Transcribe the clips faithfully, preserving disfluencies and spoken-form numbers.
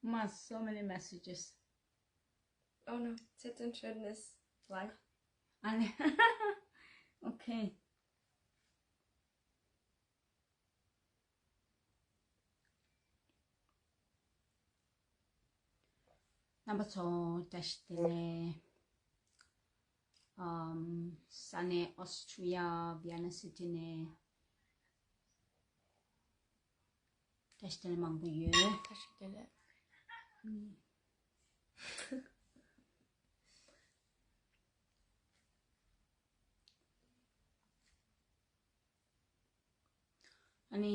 Ma, so many messages. Oh no, Teten Schönes live. Okay. རྣམ་པ་ཚོ་བཀྲ་ཤིས་བདེ་ལེགས། ཨམ། ས་གནས་ཨོ་སི་ཊི་རི་ཡ་ཝི་ཡ་ན་སི་ཊི་ནས་བཀྲ་ཤིས་བདེ་ལེགས་མང་པོ་ཡོད། བཀྲ་ཤིས་བདེ་ལེགས། ཨ་ནི།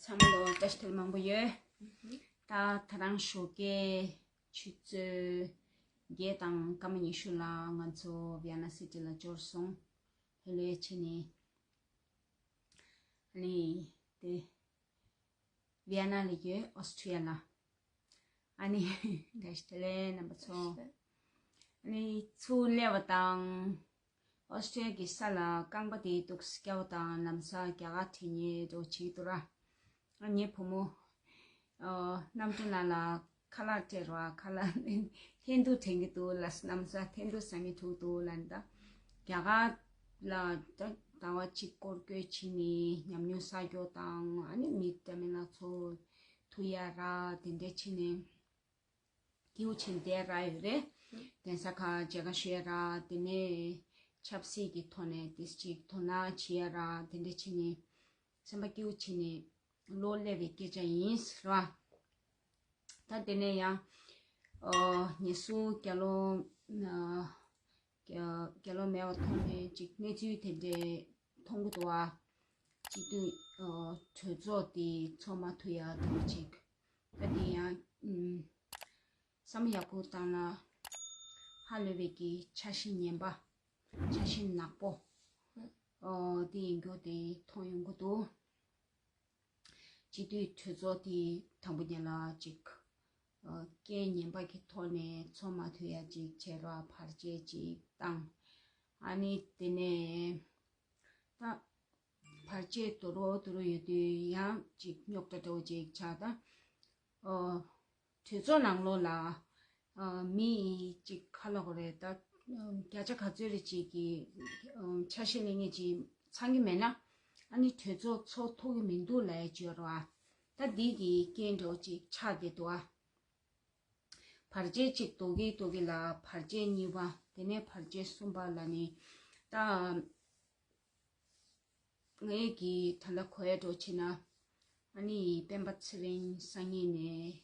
ཚང་མ་ལ་བཀྲ་ཤིས་བདེ་ལེགས་མང་པོ་ཡོད། ད་ད་རང་ཞོགས་ཀའི་ཆུ་ཚོད་བརྒྱད་དང་སྐར་མ་ཉི་ཤུ་ལ་ང་ཚོ་ཝི་ཡ་ན་སི་ཊི་ལ་འབྱོར་སོང་། ལྷོད་ལྷོད་བྱས་ནས། ཨ་ནི། དེ། ཝི་ཡ་ན་ལ་ཡོད། ཨོ་སི་ཊི་རི་ཡ་ལ། ཨ་ནི། བཀྲ་ཤིས་བདེ་ལེགས་རྣམ་པ་ཚོ། ཨ་ནི་ཚུར་སླེབས་པ་དང་། ཨོ་སི་ཊི་རི་ཡ་གི་ས་ལ་རྐང་པ་དེ་ཏོག་ཙམ་བཀྱག་པ་དང་ལམ་སང་རྒྱ་གར་དྲན་ཉེ་འགྲོ་བྱེད་འདུག་ར། ཨ་ངའི་བུ་མོ། ཨ། རྣམ་གྲོལ་ལགས་ལ་ཁ་ལག་སྤྲད་རོགས། ཁ་ལག་འཐེན་ཐུག་དྲན་གྱི་འདུག་ལ། ལམ་སང་འཐེན་ཐུག་ཟ་མི་ཐུག་འདུག་ལ། ད་རྒྱ་གར་ལ་ད་ཟླ་བ་གཅིག་སྐོར་སྐྱོད་བྱས་ནས་ཉམས་མྱོང་བསགས་རྒྱུ་དང་། ཨ་ནི་མི་འདྲ་མིན་སྣ་ཚོགས་ཐུག་ཡ་ར། དེ་འདྲ་བྱས་ནས་སྐྱིད་པོ་བྱས་བསྡད་ར་ཡོད་རེད། གདན་ས་ཁག་མཇལ་ཁ་ཞུ་ཡ་ར། དེ་ནས་ཆབ་སྲིད་ཀྱི་ཐོག་ནས་དེ་ཅིག་དོ་སྣང་བྱེད་ཡ་ར། དེ་འདྲ་བྱས་ནས་སེམས་པ་སྐྱིད་པོ་བྱས་ནས་ལོ་སླེབས་པའི་སྐད་ཆ་ཡིན་ཟེར་བ། ད་དེ་ནས་ཡང་། ཨོ། ངེད་ཚོ་རྒྱ་ལོ། ཨ། རྒྱ་རྒྱ་ལོ་མེད་པ་ཐོག་ནས་ཅིག་གནས་ཚུལ་དེ་འདྲའི་མཐོང་གི་འདུག་བ། སྤྱི་འཐུས། ཨོ། གྲོས་ཚོགས་དེ་ཚོགས་མ་ཐུབ་ཡ་འདྲ་བོ་ཅིག་ད་དེ་ཡང་། ཨུམ། བསམ་བློ་ཡག་པོ་བཏང་ན་ཧ་ལས་པའི་གི་འཆར་གཞི་ངན་པ། འཆར་གཞི་ནག་པོ། ཨོ། དེ་ཡིན་རྒྱུ་དེ་མཐོང་ཡོང་གི་འདུག་སྤྱི་འཐུས་གྲོས་ཚོགས་དེ་དང་པོ་ཉིད་ལ་ཅིག་ཨ། རྐྱེན་ངན་པ་གི་ཐོག་ནས་ཚོགས་མ་ཐུབ་ཡ་ཅིག་བྱས་ར། བར་ཆད་ཅིག་བཏང་། ཨ་ནི་དེ་ནས་ད་བར་ཆད་དོ་རུང་དོ་རུང་ཡོད་དུས་ཡང་ཅིག་རྙོག་དྲ་འདྲ་བོ་ཅིག་ཆགས། ད། ཨོ། གྲོས་ཚོགས་ནང་ལོགས་ལ། ཨ། མི་ཡི་ཅིག་ཁ་ལོག་རེད། ད། ཨ། བརྒྱ་ཆ་ག་ཚོད་རེ་ཅིག་གི། ཨ། འཆར་གཞི་ལེན་མཁན་ཅིག་ཚང་གི་མེད་ན། ཨ་ནི་གྲོས་ཚོགས་ཚོགས་ཐུབ་ཀྱི་མི་འདུག་ལབ་ཡ་ཅིག་ཡོད་རེད་བ། ད་འདི་གི་རྐྱེན་འདྲ་བོ་ཅིག་ཆགས་བསྡད་འདུག་བ། བར་ཆད་གཅིག་ལྡོག་གི་ལྡོག་གི་ལ། བར་ཆད་གཉིས་པ། དེ་ནས་བར་ཆད་གསུམ་པ་ལ་ནི། ད། ངའི་གི་ད་ལྟ་གོ་ཡ་འདྲ་བོ་བྱས་ན། ཨ་ནི་སྤེན་པ་ཚེ་རིང་སང་ཉིན་ནས་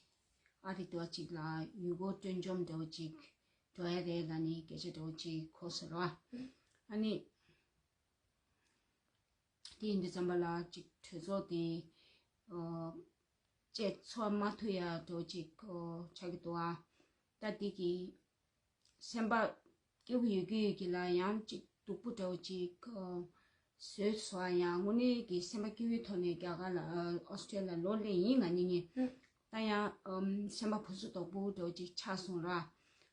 ཨ་རི་འདྲ་བོ་ཅིག་ལ་ཡུལ་སྐོར་སྤྲོ་འཆམ་འདྲ་བོ་ཅིག་འགྲོ་ཡ་རེད་ལབ་ནས་སྐད་ཆ་འདྲ་བོ་ཅིག་གོ་སོང་ར། ཨ་ནི། དེ་ཡིན་དུས་ཙམ་པ་ལ་ཅིག་གྲོས་ཚོགས་དེ། ཨོ། བཅད་ཚོགས་མ་ཐུབ་ཡ་འདྲ་བོ་ཅིག་ཨོ། ཆགས་ཀྱི་འདུག་ཨ། ད་དེ་གི་སེམས་པ་སྐྱིད་པོ་ཡོད་ཀྱི་ཡོད་ཀྱི་ལ། ཡང་ཅིག་སྡུག་པོ་འདྲ་བོ་ཅིག་ཨོ། བཟོས་སོང་ཨ། ཡང་དངོས་གནས་ཀྱི་སེམས་པ་སྐྱིད་པོའི་ཐོག་ནས་རྒྱ་གར་ལ། ཨོ། ཨོ་སི་ཊྲེ་ལི་ཡ་ལོག་སླེབས་ཡིན་ང་གཉིས་གཉིས། ད་ཡང་ཨམ། སེམས་པ་ཕུ་སུ་དོག་པོ་འདྲ་བོ་ཅིག་ཆགས་སོང་ར།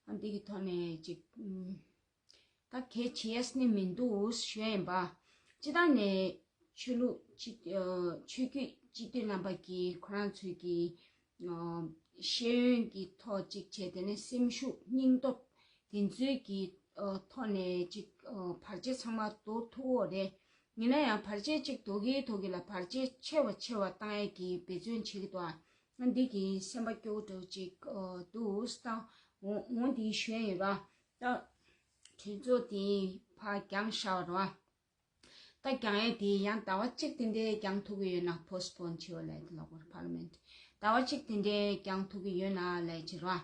ཨ། འདི་གི་ཐོག་ནས་ཅིག་ཨམ། ད་གལ་ཆེ་ཡས་ནི་མི་འདུག་ཞུ་ཡ་ཡིན་པ། སྤྱིར་བཏང་ནས་ཆོས་ལུགས་སྤྱི། ཨ། ཆོས་བརྒྱུད་སྤྱི་འཐུས་རྣམ་པ་གིས་ཁོ་རང་ཚོའི་གི། ཨ། ཤེས་ཡོན་གྱི་ཐོག་ཅིག་བྱས། དེ་ནས་སེམས་ཤུགས་སྙིང་སྟོབས་དེ་ཚོའི་གི། ཨ། ཐོག་ནས་ཅིག་ཨ། བར་ཆད་ཚང་མ་ཟློག་ཐུབ་ཀྱི་ཡོད་རེད། ཡིན་ན་ཡང་བར་ཆད་ཅིག་ཟློག་གི་ཟློག་གི་ལ། བར་ཆད་ཆེ་བ་ཆེ་བ་བཏང་ཡས་ཀྱི་འབད་བརྩོན་བྱེད་ཀྱི་འདུག་ཨ། ང་འདི་གི་སེམས་པ་སྐྱོ་བོ་འདྲ་བོ་ཅིག་ཨ། འདུག་ད་འོ་འོ་འདི་ཞུ་ཡ་ཡིན་ར། ད་གྲོས་ཚོགས་དེ་ཕར་འགྱངས་བཞག་པ་རེད་བ། ད་འགྱངས་ཡས་དེ་ཡང་ཟླ་བ་གཅིག་དེ་འདྲའི་འགྱངས་ཐུབ་ཀྱི་ཡོད་ན། པོ་སི་པོན་བྱེད་པ་ལབ་ཡས་དེ་ལབ་དགོས་རེད། པར་ལི་མེན་ཊི། ཟླ་བ་གཅིག་དེ་འདྲའི་འགྱངས་ཐུབ་ཀྱི་ཡོད་ན་ལབ་ཡས་ཅིག་རེད་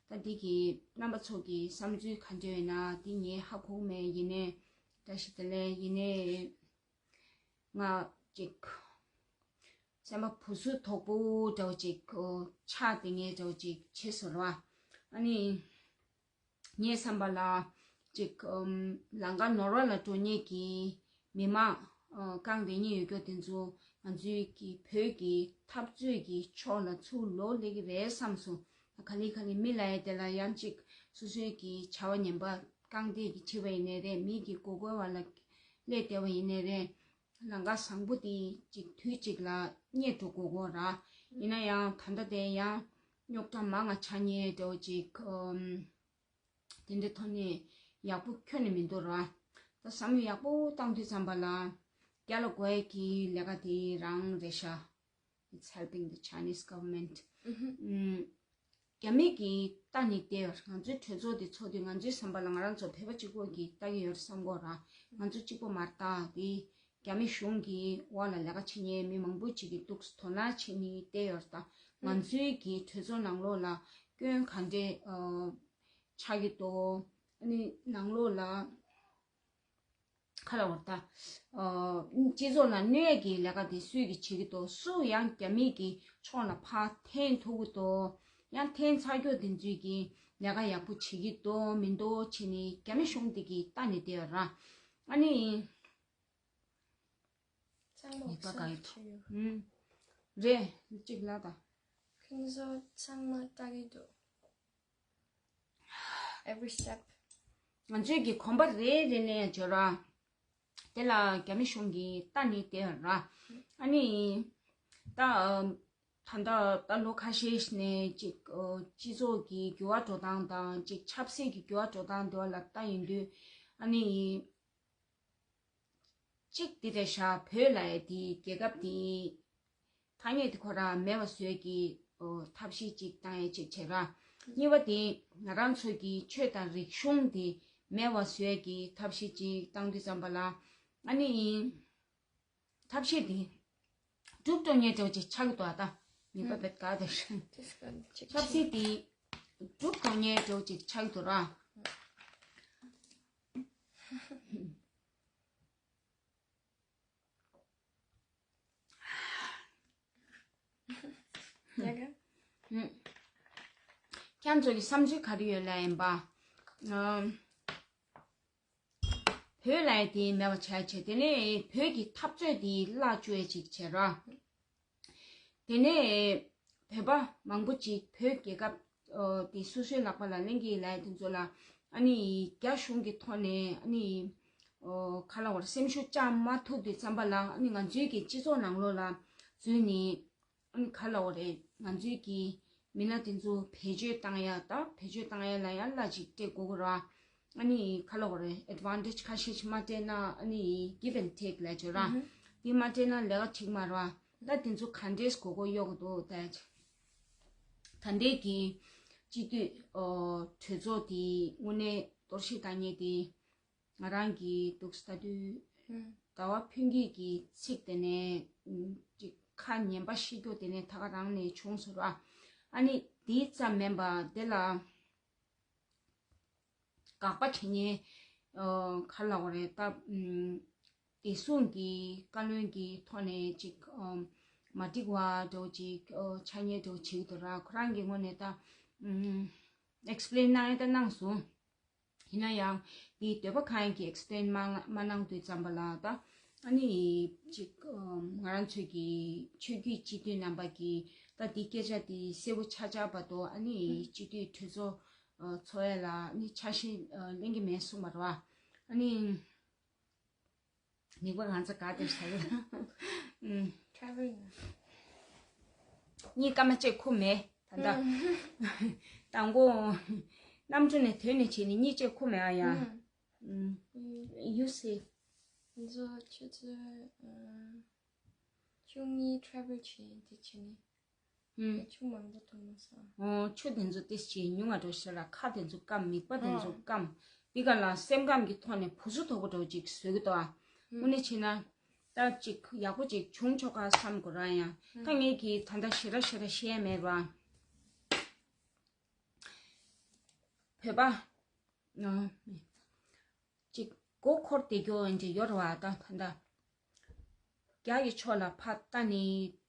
བ། ད་འདི་གི་རྣམ་པ་ཚོ་གི་བསམ་ཚུལ་ག་འདྲ་ཡོད་ན་དེ་ངས་ཧ་གོ་མེད། ཡིན་ནའི་བཀྲ་ཤིས་བདེ་ལེགས། ཡིན་ནའི་ང་ཅིག་སེམས་པ་ཕུ་སུ་དོག་པོ་འདྲ་བོ་ཅིག་ཆགས་བསྡད་མཁན་འདྲ་བོ་ཅིག་བྱས་སོང་ར། ཨ་ནི་ངའི་བསམ་པ་ལ་ཅིག་ཨམ། ལམ་ཁ་ནོར་བ་ལ་འགྲོ་མཁན་གྱི་མི་མང་། ཨ། རྐང་རྡོག་གཉིས་ཡོད་རྒྱུ་དེ་ཚོ་ང་ཚོའི་གི་བོད་ཀྱི་འཐབ་རྩོད་ཀྱི་ཕྱོགས་ལ་ཚུར་ལོག་སླེབས་ཀྱི་རེད་བསམ་སོང་། ག་ལེ་ག་ལེ་མི་ལབ་ཡས་དེ་ལ་ཡང་ཅིག་སོ་སོའི་གི་བྱ་བ་ངན་པ་རྐང་སྟེགས་ཀྱི་བྱེད་པ་ཡིན་ནའི་རེད། མི་གི་མགོ་སྐོར་བ་ལ་སླེབས་བསྡད་པ་ཡིན་ནའི་རེད། ལམ་ཁ་བཟང་པོ་དེ་ཅིག་དུས་གཅིག་ལ་རྙེད་འགྲོ་དགོས་དགོས་ར། ཡིན་ན་ཡང་ད་ལྟ་དེ་ཡང་རྙོག་དྲ་མང་ང་ཆགས་ཉེན་འདྲ་བོ་ཅིག་ཨམ། དེ་འདྲའི་ཐོག་ནས་ཡག་པོ་ཁྱོན་ནས་མི་འདུག་ར། ད་བསམ་བློ་ཡག་པོ་བཏང་དུས་ཙམ་པ་ལ་རྒྱ་ལ་དགོས་ཡས་ཀྱི་ལས་ཀ་དེ་རང་རེད་ཤག It's helping the Chinese government. ཨུམ། རྒྱ་མི་གིས་ལྟ་ནི་བལྟས་ཡོད། ང་ཚོའི་གྲོས་ཚོགས་དེ་ཚོགས་དུས་ང་ཚོའི་བསམ་པ་ལ་ང་རང་ཚོ་བོད་པ་གཅིག་པོ་གིས་ལྟ་གི་ཡོད་བསམ་གོ་ར། ང་ཚོ་གཅིག་པོ་མ་རེད་ད། དེ་རྒྱ་མི་གཞུང་གི་འོག་ལ་ལས་ཀ་བྱེད་མཁན་མི་མང་པོ་ཅིག་གིས་འདུག་དོ་སྣང་བྱེད་ནི་བལྟས་ཡོད་ད། ང་ཚོའི་གི་གྲོས་ཚོགས་ནང་ལོགས་ལ་སྐྱོན་ག་འདྲས་ཨ་ཆགས་ཀྱི་འདུག་ཨ་ནི་ནང་ལོགས་ལ་ག་རེ་ལབ་དགོས་རེད་ད། ཨ་སྤྱི་ཚོགས་ལ་གནོད་ཡས་ཀྱི་ལས་ཀ་དེ་སུས་ཀྱིས་བྱེད་ཀྱི་འདུག་སུ་ཡང་རྒྱ་མི་གི་ཕྱོགས་ལ་ཕར་འཐེན་ཐུབ་ཀྱི་འདུག་ཡང་འཐེན་ཚར་ཁྱོད་དེ་ཚོས་ཀྱི་ལས་ཀ་ཡག་པོ་བྱེད་ཀྱི་འདུག་མི་འདུག་བྱས་ནས་རྒྱ་མི་གཞུང་དེ་གིས་ལྟ་ནས་བསྡད་ཡོད་ར། ཨ་ནི། ཚང་མ་ཉེས་པ་ག་ཡོད་ཚང་མ་ཡོད། ཨུམ། རེད། གཅིག་ལ་ད། ཁྱེད་ཚོ་ཚང་མ་ལྟ་གི་འདུག Every step. ང་ཚོའི་གི་གོམ་པ་རེ་རེ་ནས་འབྱོར་ར། དེ་ལ་རྒྱ་མི་གཞུང་གིས་ལྟ་ནི་དེ་ར། ཨ་ནི། ད་ད་ལྟ་ད་ལོ་ཁ་ཤས་ནས་ཅིག་སྤྱི་ཚོགས་ཀྱི་འགྱུར་བ་འགྲོ་སྟངས་དང་ཅིག་ཆབ་སྲིད་ཀྱི་འགྱུར་བ་འགྲོ་སྟངས་དེ་བ་ལ་ལྟ་ཡོང་དུས། ཨ་ནི། གཅིག་དེ་རེད་ཤག་བོད་ལབ་ཡས་དེ་རྒྱལ་ཁབ་དེ་ཐ་སྙད་དེ་ཁོ་རང་མེད་པ་བཟོ་ཡས་ཀྱི་ཨོ་ཐབས་ཤེས་ཅིག་བཏང་ཡས་ཅིག་བྱས་ར། གཉིས་པ་དེ་ང་རང་ཚོ་གི་ཆོས་དང་རིག་གཞུང་དེ་མེད་པ་བཟོ་ཡས་ཀྱི་ཐབས་ཤེས་ཅིག་བཏང་དུས་ཙམ་པ་ལ། ཨ་ནི་ཐབས་ཤེས་དེ་འགྲུབ་འགྲོ་ཉེན་འགྲོ་ཅིག་ཆགས་ཀྱི་འདུག་ཨ་ད་མི་པ་བེད་ག་དེ་ཆབ་སྲིད་དེ་འགྲུབ་འགྲོ་ཉེན་འགྲོ་ཅིག་ཆགས་ཀྱི་འདུག་ར། ཡ་ག་ཁྱེད་ཚོ་གི་བསམ་ཚུལ་ག་རེ་ཡོད་ལ་ཡིན་པ། ཨམ། བོད་ལ་ཡ་དེ་མེད་པ་བྱས་བྱས་དེ་ནས་བོད་ཀྱི་འཐབ་རྩོད་དེ་བརླག་བཅུག་ཡ་ཅིག་བྱས་ར། དེ་ནས་བོད་པ་མང་པོ་ཅིག་བོད་རྒྱལ་ཁབ་ཨོ་དེ་སོ་སོའི་ལག་པ་ལ་ལེན་གྱི་ལ་ཡ་དེ་ཚོ་ལ་ཨ་ནི་རྒྱ་གཞུང་གི་ཐོག་ནས་ཨ་ནི་ཨོ་ག་ལ་བར་སེམས་ཤུགས་བཅག་མ་ཐུབ་དུས་ཙམ་པ་ལ་ཨ་ནི་ང་ཚོའི་གི་སྤྱི་ཚོགས་ནང་ལོགས་ལ་འཛུལ་ནས། ཨ་ནི་ག་ལ་འོ་རེད། ང་ཚོའི་གི་མི་སྣ་དེ་ཚོ་བེད་སྤྱོད་བཏང་ཡ་ད་བེད་སྤྱོད་བཏང་ཡ་ལ་ཡང་གླ་ཅིག་སྤྲད་དགོས་ཀྱི་ར། ཨ་ནི་ག་ལ་འོ་རེད། ཨེ་ཌི་ཝན་ཊེཇ་ཁ་ཤས་ཅིག་མ་སྤྲད་ན་ཨ་ནི་give and take ལབ་ཀྱི་ར། དེ་མ་སྤྲད་ན་ལས་ཀ་འགྲིག་མ་ར། ད་དེ་ཚོ་ག་འདྲས་དགོས་མཁོ་ཡོད་ཀྱི་འདུག་ད་ད་ལྟའི་གི་སྤྱི་འཐུས་ཨོ་གྲོས་ཚོགས་དེ་དངོས་གནས་གཏོར་བཤིག་བཏང་མཁན་དེ། ང་རང་གིས་འདུག་ལྟ་དུས། ཨུམ། ཟླ་བ་ཕུན་སྐྱིད་ཀྱི་ཚིག་དེ་ནས་ཨུམ་ཅིག་ཁ་ཉན་པ་ཤེས་རྒྱུ་དེ་ནས་ད་ག་རང་ནས་བྱུང་སོང་ར། ཨ་ནི་དེ་ཙམ་མིན་པ་དེ་ལ་དགག་པ་བྱེད་མཁན་ཨ་ག་ལ་བ་རེད་ད། ཨུམ་བདེ་སྲུང་གི་བཀའ་བློན་གྱི་ཐོག་ནས་ཅིག་ཨ་མ་འགྲིག་པ་འདྲ་བོ་ཅིག་ཨ་ཆགས་མཁན་འདྲ་བོ་བྱེད་ཀྱི་འདུག་ར། ཁོ་རང་གི་ངོས་ནས་ད་ཨུམ་ཨེག་སི་པི་ལེན་གནང་ཡ་ད་གནང་སོང་། ཡིན་ན་ཡང་དེའི་འདོད་པ་གང་ཡིན་གྱི་ཨེག་སི་པི་ལེན་མ་མ་གནང་དུས་ཙམ་པ་ལ་ད་ཨ་ནི་ཅིག་ང་རང་ཚོའི་གི་ཆོས་བརྒྱུད་སྤྱི་འཐུས་རྣམ་པ་གིས་ད་དེ་སྐད་ཆ་དེ་གསལ་པོ་ཆགས་ཆགས་བར་དུ་ཨ་ནི་སྤྱི་འཐུས་གྲོས་ཚོགས་ཚོགས་ཡ་ལ་ཨ་ནི་ཆ་ཤས་ལེན་གྱི་མེད་གསུངས་པ་རེད་བ། ཨ་ནི། མིག་པ་ང་ཚོ་ག་དེར་ཟ་གི། ཨུམ། ཊ་རེ་ཝལ་ན། གཉིས་ཀ་མ་བཅད་ཁུ་མེད་ད་ལྟ། ཨུམ། དང་པོ། གནམ་གྲུ་ནས་དོན་ནས་བྱས་ནས་གཉིས་བཅད་ཁུ་མེད་ཨ་ཡ། ཨུམ། ཨུམ། ཡུ་སི། ང་ཚོ་ཆུ་ཚོད་ཨ་བཅུ་གཉིས་ཊ་རེ་ཝལ་བྱས་དེ་བྱས་ནས། ཨུམ། ཆུ་མང་པོ་འཐུང་མ་སོང་། ཨོ། ཆུ་དེ་ཚོ་ཏིས་ཅིག་ཉུང་བ་འགྲོ་ཤེས་ར། ཁ་དེ་ཚོ་སྐམ། མིག་པ་དེ་ཚོ་སྐམ། འདི་ག་ལ་སེམས་ཁམས་ཀྱི་ཐོག་ནས་བུ་ཚུ་དོག་པོ་འགྲོ་ཅིག་བཟོས་ཀྱི་འདུག་ཨ། ཨུམ། དངོས་གནས་བྱས་ན། ད་ཅིག་ཡག་པོ་ཅིག་བྱུང་ཆོག་ག་བསམ་དགོས་ར། ཡང་ད་ངས་ཀྱིས་ད་ལྟ་ཞེ་དྲག་ཞེ་དྲག་བཤད་ཡ་མེད་ར། བོད་པ། ཨ། ཅིག་མགོ་འཁོར་བསྡད་རྒྱུ་འདྲ་ཡོད་རེད་བ། ད་ད་ལྟ་རྒྱ་ཡི་ཕྱོགས་ལ་ཕར་ལྟ་ནས་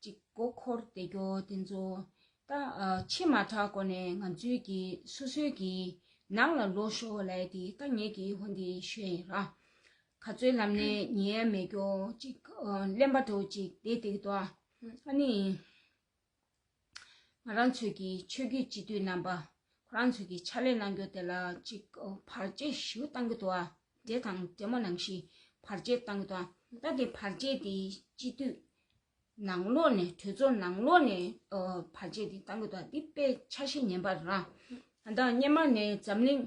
ཅིག་མགོ་འཁོར་བསྡད་རྒྱུ་དེ་ཚོ་ད་ཕྱི་མ་དྲག་གོ་ནས་ང་ཚོའི་གི་སོ་སོའི་གི་ནང་ལ་ལོག་ཤོག་ལབ་ཡ་དེ་ད་ངས་གི་ཧོན་དེ་ཞུ་ཡ་ཡིན་ར། ག་ཚོད་ལམ་ནས་ཉན་ཡ་མེད་རྒྱུ་ཅིག་གླེན་པ་འདྲ་བོ་ཅིག་བསྡད་བསྡད་ཀྱི་འདུག་ཨ། ཨ་ནི། ང་རང་ཚོའི་གི་ཆོས་བརྒྱུད་སྤྱི་འཐུས་རྣམ་པ་ཁོ་རང་ཚོའི་གི་ཕྱག་ལས་གནང་རྒྱུ་དེ་ལ་ཅིག་བར་ཆད་ཞེ་པོ་བཏང་གི་འདུག་ཨ། འདྲེ་དང་འདྲེ་མོ་ནང་བཞིན་བར་ཆད་བཏང་གི་འདུག་ཨ། ད་དེ་བར་ཆད་དེ་སྤྱི་འཐུས་ནང་ལོགས་ནས། གྲོས་ཚོགས་ནང་ལོགས་ནས་ཨ་བར་ཆད་དེ་བཏང་གི་འདུག་འདི་དཔེ་ཆ་ཤས་ངན་པ་རེད་ར། ད་སྔོན་མ་ནས་འཛམ་གླིང་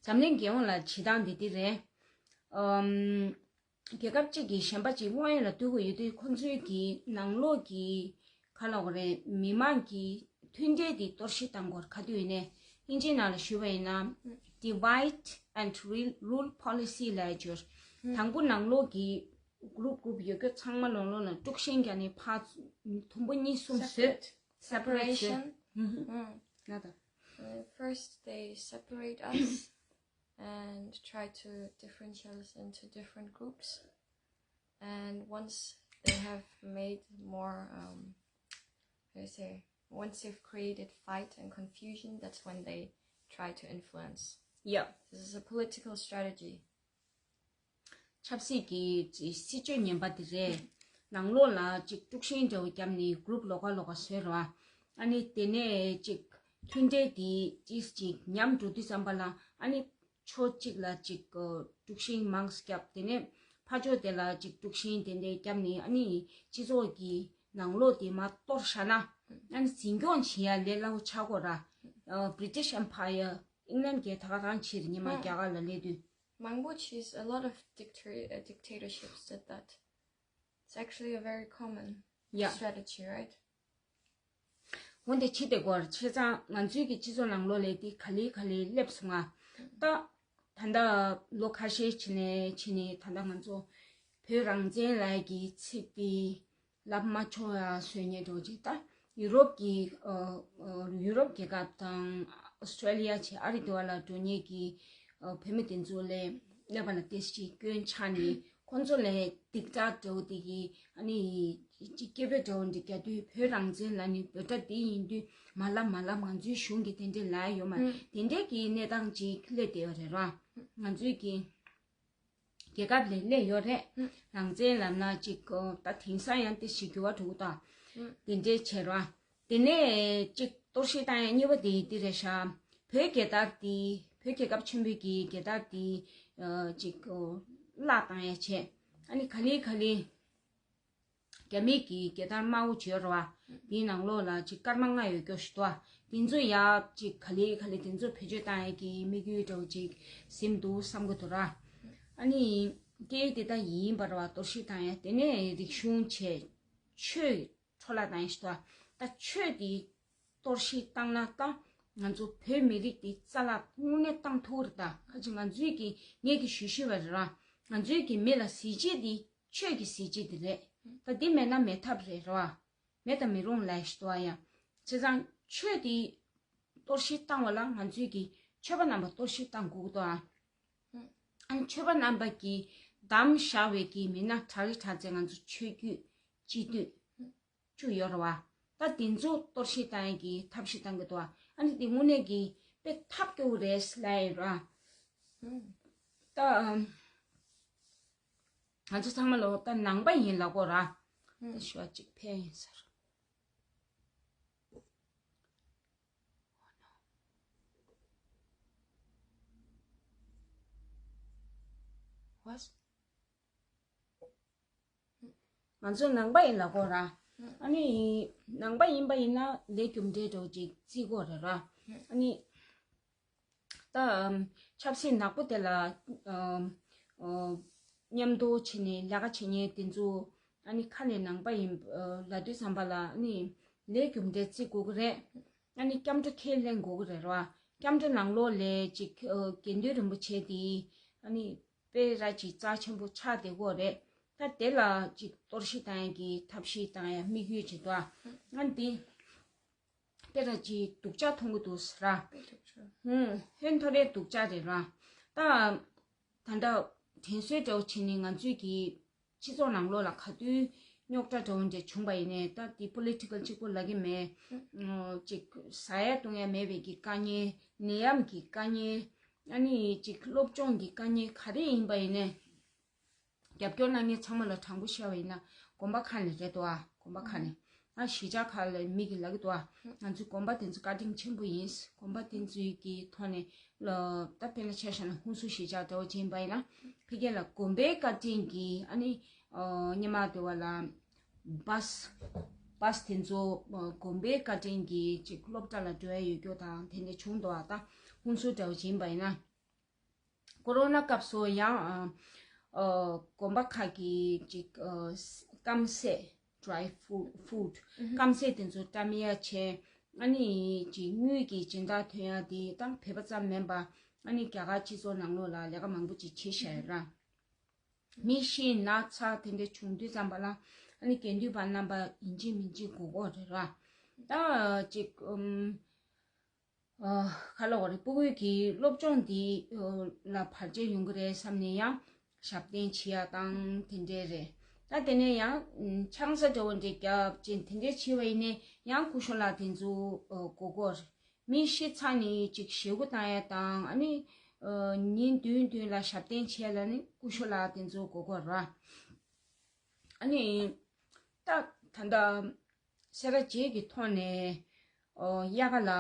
འཛམ་གླིང་རྒྱལ་ཡོངས་ལ་བྱེད་སྟངས་འདི་འདི་རེད། ཨམ། རྒྱལ་ཁབ་གཅིག་གིས་གཞན་པ་གཅིག་དམག་ཡོང་ལ་གཏུག་གི་ཡོད་དུས། ཁོང་ཚོའི་གི་ནང་ལོགས་ཀྱི་ག་ལབ་དགོས་རེད། མི་མང་གི་མཐུན་སྒྲིལ་འདི་གཏོར་བཤིག་བཏང་དགོས་རེད། ག་དུས་ཡིན་ནའི་དབྱིན་ཇིའི་ནང་ལ་ཞུས་པ་ཡིན་ན། Divide and rule, rule policy ལབ་ཡ་ཅིག་ཡོད། དང་པོ་ནང་ལོགས་ཀྱི་གུ་རུབ་གུ་རུབ་ཡོད་རྒྱུ་ཚང་མ་ལོང་ལོང་ལ་དཀྲུག་ཤིང་རྒྱག་ནས་ཕར་དུམ་བུ་གཉིས་གསུམ་བཟོས། Separate. Separation. ཧུམ་ཧུམ། ང་ད། Uh, first, they separate us and try to differentiate us into different groups. And once they have made more, um, how do you say, once they've created fight and confusion, that's when they try to influence. Yeah. This is a political strategy. ཆབ་སྲིད་ཀྱི་སྲིད་བྱུས་ངན་པ་དེ་རེད། ནང་ལོགས་ལ་ཅིག་དཀྲུག་ཤིང་འདྲ་བོ་བརྒྱབ་ནས་གུ་རུབ་ལོགས་ཀ་ལོགས་ཀ་བཟོས་རེད་བ། ཨ་ནི་དེ་ནས་ཅིག་མཐུན་སྒྲིལ་དེ་ཅིག་ཅིག་ཉམས་འགྲོ་དུས་ཙམ་པ་ལ། ཨ་ནི་ཕྱོགས་གཅིག་ལ་ཅིག་དཀྲུག་ཤིང་མང་ཙམ་བརྒྱབ། དེ་ནས་ཕར་ཕྱོགས་དེ་ལ་ཅིག་དཀྲུག་ཤིང་དེ་འདྲ་བརྒྱབ་ནས། ཨ་ནི་སྤྱི་ཚོགས་ཀྱི་ནང་ལོགས་དེ་མར་གཏོར་བཞག་ན། ཨ་ནི་འཛིན་སྐྱོང་བྱེད་ཡ་ལས་སླ་པོ་ཆགས་ཀྱི་ཡོད་རེད། ཨ། British Empire, England གིས་ད་ག་རང་བྱས་རེད། སྔོན་མ་རྒྱ་གར་ལ་སླེབས་དུས། མང་པོ་བྱས། A lot of dictator- uh, dictatorships did that. It's actually a very common, yeah, strategy, right? འོན་ཏེ་བྱེད་བདེ་པོ་རེད། བྱས་ཙང་ང་ཚོའི་གི་སྤྱི་ཚོགས་ནང་ལོགས་ལ་དེ་ག་ལེ་ག་ལེ་སླེབས་སོང་ང་། ད་ད་ལྟ་ལོ་ཁ་ཤས་ཕྱིན་ནས་ཕྱིན་ནས་ད་ལྟ་ང་ཚོ་བོད་རང་བཙན་ལབ་ཀྱི་ཚིག་དེ་ལབ་མ་ཆོག་ཡ་བཟོས་ཉེན་འགྲོ་ཅིག་ད་ཡུ་རོབ་ཀྱི་ཨ་ཨ་ཡུ་རོབ་རྒྱལ་ཁབ་དང་ཨོ་སི་ཀྲེ་ལི་ཡ་བྱས་ཨ་རི་དེ་བ་ལ་འགྲོ་མཁན་གྱི་ཨ་བོད་མི་དེ་ཚོ་ལ་སླེབས་པ་ལ་ཏོག་ཙམ་སྐྱོན་ཆགས་ནས། ཁོང་ཚོ་ལ་སྡིགས་སྐྲག་འདྲ་བོ་དེ་གི། ཨ་ནི་ཅིག་སྐད་འབོད་འདྲ་བོ་འདི་རྒྱག་དུས། བོད་རང་བཙན་ལབ་ནི་བོད་སྒྲ་དེ་ཡིན་དུས། མ་ལབ་མ་ལབ། ང་ཚོའི་གཞུང་གིས་དེ་འདྲས་ལབ་ཡོད་མ་རེད། དེ་འདྲས་ཀྱི་གནས་སྟངས་ཅིག་སླེབས་བསྡད་ཡོད་རེད་ར། ང་ཚོའི་གི་རྒྱལ་ཁབ་ལ་སླེབས་ཡོད་རེད། རང་བཙན་ལབ་ན་ཅིག་ཨོ་ད་དེང་སང་ཡང་ཏོག་ཙམ་འགྱུར་བ་འགྲོ་གི་འདུག་དེ་འདྲས་བྱས་ར། དེ་ནས་ཅིག་གཏོར་བཤིག་བཏང་ཡ་གཉིས་པ་དེ་འདི་རེད་ཤག་བོད་རྒྱལ་དར་དེ། བོད་རྒྱལ་ཁབ་ཆེན་པོའི་གི་རྒྱལ་དར་དེ་ཨ་ཅིག་ཨོ་བརླག་བཏང་ཡ་བྱས། ཨ་ནི་ག་ལེ་ག་ལེ་རྒྱ་མིའི་གི་རྒྱལ་དར་དམར་པོ་བྱས་ར་བ། དེའི་ནང་ལོགས་ལ་ཅིག་སྐར་མ་ལྔ་ཡོད་རྒྱུ་ཞིག་འདུག་དེ་ཚོ་ཡ་ཅིག་ག་ལེ་ག་ལེ་དེ་ཚོ་བེད་སྤྱོད་བཏང་ཡ་གི་དམིགས་ཡུལ་འདྲ་བོ་ཅིག་ཟིན་འདུག་བསམ་གི་འདུག་ར། ཨ་ནི་སྐད་ཡིག་དེ་ད་ཡིན་པ་ར་བ། གཏོར་བཤིག་བཏང་ཡ། དེ་ནས་རིག་གཞུང་བྱས། ཆོས་འཕྲོ་བརླག་བཏང་ཡ་ཞིག་འདུག་ད་ཆོས་དེ་གཏོར་བཤིག་བཏང་ན་ད་ང་ཚོ་བོད་མི་རིགས་དེ་རྩ་བརླག་དངོས་གནས་བཏང་ཐུབ་ཀྱི་རེད། ད་ཁ་ཅིག་ང་ཚོའི་གི་ངས་གི་ཞུ་ཞུ་བ་རེད་ར། ང་ཚོའི་གི་མི་ལ་གཟི་བརྗིད་དེ་ཆོས་ཀྱི་གཟི་བརྗིད་དེ་རེད། ད་འདི་མེད་ན་མེད་ཐབས་རེད་ར། མེད་དང་མི་རུང་ལབ་ཞིག་འདུག་ཡ། བྱས་ཙང་ཆོས་དེ་གཏོར་བཤིག་བཏང་བ་ལ་ང་ཚོའི་གི་ཆོས་པ་རྣམ་པ་གཏོར་བཤིག་བཏང་དགོས་ཀྱི་འདུག་ཨ། ཨ་ནི་ཆོས་པ་རྣམ་པ་གིས་བདམས་བཞག་པའི་གི་མི་སྣ་དྲག་རེ་དྲག་ཚད་ང་ཚོ་ཆོས་བརྒྱུད་སྤྱི་འཐུས་བཅུ་ཡོད་རེད་བ། ད་དེ་ཚོ་གཏོར་བཤིག་བཏང་ཡས་ཀྱི་ཐབས་ཤེས་བཏང་གི་འདུག་ཨ་ནི་དེ་དངོས་གནས་ཀྱི་དཔེ་ཐབས་སྐྱོ་བོ་རེད་ལབ་ཡོད་ར། ད་ང་ཚོ་ཚང་མ་ལོ་ད་ནང་པ་ཡིན་ལབ་དགོས་ར། ད་ཞུ་བ་གཅིག་ཕན་ཡིན་ཟེར། ང་ཚོ་ནང་པ་ཡིན་ལབ་དགོས་ར། ཨ་ནི་ནང་པ་ཡིན་པ་ཡིན་ན་ལས་རྒྱུ་འབྲས་འདྲ་བོ་ཅིག་བརྩི་དགོས་རེད་ར། ཨ་ནི་ད་ཆབ་སྲིད་ནག་པོ་དེ་ལ་མཉམ་དུ་བྱས་ནས་ལས་ཀ་བྱེད་མཁན་དེ་ཚོ་ཨ་ནི་ཁ་ནས་ནང་པ་ཡིན་ལབ་དུས་ཙམ་པ་ལ་ཨ་ནི་ལས་རྒྱུ་འབྲས་བརྩི་དགོས་ཀྱི་རེད། ཨ་ནི་སྐྱབས་འགྲོ་ཁས་ལེན་དགོས་ཀྱི་རེད་ར། སྐྱབས་འགྲོ་ནང་ལོགས་ལ་ཅིག་དགེ་འདུན་རིན་པོ་ཆེ་དེ་ཨ་ནི་དཔེ་ར་ཅིག་རྩ་ཆེན་པོ་ཆགས་བསྡད་ཀྱི་ཡོད་རེད། ད་དེ་ལ་ཅིག་གཏོར་བཤིག་བཏང་ཡ་གི་ཐབས་ཤེས་བཏང་ཡ་དམིགས་ཡུལ་ཅིག་འདུག་ཨ་ནི་དེ་དཔེ་ར་ཅིག་སྡུག་ཅག་མཐོང་གི་འདུག་ཟེར་ར། དཔེ་སྡུག་ཅག་ཧུམ། ཧོན་ཐོ་རེ་སྡུག་ཅག་རེད་ར། ད་ད་ལྟ་དྲན་གསོའི་འདྲ་བོ་བྱས་ནས་ང་ཚོའི་གི་སྤྱི་ཚོགས་ནང་ལོགས་ལ་ག་དུས་རྙོག་དྲ་འདྲ་བོ་འདྲ་བྱུང་བ་ཡིན་ནའི། ད་དེ་པོ་ལི་ཊི་ཀལ་གཅིག་པོ་ལབ་ཀྱི་མེད། ཨོ་ཅིག་ཟ་ཡ་བཏུང་ཡ་མེད་པའི་གི་དཀའ་ངལ། ནད་ཡམས་ཀྱི་དཀའ་ངལ། ཨ་ནི་ཅིག་སློབ་སྦྱོང་གི་དཀའ་ངལ་ག་རེ་ཡིན་པ་ཡིན་ནའི། རྒྱབ་སྐྱོར་གནང་མཁན་ཚང་མ་ལ་དྲང་པོ་བཤད་པ་ཡིན་ན་གོམ་པ་ཁ་ནས་རེད་དོ། ཨ། གོམ་པ་ཁ་ནས། ཨ། གཞིས་ཆགས་ཁག་ལ་མི་གིས་ལབ་ཀྱི་འདུག་ཨ། ང་ཚོའི་གོམ་པ་དེ་ཚོ་བཀའ་དྲིན་ཆེན་པོ་ཡིན། གོམ་པ་དེ་ཚོའི་གི་ཐོག་ནས་ལ་ད་དཔེར་ན་ཆ་བཞག་ན་ཧུན་སུར་གཞིས་ཆགས་འདྲ་བོ་ཅིག་ཡིན་པ་ཡིན་ན། ཕ་གི་ལ་དགོན་པའི་བཀའ་དྲིན་གྱིས་ཨ་ནི་ཉི་མ་དེ་བ་ལ་བཱས་བཱས་དེ་ཚོ་དགོན་པའི་བཀའ་དྲིན་གྱིས་ཅིག་སློབ་གྲྭ་ལ་འགྲོ་ཡ་ཡོད་རྒྱུ་དང་དེ་འདྲ་བྱུང་འདུག་ཨ་ད་ཧུན་སུར་འདྲ་བོ་ཡིན་པ་ཡིན་ན། ཀོ་རོ་ན་སྐབས་སུ་ཡང་ཨ་ཨ་དགོན་པ་ཁག་གི་ཅིག་ཨ་སྐམ་ཟས་dry food food སྐམ་ཟས་དེ་ཚོ་བཀྲམ་ཡ་བྱས། ཨ་ནི་ཅིག་དངུལ་གྱི་སྦྱིན་བདག་ཐོན་ཡ་དེ་དང་བོད་པ་ཙམ་མིན་པ་ཨ་ནི་རྒྱ་གར་སྤྱི་ཚོགས་ནང་ལོགས་ལ་ལས་ཀ་མང་པོ་ཅིག་བྱེད་བཞག་ཡོད་ར། མི་ཤི་ན་ཚ་དེ་འདྲ་བྱུང་དུས་ཙམ་པ་ལ་ཨ་ནི་དགེ་འདུན་པ་རྣམ་པ་ཡིན་གཅིག་མིན་གཅིག་སྒུག་དགོས་རེད་ར། ད་ཅིག་ཨམ། ཨ་ཁ་ལོ་བ་རེ་སྤུ་གུའི་གི་སློབ་སྦྱོང་འདི་ལ་བར་ཆད་ཡོང་གི་རེད་བསམ་ནས་ཡང་ཞབས་བརྟན་བྱེད་ཡ་དང་དེ་འདྲས་རེད། ད་དེ་ནས་ཡང་ཆང་ས་འདྲ་བོ་འདྲས་རྒྱབ་ཅིང་དེ་འདྲས་བྱས་པ་ཡིན་ནས་ཡང་སྐུ་ཞབས་ལགས་དེ་ཚོ་གོ་གོར་མི་ཤི་ཚ་ནས་ཅིག་ཞེ་དགུ་བཏང་ཡ་དང་ཨ་ནི་ཉིན་བདུན་བདུན་ལ་ཞབས་བརྟན་བྱས་ལ་ནི་སྐུ་ཞབས་ལགས་དེ་ཚོ་གོ་གོར་ར། ཨ་ནི་ད་ད་ད་སེ་ར་བྱེས་ཀྱི་ཐོག་ནས་ཨོ་དབྱར་ཁ་ལ་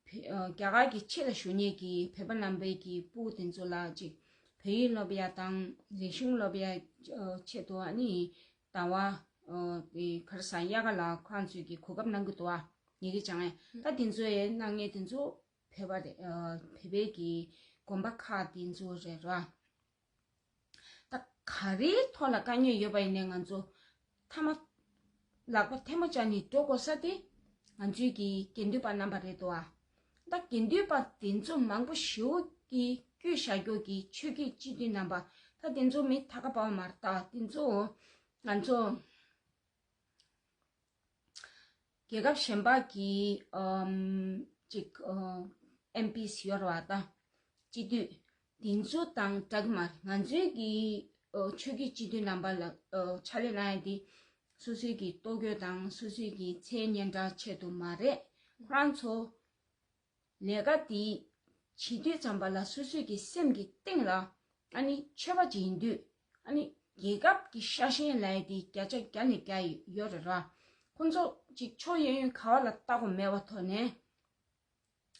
བོད་ཨོ་རྒྱ་གར་གྱི་ཕྱི་ལ་བཞུགས་མཁན་གྱི་བོད་པ་རྣམ་པའི་གི་སྤུ་གུ་དེ་ཚོ་ལ་ཅིག་བོད་ཡིག་སློབ་ཡ་དང་རིག་གཞུང་སློབ་ཡ་ཨོ་ཆེད་དུ་ཨ་ནི་ཟླ་བ་ཨོ་དེ་ག་རེ་ཟ་དབྱར་ཁ་ལ་ཁོ་རང་ཚོས་ཀྱི་གོ་སྐབས་གནང་གི་འདུག་ཨ། ཉེ་གི་ཅང་ཨེ་ད་དེ་ཚོ་ཨེ་གནང་མཁན་དེ་ཚོ་བོད་པ་རེད། ཨོ་བོད་པའི་གི་དགོན་པ་ཁག་དེ་ཚོ་རེད་ར། ད་ག་རེའི་ཐོག་ལ་དཀའ་ངལ་ཡོད་པ་ཡིན་ནའི་ང་ཚོ་མཐའ་མ་ལག་པ་ཐལ་མོ་སྦྱར་ནས་འགྲོ་དགོས་ས་དེ་ང་ཚོའི་གི་དགེ་འདུན་པ་རྣམ་པ་རེད་དོ་ཨ། ད་དགེ་འདུན་པ་དེ་ཚོ་མང་པོ་ཞེ་པོ་གི་བསྐྱོད་བཞག་རྒྱུ་གི་ཆོས་བརྒྱུད་སྤྱི་འཐུས་རྣམ་པ་ད་དེ་ཚོ་མི་ད་ག་པ་བ་མ་རེད། ད་དེ་ཚོ་ང་ཚོ་རྒྱལ་ཁབ་གཞན་པ་གི་ཨམ་ཅིག་ཨམ་ཨེམ་པིས་ཡོད་རེད་བ། ད་སྤྱི་འཐུས་དེ་ཚོ་དང་འདྲ་གི་མ་རེད། ང་ཚོའི་གི་ཨོ་ཆོས་བརྒྱུད་སྤྱི་འཐུས་རྣམ་པ་ལ་ཨོ་ཕྱག་ལས་གནང་ཡ་དེ་སོ་སོའི་གི་ལྟོ་གོས་དང་སོ་སོའི་གི་མཚན་སྙན་གྲགས་ཆེད་དུ་མ་རེད། ཁོ་རང་ཚོ་ལས་ཀ་དེ་བྱེད་དུས་ཙམ་པ་ལ་སོ་སོའི་གི་སེམས་ཀྱི་གཏིང་ལ་ཨ་ནི་ཆོས་པ་ཅིག་ཡིན་དུས་ཨ་ནི་རྒྱལ་ཁབ་ཀྱི་ཤ་ཞེན་ལབ་ཡ་དེ་བརྒྱ་ཆ་བརྒྱ་ནས་བརྒྱ་ཡོད་རེད་ར། ཁོ་ཚོ་ཅིག་ཕྱོགས་གཡས་གཡོན་ག་བ་ལ་ལྟ་དགོས་མེད་པ་ཐོག་ནས་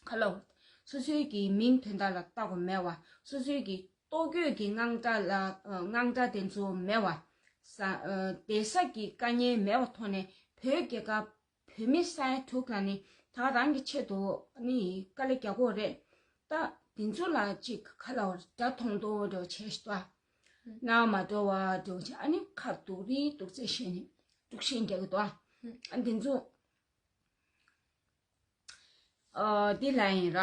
ཁ་ལོ་སོ་སོའི་གི་མིང་དོན་དག་ལ་ལྟ་དགོས་མེད་པ། སོ་སོའི་གི་ལྟོ་གོས་ཀྱི་དངངས་སྐྲག་ལ་ཨ་དངངས་སྐྲག་དེ་ཚོ་མེད་པ། ས་ཨ་བསྡད་ས་གི་དཀའ་ངལ་མེད་པ་ཐོག་ནས་བོད་རྒྱལ་ཁབ་བོད་མི་ས་ཡ་དྲུག་ལ་ནི་ད་རང་གི་ཆེད་དུ་ནི་དཀའ་ལས་རྒྱག་གོ་རེད། ད་དེ་ཚོ་ལ་ཅིག་ཁ་ལ་བར་དགྲ་མཐོང་མཐོང་འདྲ་བོ་བྱས་ཤི་ཏོ། ན་མ་འགྲོ་བ་འདྲ་བོ་བྱས་ཨ་ནི་ཁ་སྡུག་རི་སྡུག་ཚེ་ཤེས་ནི་སྡུག་ཤེས་རྒྱག་གི་ཏོ། ཨ་དེ་ཚོ་ཨ་འདི་ལ་ཡིན་ར།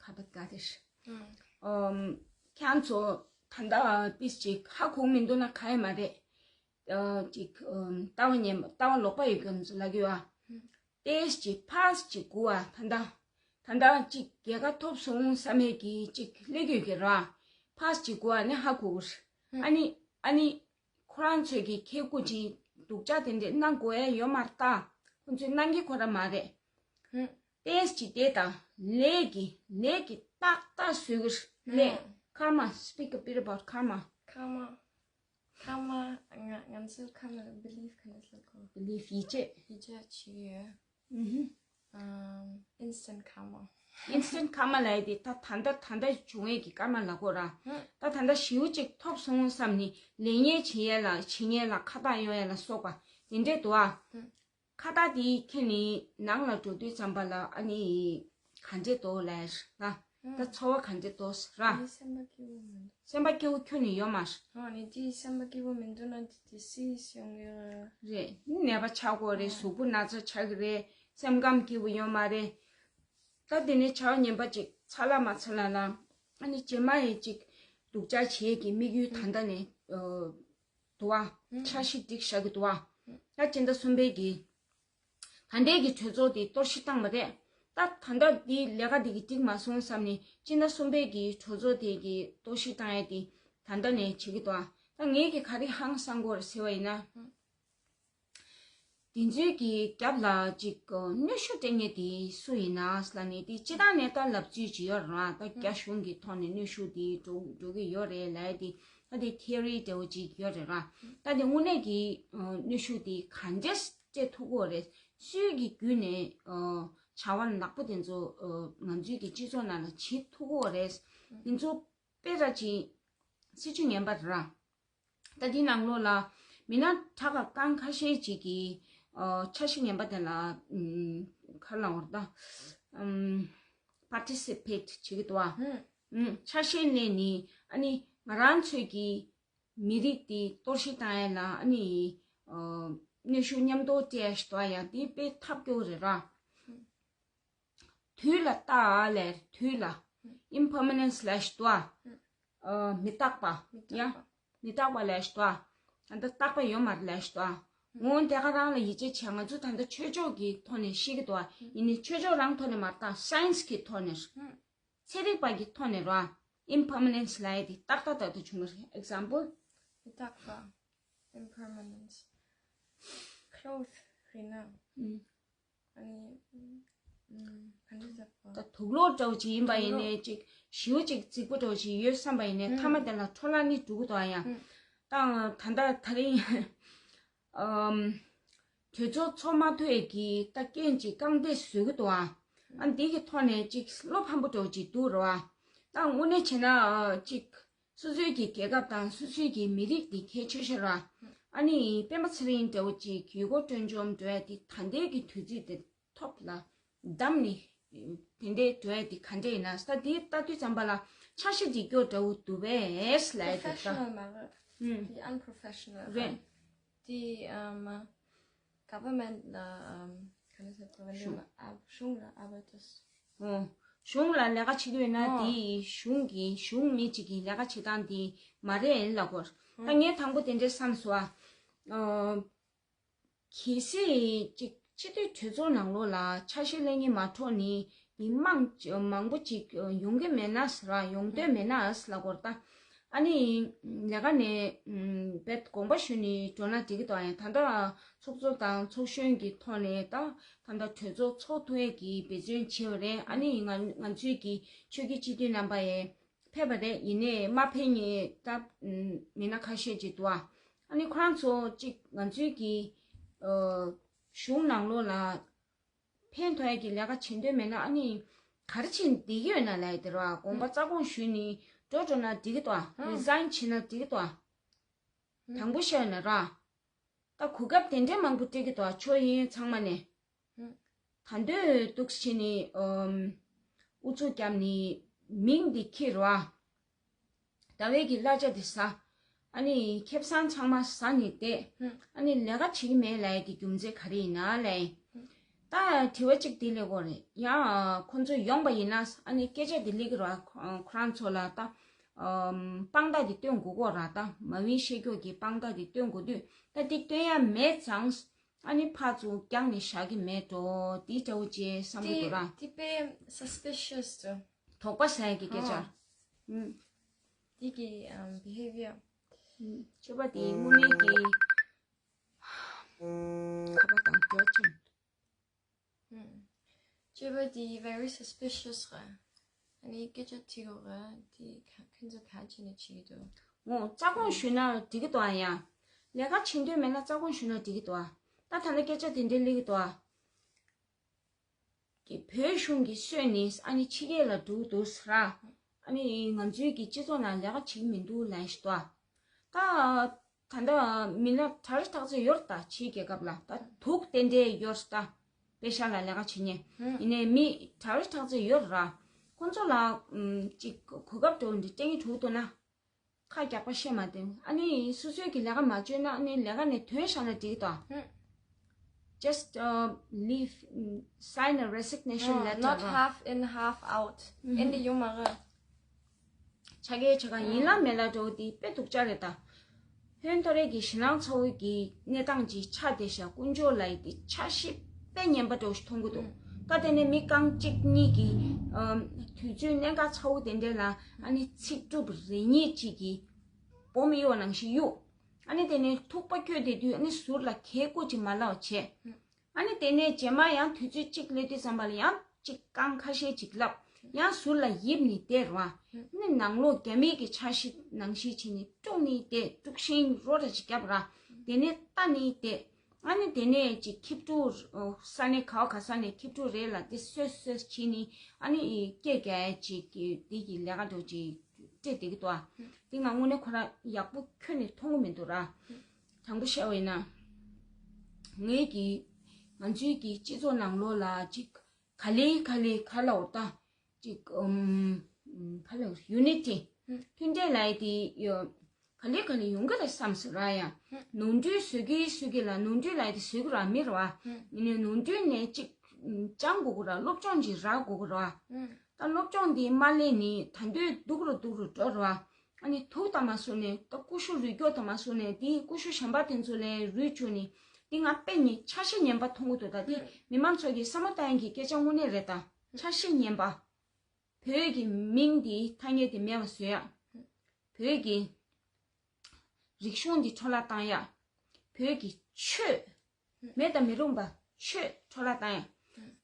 ཁ་པ་ཀ་དེ་ཤི། ཨམ་ཁྱང་ཚོ་ད་ལྟ་ཏིས་ཅིག་ཧ་གོ་མི་འདུག་ན་ག་ཡེ་མ་རེད། ཨ་ཅིག་ཨམ་ལྟ་བ་ཉན་ལྟ་བ་ལོག་པ་ཡོད་མཁན་ཚོ་ལ་གི་བ། ཏེས་ཅིག་ཕ་སི་ཅིག་གུ་བ་ད་ལྟ་ད་ལྟ་ཅིག་རྒྱལ་ཁ་ཐོབ་སོང་བསམ་མེད་ཀྱི་ཅིག་སླེབས་ཡོད་ཀྱི་ར། ཕ་སི་ཅིག་གུ་བ་ནི་ཧ་གོ་གི་ར། ཨ་ནི་ཨ་ནི་ཁོ་རང་ཚོས་ཀྱི་ཁེ་ཀུ་ཅིག་སྡུག་ཅག་དེ་འདྲས་གནང་དགོས་ཡ་ཡོད་མ་རེད་ད། ཁོ་ཚོས་གནང་གི་ཁོ་ར་མ་རེད། ཏེས་ཅིག་དེ་དང་ལས་ཀྱི་ལས་ཀྱི་ཏག་ཏག་བཟོས་གི་ར། ལས་ཀརྨ། Speak a bit about karma. Karma. Karma. ང་ང་ཚོས་karma ལ་believe ག་འདྲ་ལབ་དགོས། Believe ཡིད་ཆེས། ཡིད་ཆེས་བྱེད་ཀྱི་ཡོད། ཨུ་ཧུ། ཨམ། Instant karma. Instant karma ལབ་ཡ་དེ་ད་ད་ལྟ་ད་ལྟ་བྱུང་ཡས་ཀྱི་ཀརྨ་ལབ་དགོས་ར། ཧུམ། ད་ད་ལྟ་ཞེ་པོ་ཅིག་ཐོབ་སོང་བསམ་ནས་ལས་ངན་བྱེད་ཡས་ལ་བྱེད་ངན་ལ་ཁ་བཏགས་གཡོག་ཡས་ལ་སོགས་པ་དེ་འདྲས་འདུག་ཨ། ཧུམ། ཁ་བཏགས་དེ་ཁྱེར་ནས་ནང་ལ་འགྲོ་དུས་ཙམ་པ་ལ་ཨ་ནི་ག་འདྲས་འདུག་ལབ་ཡ་ད། ད་ཚོར་བ་ག་འདྲས་འདུག་ཟེར་ར། ངའི་སེམས་པ་སྐྱིད་པོ་མི་འདུག་སེམས་པ་སྐྱིད་པོ་ཁྱོན་ནས་ཡོད་མ་རེད། ཨ་ནི་དེ་སེམས་པ་སྐྱིད་པོ་མི་འདུག་ན་དེ་དེ་སི་སི་ཡོང་གི་རེད། ནད་པ་ཆགས་དགོས་རེད། ཨ། གཟུགས་པོ་ན་ཚ་ཆགས་ཀྱི་རེད། སེམས་ཁམས་སྐྱིད་པོ་ཡོད་མ་རེད། ད་དེ་ནས་བྱ་བ་ངན་པ་ཅིག་ཚ་ལ་མ་ཚ་ལ་ལ་ཨ་ནི་རྗེས་མ་ཡི་ཅིག་སྡུག་ཅག་བྱེད་ཀྱི་དམིགས་ཡུལ་ད་ལྟ་ནས་འདུག་བ། འཆར་གཞི་སྒྲིག་བཞག་གི་འདུག་བ། ད་སྤྱི་ཟླ་གསུམ་པའི་གི་ད་ལྟའི་གི་གྲོས་ཚོགས་དེ་གཏོར་བཤིག་བཏང་བ་རེད། ད་ད་ལྟ་འདི་ལས་ཀ་དེ་གི་འགྲིག་མ་སོང་བསམ་ནས་སྤྱི་ཟླ་གསུམ་པའི་གི་གྲོས་ཚོགས་དེ་གི་གཏོར་བཤིག་བཏང་ཡས་དེ་ད་ལྟ་ནས་བྱེད་ཀྱི་འདུག་ཨ། ད་ངས་གི་ག་རེ་ཧང་སང་གོ་རེད་ཟེར་བ་ཡིན་ན། དེ་ཚོའི་གི་རྒྱབ་ལ་ཅིག་གནོན་ཤུགས་སྤྲད་མཁན་དེ་སུ་ཡིན་ན་ཟེར་ནས་དེ་སྤྱི་བཏང་ནས་ད་ལབ་ཚུལ་ཅིག་ཡོད་རེད་ར། ད་རྒྱ་གཞུང་གི་ཐོག་ནས་གནོན་ཤུགས་དེ་འགྲོ་འགྲོ་གི་ཡོད་རེད་ལབ་ཡས་དེ་ད་དེ་ཐེ་རི་འདྲ་བོ་ཅིག་ཡོད་རེད་ར། ད་དེ་དངོས་གནས་ཀྱི་གནོན་ཤུགས་དེ་ག་འདྲས་སྤྲད་ཐུབ་ཀྱི་ཡོད་རེད། སུའི་གི་བརྒྱུད་ནས་ཨ་བྱ་བ་ནག་པོ་དེ་ཚོ་ཨ་ང་ཚོའི་གི་སྤྱི་ཚོགས་ནང་ལ་བྱེད་ཐུབ་ཀྱི་ཡོད་རེད། དེ་ཚོ་དཔེ་ར་ཅིག་ སྲིད་བྱུས་ངན་པ་རེད་ར། ད་འདི་ནང་ལོགས་ལ་མི་སྣ་གྲངས་ཀ་རྐང་ཁ་ཤས་ཅིག་གིས་ཨ་འཆར་གཞི་ངན་པ་དེ་ལ་ཨམ་ག་རེ་ལབ་དགོས་རེད་ད། ཨམ་participate་བྱེད་ཀྱི་འདུག་བ། ཨམ་འཆར་གཞི་ལས་ནི་ཨ་ནི་ང་རང་ཚོས་ཀྱི་མི་རིགས་དེ་གཏོར་བཤིག་བཏང་ཡ་ལ་ཨ་ནི་ཨ་གནོན་ཤུགས་མཉམ་དུ་སྤྲད་ཡ་ཞིག་འདུག་བ། ཡང་དེ་དཔེ་ཐབས་སྐྱོ་བོ་རེད་ར། དུས་ལ་རྟག་ལས་དུས་ལ་impermanence་ལབ་ཡ་ཞིག་འདུག་བ། ཨ་མི་རྟག་པ། མི་རྟག་ཡ། པ། མི་རྟག་པ་ལབ་ཡ་ཞིག་འདུག་བ། ད་ལྟ་རྟག་པ་ཡོད་མ་རེད་ལབ་ཡ་ཞིག་འདུག་བ། འོ་དེ་ག་རང་ལ་ཡིད་ཆེས་བྱས། ང་ཚོ་ད་ལྟ་ཆོས་ཕྱོགས་ཀྱི་ཐོག་ནས་བཤད་ཀྱི་འདུག་བ། ཡིན་ནའི་ཆོས་ཕྱོགས་རང་ཐོག་ནས་མ་རེད་ད། science་གི་ཐོག་ནས། ཚན་རིག་པ་གི་ཐོག་ནས་ར། impermanence་ལབ་ཡ་དེ་ཏག་ཏག་ཏག་ཏག་བྱུང་བ་རེད། example། མི་རྟག་པ། impermanence། cloth་རེད་ན། ཨུམ། ཨ་ནི་ཨུམ། ག་འདྲ་ཟེར་དགོས། ད་དུག་ལོག་འདྲ་བོ་ཅིག་ཡིན་པ་ཡིན་ནའི། དུག་ལོག་ཅིག་ཞེ་པོ་ཅིག་རྫིག་པོ་འདྲ་བོ་ཅིག་ཡོད་བསམ་པ་ཡིན་ནའི། ཨུམ། མཐའ་མ་དེ་ལ་འཕྲོ་བརླག་ནི་འགྲོ་གི་འདུག་ཨ་ཡ། ཨུམ། ད་ད་ལྟ་ད་རིང་། ཨམ། གྲོས་ཚོགས་ཚོགས་མ་ཐུབ་ཡས་ཀྱི་ད་རྐྱེན་ཅིག་རྐང་སྟེགས་བཟོ་གི་འདུག་ཨ། ཨ་འདི་གི་ཐོག་ནས་ཅིག་བློ་ཕམ་པོ་འདྲ་བོ་ཅིག་འདུག་ར་བ། ད་དངོས་གནས་བྱས་ན་ཨ་ཅིག་སོ་སོའི་གི་རྒྱལ་ཁབ་དང་སོ་སོའི་གི་མི་རིགས་འདི་གལ་ཆེ་ཤོས་ར། ཨ་ནི་སྤེན་པ་ཚེ་རིང་འདྲ་བོ་ཅིག་ཡུལ་སྐོར་སྤྲོ་འཆམ་འགྲོ་ཡ་དེ་ད་ལྟའི་གི་དུས་ཚོད་དེ་ཐོག་ལ་བདམས་ནས་དེ་འདྲའི་འགྲོ་ཡ་དེ་ག་འདྲ་ཡིན་ན། ད་དེ་ལྟ་དུས་ཙམ་པ་ལ་འཆར་གཞི་འགྲིག་སྐྱོ་འདྲ་བོ་འདུག་པས་ལབ་ཡ་དེ་ད། professional་མ་རེད། ཨུམ། དེ་unprofessional་རེད། རེད། དེ་ཨམ་government་ལ་ཨམ་ག་རེ་ཟེར་དགོས་རེད། གཞུང་། ཨ་གཞུང་ལ་ཨ་བ་ཏོས། ཨོ། གཞུང་ལ་ལས་ཀ་བྱེད་ཀྱི་ཡོད་ན། ཨོ། དེ་གཞུང་གི་གཞུང་མི་གཅིག་གི་ལས་ཀ་བྱེད་སྟངས་དེ་མ་རེད་ལབ་དགོས། ད་ཨོ། ངས་དང་པོ་དེ་འདྲས་བསམ་སོང་ཨ། ཨོ། གལ་སྲིད་ཅིག་སྤྱི་འཐུས་གྲོས་ཚོགས་ནང་ལོགས་ལ་འཆར་གཞི་ལེགས་ཉེས་མ་འཕྲོད་ནས་མི་མང་མང་པོ་ཅིག་ཡོང་གི་མེད་ན་ཟེར་བ། ཡོང་འདོད་མེད་ན་ཟེར་ལབ་དགོས་རེད་ད། ཨ་ནི་ལས་ཀ་ནས་ཨམ་བེད་དགོངས་པ་ཞུས་ནས་འགྲོ་ན་འགྲིག་གི་འདུག་ཨ། ཡང་ད་ལྟ་ཚོགས་གཙོ་དང་ཚོགས་གཞོན་གྱི་ཐོག་ནས་ད་ད་ལྟ་གྲོས་ཚོགས་ཚོགས་ཐུབ་ཡས་ཀྱི་འབད་བརྩོན་བྱས་པ་རེད། ཨ་ནི་ང་ང་ཚོའི་གི་ཆོས་བརྒྱུད་སྤྱི་འཐུས་རྣམ་པ་ཡང་ཕེབས་པ་རེད། ཡིན་ནའི་མ་ཕེབས་མཁན་ད་ཨམ་མི་སྣ་ཁ་ཤས་ཅིག་འདུག་ཨ། ཨ་ནི་ཁོ་རང་ཚོ་ཅིག་ང་ཚོའི་གི་ཨ་གཞུང་ནང་ལོགས་ལ་ཕན་ཐོགས་ཡས་ཀྱི་ལས་ཀ་བྱེད་འདོད་མེད་ན། ཨ་ནི་ག་རེ་བྱེད་ན་འགྲིག་གི་ཡོད་ན་ལབ་ཡ་དེ་རེད་བ། དགོངས་པ་ཨང་རྩ་དགོངས་ཞུས་ནས་འགྲོ་འགྲོ་ན་འགྲིག་གི་འདུག་ཨ། ཨང་རི་ཛའིན་བྱེད་ན་འགྲིག་གི་འདུག་ཨ། ཨང་དྲང་པོ་བཤད་ན་ར། ད་གོ་སྐབས་དེ་འདྲའི་མང་པོ་སྤྲད་ཀྱི་འདུག་ཨ། ཕྱོགས་གཉིས་ཚང་མ་ནས། ཨང་ད་འདོད་འདུག་བྱས་ནས་ཨམ་ཨུ་ཚུགས་བརྒྱབ་ནས་མིང་འདི་འཁྱེར་ར། ཟླ་བའི་གི་གླ་ཆ་དེ་ཟ། ཨ་ནི་ཁེ་བཟང་ཚང་མ་ཟ་ནས་བསྡད། ཨ་ནི་ལས་ཀ་བྱེད་ཀྱི་མེད་ལབ་ཡ་དེ་རྒྱུ་མཚན་ག་རེ་ཡིན་ན་ལབ་ཡིན། ད་དྲི་བ་གཅིག་དེ་སླེབས་ཀྱི་ཡོད་རེད། ཡང་ཁོང་ཚོ་ཡོང་པ་ཡིན་ན་ཨ་ནི་སྐད་ཆ་དེ་སླེབས་ཀྱི་རེད་བ། ཁོ་རང་ཚོ་ལ་ད་ཨམ་དཔང་རྟགས་དེ་སྟོན་དགོས་ཀྱི་ཡོད་རེད། ད་མ་ཝིན་བཤད་རྒྱུ་གི་དཔང་རྟགས་དེ་སྟོན་དགོས་དུས། ད་དེ་སྟོན་ཡ་མེད་ཙང་ཨ་ནི་ཕར་ཚུར་བཀྱགས་ནས་བཞག་གི་མེད་འགྲོ། དེ་འདྲ་བོ་ཅིག་བསམ་གྱི་འདུག་ར། དེ་དཔེ་suspicious་འདུག་དོགས་པ་ཟ་ཡ་གི་སྐད་ཆ། ཨོ། ཨུམ། དེ་གི་ཨམ་behavior། ཨུམ། སྤྱོད་པ་དེ་དངོས་གནས་ཀྱི་ཁ་པ་དང་འགྱོད་ཅན། ཨུམ། སྤྱོད་པ་དེ་very suspicious་རེད། ཨ་ནི་སྐད་ཆ་དྲི་དགོས་རེད། དེ་ག་ཁྱོད་ཚོ་ག་བྱས་ནས་བྱེད་ཀྱི་འདུག་ངོ་། རྩ་དགོངས་ཞུས་ན་འགྲིག་གི་འདུག་ཨ། ཡ། ལས་ཀ་བྱེད་འདོད་མེད་ན་རྩ་དགོངས་ཞུས་ན་འགྲིག་གི་འདུག་ཨ། ད་ད་ལྟ་སྐད་ཆ་དེ་འདྲ་སླེབས་ཀྱི་འདུག་ཨ། གི་བོད་གཞུང་གིས་གསོས་ནས་ཨ་ནི་ཕྱི་རྒྱལ་ལ་འགྲོ་འདུག་ཟེར། ཨ་ནི་ང་ཚོའི་གི་སྤྱི་ཚོགས་ནང་ལས་ཀ་བྱེད་ཀྱི་མི་འདུག་ལབ་ཞིག་འདུག་ཨ། ད་ད་ལྟ་མི་སྣ་གྲ་སྒྲིག་ཐག་ཆོད་ཡོད་རེད་ད། ཕྱིའི་རྒྱལ་ཁབ་ལ་ད་དུག་དེ་འདྲས་ཡོད་རེད་ད། པེ་ཤ་ལ་ལས་ཀ་བྱེད་མཁན། ཡིན་ནའི་མི་གྲ་སྒྲིག་ཐག་ཆོད་ཡོད་རེད་ར། ཁོང་ཚོ་ལ་ཨམ་ཅིག་གོ་སྐབས་འདྲ་བོ་འདི་སྤྲད་མཁན་འགྲོ་གི་འདུག་ན། ཁ་རྒྱག་པ་བཤད་མ་བསྡད། ཨ་ནི་སོ་སོའི་གི་ལས་ཀ་མ་བཅོས་ན་ཨ་ནི་ལས་ཀ་ནས་ཐོན་བཞག་ན་འགྲིག་གི་འདུག་ཨ། ཧུམ། Just uh, leave, mm, sign a resignation letter. Not half in, half out. ཨིན་དེ་ཡོང་མ་གི། ཆ་གའི་ཆ་ག་ཡིན་ལ་མེད་ལ་འགྲོ་དེ་དཔེ་སྡུག་ཅག་རེད་ད། ཧོན་ཐོ་རེ་གི་ཞེད་སྣང་ཚ་བོ་གི་གནས་སྟངས་ཀྱི་ཆ་དེ་ཤ་དཀོན་མཆོག་ལ་ཡི་དེ་ཆ་ཤི་དཔེ་ངན་པ་འདྲ་བོ་ཞིག་མཐོང་གི་འདུག་ད་དེ་ནས་མི་རྐང་གཅིག་གཉིས་ཀྱིས་ཨམ་དུས་ཚོད་གནད་འགག་ཚ་བོ་དེ་འདྲ་ལ་ཨ་ནི་ཚིག་གྲུབ་རེ་གཉིས་གཅིག་གིས་སྦོམ་གཡོ་ནང་བཞིན་གཡུག་ཨ་ནི་དེ་ནས་ཐུག་པ་སྐྱོ་དེ་དུས་ཨ་ནི་ཟུར་ལ་ཁའི་སྐུ་ཅིག་མ་ལབ་བྱས། ཨ་ནི་དེ་ནས་རྗེས་མ་ཡང་དུས་ཚོད་གཅིག་སླེབས་དུས་ཙམ་པ་ལ་ཡང་གཅིག་རྐང་ཁ་ཤས་ཅིག་ལབ། ཡང་ཟུར་ལ་ཡིབ་ནས་བསྡད་ར། ཨ་ནི་ནང་ལོགས་རྒྱ་མིའི་གི་འཆར་གཞི་ནང་བཞིན་བྱས་ནས་དཀྲུག་ནས་བསྡད། དཀྲུག་ཤིང་རོ་འདྲ་ཅིག་བརྒྱབ་ར། དེ་ནས་ལྟ་ནས་བསྡད། ཨ་ནི་དེ་ནས་ཅིག་ཁྱི་ཕྲུག་ས་གནས་ག་བ་ག་ས་ནས་ཁྱི་ཕྲུག་རེད་ལ་དེ་སོད་སོད་བྱས་ནས་ཨ་ནི་སྐད་རྒྱག་ཡ་ཅིག་དེ་གི་ལས་ཀ་འགྲོ་ཅིག་སྤྲད་བསྡད་ཀྱི་འདུག་ཨ། དེ་ང་དངོས་གནས་ཁོ་རང་ཡག་པོ་ཁྱོན་ནས་མཐོང་གི་མི་འདུག་ར། དྲང་པོ་བཤད་པ་ཡིན་ན། ངའི་གི་ང་ཚོའི་གི་སྤྱི་ཚོགས་ནང་ལོགས་ལ་ཅིག་ག་ལེ་ག་ལེ་ག་ལ་འོ་ད་ཅིག་ཨམ་ག་ལ་ཡུ་ནི་ཊི་མཐུན་སྒྲིལ་ལབ་ཡ་དེ་ཡོ་ག་ལེ་ག་ལེ་ཡོང་གི་རེད་བསམ་སོང་ར། ཡ་ནོར་འཁྲུལ་བཟོ་གི་བཟོ་གི་ལ་ནོར་འཁྲུལ་ལབ་ཡ་དེ་བཟོ་གི་ར་མི་ར་བ། ཡིན་ནའི་ནོར་འཁྲུལ་ནས་ཅིག་སྦྱང་དགོས་གི་ར། སློབ་སྦྱོང་ཅིག་རག་དགོས་གི་ར། ད་སློབ་སྦྱོང་འདི་མ་ལེན་ནི་ད་འདོད་སྡུག་རུ་སྡུག་རུ་འགྲོ་ར། ཨ་ནི་དུག་དང་མ་བཟོ་ནས་ད་ཀུ་ཤུ་རུལ་སྐྱོག་དང་མ་བཟོ་ནས་དེ་ཀུ་ཤུ་གཞན་པ་དེ་ཚོ་ལས་རུལ་བཅུག་ནས་དེ་ང་དཔེ་ནི་ཆ་ཤས་ངན་པ་མཐོང་གི་འདུག་ད་དེ་མི་མང་ཚོ་གི་བསམ་བློ་བཏང་ཡ་གི་སྐད་ཆ་དངོས་གནས་རེད། ད་ཆ་ཤས་ངན་པ། བོད་ཀྱི་མིང་འདི་ཐ་སྙད་དེ་མེད་པ་བཟོ་ཡ། བོད་ཀྱི་རིག་གཞུང་འདི་འཕྲོ་བརླག་བཏང་ཡ། བོད་ཀྱི་ཆོས་མེད་དང་མི་རུང་བ་ཆོས་འཕྲོ་བརླག་བཏང་ཡ།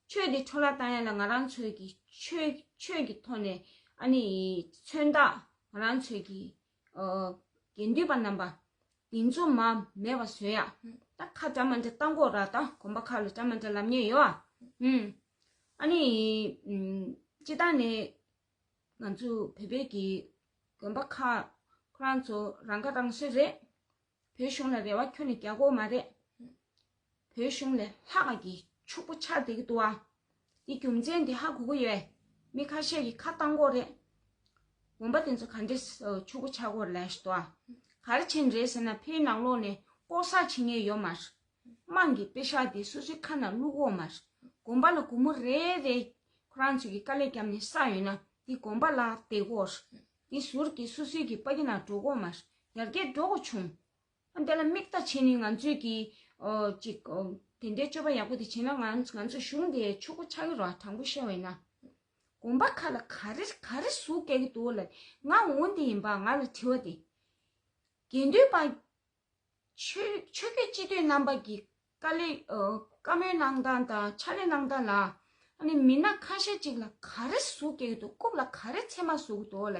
ཆོས་འདི་འཕྲོ་བརླག་བཏང་ཡ་ལ་ང་རང་ཚོའི་གི་ཆོས་ཆོས་ཀྱི་ཐོག་ནས་ཨ་ནི་མཚོན་རྟགས་ང་རང་ཚོའི་གི་ཨ་དགེ་འདུན་པ་རྣམ་པ་འདི་ཚོ་མ་མེད་པ་བཟོ་ཡ། ད་ཁ་འདྲ་མ་འདྲ་བཏང་གོ་ར། ད་དགོན་པ་ཁག་ལ་འདྲ་མ་འདྲ་ལབ་མཁན་ཡོད་ཨ། ཨ་ནི་སྤྱི་བཏང་ནས་ང་ཚོ་བོད་པའི་གི་དགོན་པ་ཁག་ཁོ་རང་ཚོ་རང་ཁ་རང་གསོ་རེད། བོད་གཞུང་ལ་རེ་བ་ཁྱོན་ནས་རྒྱག་གི་ཡོད་མ་རེད། བོད་གཞུང་ལས་ལྷག་གི་ཕྱུག་པོ་ཆགས་བསྡད་ཀྱི་འདུག་ཨ། འདི་རྒྱུ་མཚན་འདི་ཧ་གོ་གི་ཡོད། མི་ཁ་ཤས་ཀྱིས་ཁ་བཏང་གི་ཡོད་རེད། དགོན་པ་དེ་ཚོ་ག་འདྲས་ཕྱུག་པོ་ཆགས་ཀྱི་ཡོད་རེད་ལབ་ཤི་འདུག་ཨ། ག་རེ་བྱས་ནས་རེད་ཟེར་ན་བོད་ནང་ལོགས་ནས་ལྐོག་ཟ་བྱེད་མཁན་ཡོད་མ་རེད། དམངས་ཀྱི་པེ་ཤག་དེ་སོ་སོའི་ཁ་ནང་བླུག་གི་ཡོད་མ་རེད། དགོན་པ་ལ་སྒོར་མོ་རེ་རེ་ཁོ་རང་ཚོས་ཀྱི་དཀའ་ལས་བརྒྱབ་ནས་བསགས་ཡོད་ན་དེ་དགོན་པ་ལ་བསྡད་ཀྱི་ཡོད་རེད། དེ་ཟུར་གྱི་སོ་སོའི་གི་པ་ཀི་ནང་འགྲོ་གི་ཡོད་མ་རེད། ཡར་རྒྱས་འགྲོ་གི་བྱུང་། ཨ་འདི་ལ་དམིགས་ལྟ་བྱས་ནས་ང་ཚོས་ཀྱི་ཨོ་ཅིག་ཨོ་དེ་འདྲའི་སྤྱོད་པ་ཡག་པོ་དེ་བྱས་ན་ང་ང་ཚོ་གཞུང་དེ་ཕྱུག་པོ་ཆགས་ཀྱི་རེད། དྲང་པོ་བཤད་པ་ཡིན་ན། དགོན་པ་ཁག་ལ་ག་རེ་ག་རེ་ཟུག་སྐྱེ་གི་འདུག་ལ་ང་འོ་འདི་ཡིན་པ་ང་ལ་དྲི་བ་དེ། དགེ་འདུན་པ་ཆོས་ཆོས་བརྒྱུད་སྤྱི་འཐུས་རྣམ་པ་གི་དཀའ་ལས་ཨོ་བཀའ་མོལ་གནང་སྟངས་དང་ཕྱག་ལས་གནང་སྟངས་ལ་ཨ་ནི་མི་སྣ་ཁ་ཤས་ཅིག་ལ་ག་རེ་ཟུག་སྐྱེ་གི་འདུག་རྐུབ་ལ་ག་རེ་ཚེར་མ་ཟུག་གི་འདུག་ལ་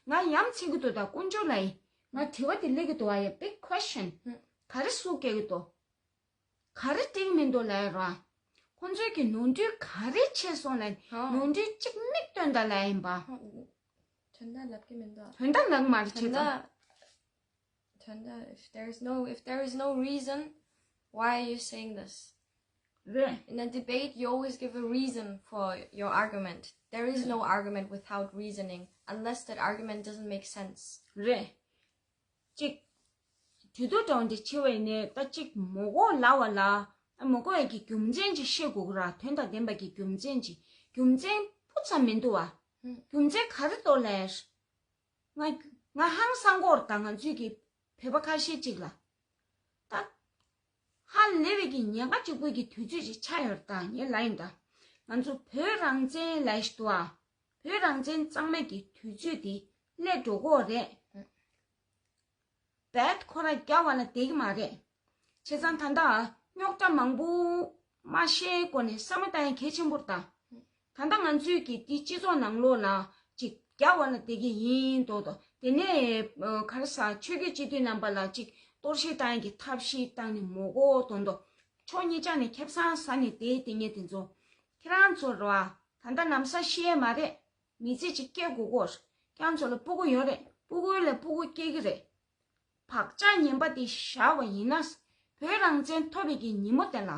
ང་ཡ་མཚན་གི་འདུག་ད་དཀོན་མཆོག་ལ་ཡིན། ང་དྲི་བ་དེ་སླེབས་ཀྱི་འདུག་ཨ། ཡ་big question། ཧུམ། ག་རེ་ཟུག་སྐྱེ་གི་འདུག་ག་རེ་འགྲིག་མི་འདུག་ལབ་ཡ་ར། ཁོང་ཚོའི་གི་ནོར་འཁྲུལ་ག་རེ་ཆེ་སོང་ལབ། ཧོ། ནོར་འཁྲུལ་གཅིག་མིག་སྟོན་དང་ལབ་ཡིན་པ། ཧོ། དོན་དག་ལབ་ཀྱི་མི་འདུག་དོན་དག་ལབ་མ་རེད་ཆེ་དོན་ཙང་། དག་དོན་དག if there is no if there is no reason, why are you saying this? རེད། In a debate, you always give a reason for your argument. There is no argument without reasoning, unless that argument doesn't make sense. རེད། གཅིག་གྲོས་བསྡུར་འདྲ་བོ་འདི་བྱེད་པ་ཡིན་ནའི་ད་གཅིག་མི་དགོས་ལབ་པ་ལ་མི་དགོས་ཡ་གི་རྒྱུ་མཚན་ཅིག་བཤད་དགོས་ཀྱི་ར། དོན་དང་ལྡན་པ་གི་རྒྱུ་མཚན་ཅིག་རྒྱུ་མཚན་སྤུ་ཙམ་མི་འདུག་བ། ཧུམ། རྒྱུ་མཚན་ག་རེ་འདུག་ལབ། ང་ང་ཧང་སང་གི་ཡོད་རེད་ད་ང་ཚོའི་གི་བོད་པ་ཁ་ཤས་ཅིག་ལ། ད་ཧ་ལས་པའི་གི་ཉེན་ཁ་གཅིག་པུའི་གི་དུས་ཚོད་ཅིག་ཆགས་ཡོད་རེད་ད་ངས་ལབ་ཡིན་ད། ང་ཚོ་བོད་རང་བཙན་ལབ་ཤི་འདུག་ཨ། བོད་རང་བཙན་གཙང་མའི་གི་དུས་ཚོད་དེ་སླེབས་འགྲོ་གི་ཡོད་རེད། བེད་ཁོ་ར་རྒྱག་པ་ལ་བསྡད་ཀྱི་མ་རེད། བྱས་ཙང་ད་ལྟ་རྙོག་དྲ་མང་པོ་མ་ཤེས་སྒོ་ནས་བསམ་བློ་བཏང་ཡ་གལ་ཆེན་པོ་རེད་ད། ད་ལྟ་ང་ཚོས་ཀྱི་འདི་སྤྱི་ཚོགས་ནང་ལོགས་ལ་ཅིག་རྒྱག་པ་ལ་བསྡད་ཀྱི་ཡིན་མདོག་མདོག་དེ་ནས་ཨ་ག་རེ་ཟ་ཆོས་བརྒྱུད་སྤྱི་འཐུས་རྣམ་པ་ལ་ཅིག་གཏོར་བཤིག་བཏང་ཡ་གི་ཐབས་ཤེས་བཏང་ནས་མི་དགོས་མདོག་མདོག་ཕྱོགས་གཉིས་ཆ་ནས་ཁེ་བཟང་ཟ་ནས་བསྡད་བསྡད་མཁན་དེ་ཚོ་ཁྱེད་རང་ཚོ་རེད་བ། ད་ལྟ་ལམ་སང་ཤེས་ཡ་མ་རེད། མི་ཚེ་གཅིག་སྐྱེལ་དགོས་གོ། ཁྱེད་རང་ཚོ་ལ་སྤུ་གུ་ཡོད་རེད། སྤུ་གུ་ལ་སྤུ་གུ་སྐྱེ་གི་རེད། བག་ཆགས་ངན་པ་དེ་བཞག་པ་ཡིན་ན། བོད་རང་བཙན་ཐོབ་པའི་གི་ཉིན་མོ་དེ་ལ།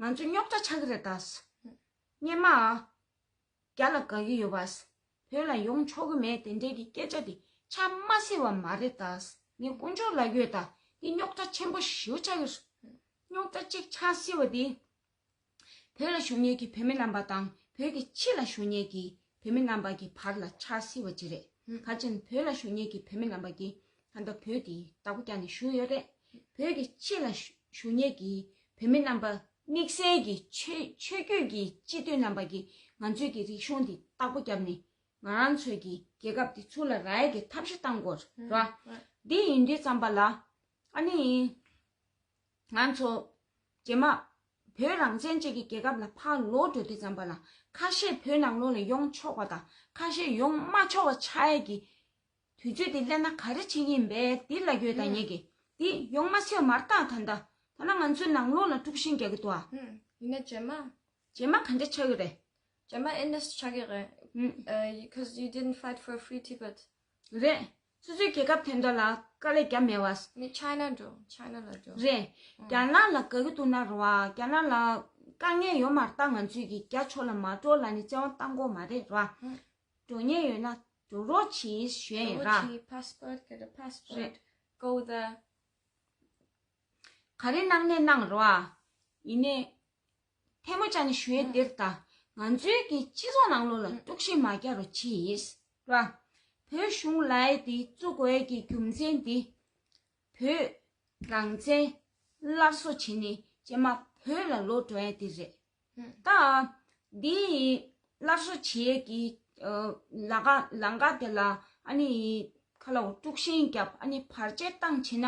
ང་ཚོ་རྙོག་དྲ་ཆགས་ཀྱི་རེད་ད། སྔོན་མ། རྒྱ་ལ་དགའ་གི་ཡོད་པ། བོད་ལ་ཡོང་ཆོག་གི་མེད་དེ་འདྲའི་གི་སྐད་ཆ་དེ་ཆགས་མ་སྲིད་པ་མ་རེད་ད། ངས་དཀོན་མཆོག་ལ་ཡོད་ད། དེ་རྙོག་དྲ་ཆེན་པོ་ཞེ་པོ་ཆགས་ཀྱི་རེད། རྙོག་དྲ་གཅིག་ཆགས་སྲིད་པ་དེ། བོད་ལ་བཞུགས་མཁན་གྱི་བོད་མི་རྣམ་པ་དང་བོད་ཀྱི་ཕྱི་ལ་བཞུགས་མཁན་གྱི་བོད་མི་རྣམ་པ་གྱི་བར་ལ་ཆགས་སྲིད་པ་ཅིག་རེད། ཧུམ། ག་ཅི་ན་བོད་ལ་བཞུགས་མཁན་གྱི་བོད་མི་རྣམ་པ་གྱིས་ད་ལྟ་བོད་དེ་བདག་པོ་རྒྱག་ནས་བཞུགས་ཡོད་རེད། བོད་ཀྱི་ཕྱི་ལ་བཞུགས་མཁན་གྱི་བོད་མི་རྣམ་པ་དམིགས་བསལ་གྱི་ཆོས་ཆོས་བརྒྱུད་ཀྱི་སྤྱི་འཐུས་རྣམ་པ་གྱིས་ང་ཚོའི་གི་རིག་གཞུང་འདི་བདག་པོ་བརྒྱབ་ནས་ང་རང་ཚོའི་གི་རྒྱལ་ཁབ་འདི་ཚུར་ལ་རག་ཡ་གི་ཐབས་ཤེས་བཏང་དགོས་རེད། འདི་ཡིན་དུས་ཙམ་པ་ལ་ཨ་ནི། ང་ཚོ་རྗེས་མ་བོད་རང་བཙན་ཅན་གྱི་རྒྱལ་ཁབ་ལ་ཕར་ལོག་འགྲོ་དུས་ཙམ་པ་ལ་ཁ་ཤས་བོད་ནང་ལོགས་ལ་ཡོང་ཆོག་པ་དང་ཁ་ཤས་ཡོང་མ་ཆོག་པ་ཆགས་ཡས་ཀྱི་དུས་ཚོད་དེ་སླེབས་ན་ག་རེ་བྱེད་ཀྱི་ཡིན་པས་འདི་ལབ་རྒྱུ་དང་ངེད་ཀྱིས་འདི་ཡོང་མ་སྲིད་པ་མ་རེད་ད། ད་ལྟ་ང་ཚོའི་ནང་ལོགས་ལ་དཀྲུག་ཤིང་རྒྱག་གི་འདུག་ཨ། ཡིན་ན་རྗེས་མ། རྗེས་མ་ག་འདྲ་ཆགས་ཀྱི་རེད། རྗེས་མ་ཨེ་འདྲ་ཆགས་ཀྱི་རེད། ཨ། Because you didn't fight for a free Tibet. རེད། སོ་སོའི་རྒྱལ་ཁབ་དེ་འདྲ་ལ་དཀའ་ལས་རྒྱག་མེད་བ། ནི་ཆའི་ན་འགྲོ། ཆའི་ན་ལ་འགྲོ། རེད། ཨང་། རྒྱ་ནག་ལ་དགའ་གི་འདུག་ན་རེད་བ། རྒྱ་ནག་ལ་དཀའ་ངལ་ཡོད་མ་རེད། ད་ང་ཚོས་ཀྱི་རྒྱ་ཕྱོགས་ལ་མ་འགྲོ་ལབ་ནས་བཙན་དབང་བཏང་དགོས་མ་རེད་བ། ཨང་། འགྲོ་མཁན་ཡོད་ན་འགྲོ་རོགས་གྱིས་ཞུ་ཡ་ཡིན་ར། འགྲོ་རོགས་གྱིས། passport, get a passport, རེད། Go there. ག་རེ་གནང་ནས་གནང་རོགས་ཨ། ཡིན་ནའི། ཐལ་མོ་སྦྱར་ནས་ཞུ་ཡས་འདིར་ད། ང་ཚོའི་གི་སྤྱི་ཚོགས་ནང་ལོགས་ལ་དཀྲུག་ཤིང་མ་རྒྱག་རོགས་གྱིས། ར། བོད་གཞུང་ལབ་ཡས་དེ་བཙུགས་དགོས་ཡས་ཀྱི་རྒྱུ་མཚན་དེ། བོད་རང་བཙན་སླར་གསོ་བྱས་ནས་རྗེས་མ་བོད་ལ་ལོག་འགྲོ་ཡས་དེ་རེད། ད། འདི། སླར་གསོ་བྱེད་ཀྱི། ལ་ཀ་ལང་ཀ་དེ་ལ། ཨ་ནི། ཁ་ལ་འོ་དཀྲུག་ཤིང་བརྒྱབ། ཨ་ནི་བར་ཆད་བཏང་བྱེད་ན།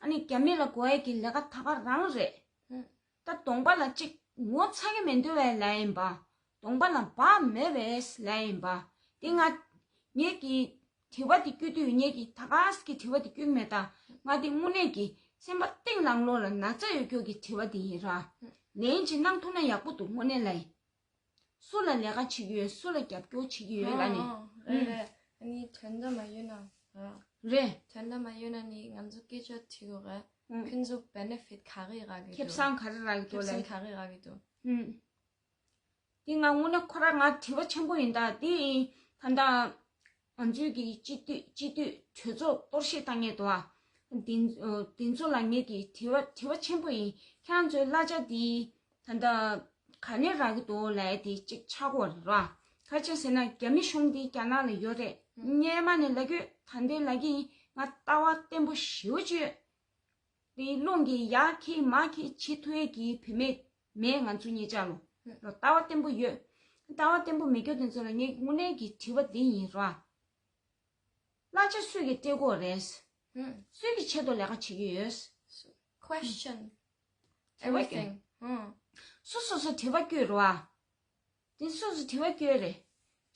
ཨ་ནི་རྒྱ་མི་ལ་དགོས་ཡས་ཀྱི་ལས་ཀ་ད་ག་རང་རེད། ད་གདོང་པ་ལ་གཅིག་ངོ་ཚ་གི་མི་འདུག་བས་ལས་ཡིན་པ། གདོང་པ་ལ་བག་མེད་བས་ལས་ཡིན་པ། དེ་ང་། ངེད་ཀྱི། དྲི་བ་དེ་བསྐྱུར་དུས་ངེད་ཀྱི་ད་ག་ཟེ་གི་དྲི་བ་དེ་བསྐྱུར་མེད་ད། ང་དེ་དངོས་གནས་ཀྱི་སེམས་པ་གཏིང་ནང་ལོགས་ལ་ན་ཚ་ཡོད་རྒྱུ་གི་དྲི་བ་དེ་ཡིན་ར། ལན་ཅིག་གནང་ཐུབ་ན་ཡག་པོ་འདུག་དངོས་གནས་ལ་ཡིན། སུ་ལ་ལས་ཀ་བྱེད་ཀྱི་ཡོད། སུ་ལ་རྒྱབ་སྐྱོར་བྱེད་ཀྱི་ཡོད་ལ་ནི། ཨང་། རེད་རེད། ཨ་ནི་དོན་དག་མ་ཡོད་ན་ར། རེད། དོན་དག་མ་ཡོད་ན་ནི་ང་ཚོ་སྐད་ཆ་དྲི་དགོས་རེད། ཨང་། ཁྱོད་ཚོ་benefit ག་རེ་རག་གི་འདུག་ཁེ་བཟང་ག་རེ་རག་གི་འདུག་ལ། ཁེ་བཟང་ག་རེ་རག་གི་འདུག་ཨང་། འདི་ང་དངོས་གནས་ཁོ་རང་ང་དྲི་བ་ཆེན་པོ་ཡིན་ད། འདི་ད་ལྟ་ང་ཚོའི་གི་སྤྱི་འཐུས་སྤྱི་འཐུས་གྲོས་ཚོགས་གཏོར་བཤིག་བཏང་མཁན་འདུག་ཨ། འདི་འདི་ཚོ་ལ་ངེད་ཀྱི་དྲི་བ་དྲི་བ་ཆེན་པོ་ཡིན། ཁྱེད་རང་ཚོའི་གླ་ཆ་འདི་ད་ལྟ་ག་ནས་རག་གི་འདུག་ལབ་ཡ་དེ་གཅིག་ཆགས་ཀྱི་ཡོད་རེད་ར། ག་རེ་བྱས་ཟེར་ན་རྒྱ་མི་གཞུང་འདི་རྒྱ་ནག་ལ་ཡོད་རེད། སྔོན་མ་ནས་ལབ་ཀྱི་ཡོད། ད་འདི་ལབ་ཀྱི་ཡིན། ང་ལྟ་བ་བརྟན་པོ་ཞེ་པོ་ཅིག་ཡོད། དེའི་རླུང་གིས་ཡར་འཁྱེར་མར་འཁྱེར་བྱེད་ཐུབ་ཡས་ཀྱི་བུད་མེད་མེད་ང་ཚོ་གཉིས་ཆ་ལོ། ལོ་ལྟ་བ་བརྟན་པོ་ཡོད། ལྟ་བ་བརྟན་པོ་མེད་རྒྱུ་དེ་ཚོ་ལ་ངས་དངོས་གནས་ཀྱི་དྲི་བ་འདི་ཡིན་ར། གླ་ཆ་སུས་ཀྱིས་སྤྲད་དགོས་རེད། ཧུམ། སུས་ཀྱི་ཆེད་དུ་ལས་ཀ་བྱེད་ཀྱི་ཡོད། Question དྲི་བ་everything. ཧུམ། སོ་སོ་སོ་དྲི་བ་བསྐྱོད་རོགས་ཨ། དེ་སོ་སོ་དྲི་བ་བསྐྱོད་རེད།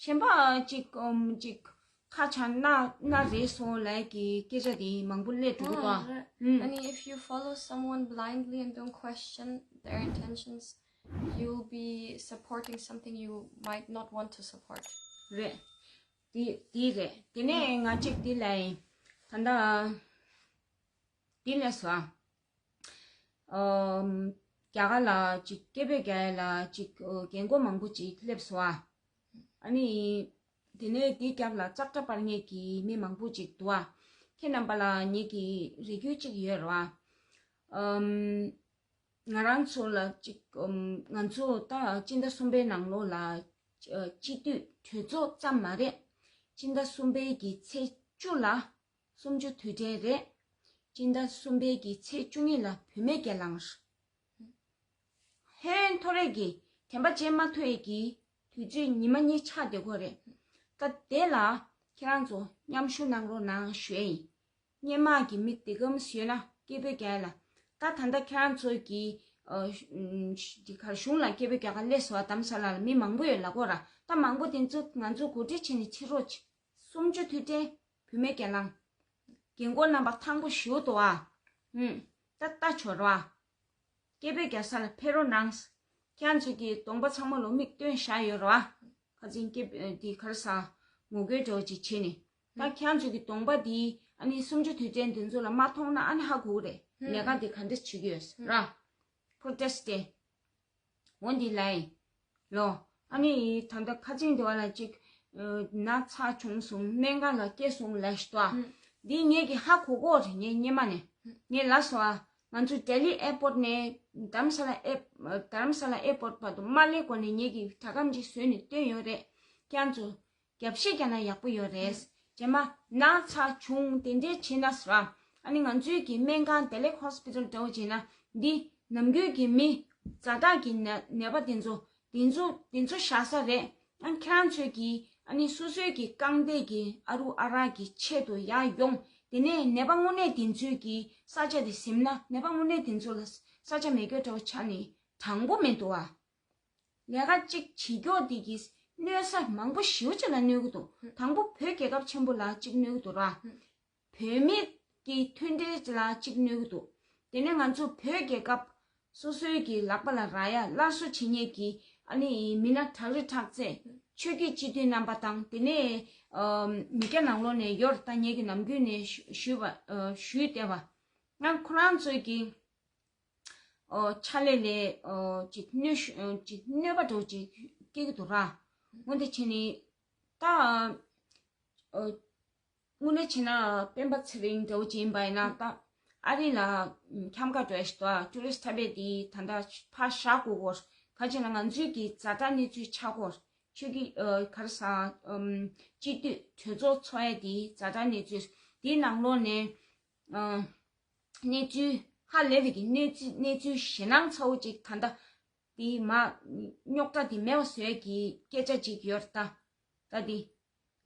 གཞན་པ་ཅིག་ཨམ་ཅིག་ཁ་བྱང་སྣ་སྣ་རེད་སོང་ལབ་ཀྱི་སྐད་ཆ་དེ་མང་པོ་སླེབས་འགྲོ་གི་འདུག་ཨ། ཧུམ། And if you follow someone blindly and don't question their intentions, you'll be supporting something you might not want to support. རེད། དེ་དེ་རེད། དེ་ནས་ང་གཅིག་དེ་ལ་ཡིན། ད་ལྟ་དེ་ལས་སོ། ཨམ། རྒྱ་གར་ལ་ཅིག་སྐད་འབོད་རྒྱག་ཡ་ལ་ཅིག་ཨོ་རྒན་གོག་མང་པོ་ཅིག་སླེབས་སོ་ཨ། ཨ་ནི། དེ་ནས་དེའི་རྒྱབ་ལ་ཙག་སྒྲ་སྤར་མཁན་གྱི་མི་མང་པོ་ཅིག་འདུག་ཨ། ཁྱེད་རྣམ་པ་ལ་ངེད་ཀྱི་རེ་སྐུལ་ཅིག་ཡོད་རེད་བ། ཨམ། ང་རང་ཚོ་ལ་ཅིག་ཨམ། ང་ཚོ་ད་སྤྱི་ཟླ་གསུམ་པའི་ནང་ལོགས་ལ་ཨ་སྤྱི་འཐུས་གྲོས་ཚོགས་ཙམ་མ་རེད། སྤྱི་ཟླ་གསུམ་པའི་གི་ཚེས་བཅུ་ལ་གསུམ་བཅུ་དུས་དྲན་རེད། སྤྱི་ཟླ་གསུམ་པའི་གི་ཚེས་བཅུ་གཉིས་ལ་བུད་མེད་སྒེར་ལངས། ཧོན་ཐོ་རེ་གི་དྲན་པ་བརྗེད་མ་ཐུབ་ཡས་ཀྱི་དུས་ཚོད་ཉི་མ་གཉིས་ཆགས་བསྡད་ཀྱི་ཡོད་རེད། ད་དེ་ལ་ཁྱེད་རང་ཚོ་མཉམ་ཞུགས་གནང་རོགས་གནང་ཞུ་ཡས་ཡིན། སྔོན་མ་གི་མི་དེ་གམ་ཞུས་ན་སྐད་འབོད་རྒྱག་ཡ་ལ། ད་ད་ལྟ་ཁྱེད་རང་ཚོ་གི་ཨ་ཨམ་འདི་གར་གཞུང་ལ་སྐད་འབོད་རྒྱག་ག་སླེབས་སོང་བ། རྡ་རམ་ས་ལ་ལ་མི་མང་པོ་ཡོད་ལབ་ཀྱི་ཡོད་ར། ད་མང་པོ་དེ་ཚོ་ང་ཚོ་གོ་སྒྲིག་བྱས་ནས་ཁྲིད་རོགས་བྱེད། གསུམ་བཅུ་དུས་དྲན། བུད་མེད་སྒེར་ལངས། རྒན་གོག་རྣམ་པ་ཐང་པོ་ཞེ་པོ་འདུག་ཨ། ཧུམ། ད་ལྟ་ཆོག་རོགས་ཨ། སྐད་འབོད་རྒྱག་ས་ལ་ཕེབས་རོགས་གནང་། ཁྱེད་རང་ཚོ་གི་གདོང་པ་ཚང་མ་ལོ་མིག་སྟོན་བཞག་ཡོད་རེད་བ། ཁ་ཚིག་སྐད་འདི་ག་རེ་ཟ། ངོ་རྒོལ་འདྲ་བོ་ཅིག་བྱས་ནས། ད་ཁྱེད་རང་ཚོ་གི་གདོང་པ་འདི་ཨ་ནི་གསུམ་བཅུ་དུས་དྲན་འདི་ཚོ་ལ་མ་མཐོང་ན་ཨ་ནི་ཧ་གོ་གི་རེད། ལས་ཀ་འདི་ག་འདྲ་བྱེད་ཀྱི་ཡོད་ར། པྲོ་ཊེ་སི་ཊི་དེ། འོ་འདི་ལ་ཡིན། ལོ། ཨ་ནི་ད་ལྟ་ཁ་ཆེམས་དེ་བ་ལ་ཅིག་ཨ་ན་ཚ་བྱུང་སོང་། སྨན་ཁང་ལ་སྐྱེལ་སོང་ལབ་ཤི་ཏོ་ཨ། འདི་ངས་ཀྱི་ཧ་གོ་གོ་རེད། ངས་སྔོན་མ་ནས་ངས་ལབ་སོང་ཨ། ང་ཚོ་ལྡི་ལི་ཨེར་པོར་ཊི་ནས་རྡ་རམ་ས་ལ་ཨེར་རྡ་རམ་ས་ལ་ཨེར་པོར་ཊི་བར་དུ་མ་སླེབས་གོང་ནས་ངས་ཀྱི་སྒྲ་སྒམ་ཅིག་བཟོས་ནས་བཏོན་ཡོད་རེད། ཁྱེད་རང་ཚོ་རྒྱབ་བཤིག་རྒྱག་ན་ཡག་པོ་ཡོད་རེད། རྗེས་མ་ན་ཚ་བྱུང་དེ་འདྲའི་བྱས་ན་ཟེར་བ། ཨ་ནི་ང་ཚོའི་གི་སྨན་ཁང་ལྡི་ལི་ཧོ་སི་པི་ཊལ་འདྲ་བོ་བྱས་ན་འདི་ནམ་རྒྱུན་གྱི་མི་ཛ་དྲག་གི་ནད་ནད་པ་དེ་ཚོ་དེ་ཚོ་དེ་ཚོ་བཞག་ས་རེད། ཨ་ཁྱེད་རང་ཚོའི་གི་ཨ་ནི་སོ་སོའི་གི་རྐང་སྟེགས་གི་ཨ་རུ་ཨ་རག་གི་ཆེད་དུ་ཡར་ཡོང་། དེ་ནས་ནད་པ་དངོས་གནས་དེ་ཚོའི་གི་ས་ཆ་དེ་ཟིན་ན་ནད་པ་དངོས་གནས་དེ་ཚོ་ལ་ས་ཆ་མེད་རྒྱུ་འདྲ་བོ་ཆགས་ནས་དྲང་པོ་མི་འདུག་ཨ། ལས་ཀ་གཅིག་བྱེད་མགྱོགས་དེ་གིས་གནོད་ས་མང་པོ་ཞེ་པོ་ཅིག་ལ་གནོད་ཀྱི་འདུག་དང་པོ་བོད་རྒྱལ་ཁབ་ཆེན་པོ་ལ་གཅིག་གནོད་ཀྱི་འདུག་ར། བོད་མི་གི་མཐུན་སྒྲིལ་ལ་གཅིག་གནོད་ཀྱི་འདུག་དེ་ནས་ང་ཚོ་བོད་རྒྱལ་ཁབ་སོ་སོའི་གི་ལག་པ་ལ་རག་ཡ་སླར་གསོ་བྱེད་མཁན་གྱི་ཨ་ནི་མི་སྣ་དྲག་རི་དྲག་རྩལ། ཆོས་བརྒྱུད་སྤྱི་འཐུས་རྣམ་པ་དང་། དེ་ནས་ཨ་མི་སྐྱ་ནང་ལོགས་ནས་ཡོད་རེད། ད་ངེད་ཀྱི་ནམ་རྒྱུན་ནས་ཞུ་ཞུས་པ་ཨ་ཞུས་བསྡད་པ། ང་ཁོ་རང་ཚོས་ཀྱི་ཨོ་ཕྱག་ལས་ལས་ཨོ་ཅིག་གནོད་ཤུ་ཨོ་ཅིག་གནོད་པ་འདྲ་བོ་ཅིག་སྐྱེ་གི་འདུག་ར། འོ་འདི་བྱས་ནས་ད་ཨོ་དངོས་གནས་བྱས་ན་སྤེན་པ་ཚེ་རིང་འདྲ་བོ་ཅིག་ཡིན་པ་ཡིན་ན། ད་ཨ་རི་ལ་འཁྱམ་ཁ་འགྲོ་ཡ་ཞིག་འདུག་ཨ་ཊུ་རི་སི་ཊི་འཁྲབ་པའི་དེ་ད་ལྟ་ཕར་བཞག་དགོས་སྐོར། ག་ཅི་ལ་ང་ཚོའི་གི་ཛ་དྲག་གནས་ཚུལ་ཆགས་སྐོར། ཆོས་ཀྱི་ཨོ་ག་རེ་ཟ་ཨམ་སྤྱི་འཐུས་གྲོས་ཚོགས་ཚོགས་ཡ་དེ་ཛ་དྲག་གནས་ཚུལ་དེའི་ནང་ལོགས་ནས་ཨ། གནས་ཚུལ་ཧ་ལས་པའི་གི་གནས་ཚུལ་གནས་ཚུལ་ཞེད་སྣང་ཚ་བོ་ཅིག་ད་ལྟ་དེ་མ་རྙོག་དྲ་དེ་མེད་པ་བཟོ་ཡ་གི་སྐད་ཆ་ཅིག་ཡོད་རེད་ད། ད་དེ་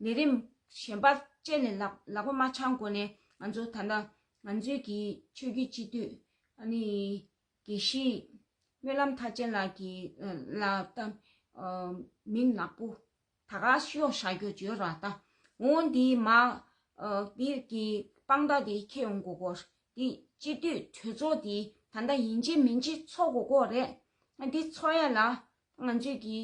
ལས་རིམ་གཞན་པ་བཅས་ནས་ལག་ལག་པ་མ་འཆང་གོང་ནས་ང་ཚོ་ད་ལྟ་ང་ཚོའི་གི་ཆོས་བརྒྱུད་སྤྱི་འཐུས་ཨ་ནི་དགེ་བཤེས་སྨོན་ལམ་མཐར་ཕྱིན་ལགས་ཀྱི་ལ་ད་མིང་ནག་པོ་ད་ག་ཤོག་བཞག་རྒྱུ་བརྗོད་ར་ད། འོང་འདི་མ་ཨ་འདི་གི་དཔང་རྟགས་འདི་འཁྱེར་ཡོང་དགོས་སྐོར། འདི་སྤྱི་འཐུས་གྲོས་ཚོགས་འདི་ད་ལྟ་ཡིན་གཅིག་མིན་གཅིག་ཚོགས་དགོས་སྐོར་རེད། ཨ་འདི་ཚོགས་ཡ་ལ་ང་ཚོས་ཀྱི་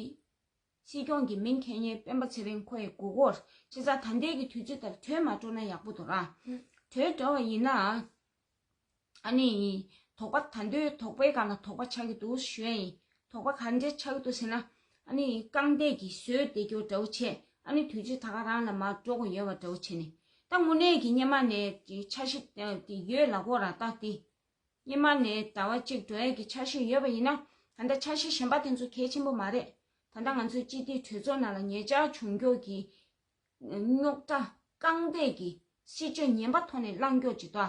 སྲིད་སྐྱོང་གི་མིང་འཁྱེར་མཁན་སྤེན་པ་ཚེ་རིང་ཁོ་ཡི་དགོས་སྐོར། བྱས་ཙང་ད་ལྟའི་གི་དུས་ཚོད་ལྟར་གྲོས་མ་འགྲོ་ན་ཡག་པོ་འདུག་ར། གྲོས་འགྲོ་བ་ཡིན་ན། ཨ་ནི། དོགས་པ་ད་འདོད་དོགས་པའི་སྒང་ལ་དོགས་པ་ཆགས་ཀྱི་འདུག་ཞུ་ཡ་ཡིན། དོགས་པ་ག་འདྲས་ཆགས་ཀྱི་འདུག་ཟེར་ན། ཨ་ནི་རྐང་འདས་ཀྱིས་བཟོས་བསྡད་རྒྱུ་འདྲ་བོ་བྱས། ཨ་ནི་དུས་ཚོད་ད་ག་རང་ལ་མར་འགྲོ་དགོས་ཡོད་པ་འདྲ་བོ་བྱས་ནས། ད་དངོས་གནས་ཀྱི་སྔོན་མ་ནས་ཀྱི་འཆར་གཞི་དེ་ཡོད་ལབ་དགོས་ར་ད་དེ། སྔོན་མ་ནས་ཟླ་བ་གཅིག་འགྲོ་ཡ་གི་འཆར་གཞི་ཡོད་པ་ཡིན་ན། ད་ལྟ་འཆར་གཞི་གཞན་པ་དེ་ཚོ་གལ་ཆེན་པོ་མ་རེད། ད་ལྟ་ང་ཚོའི་སྤྱི་འཐུས་གྲོས་ཚོགས་ནང་ལ་ཉེ་ཆར་བྱུང་རྒྱུ་གི་རྙོག་དྲ་རྐང་འདས་ཀྱི་སྲིད་བྱུས་ངན་པ་ཐོག་ནས་བླང་རྒྱུ་ཅིག་ཏོ།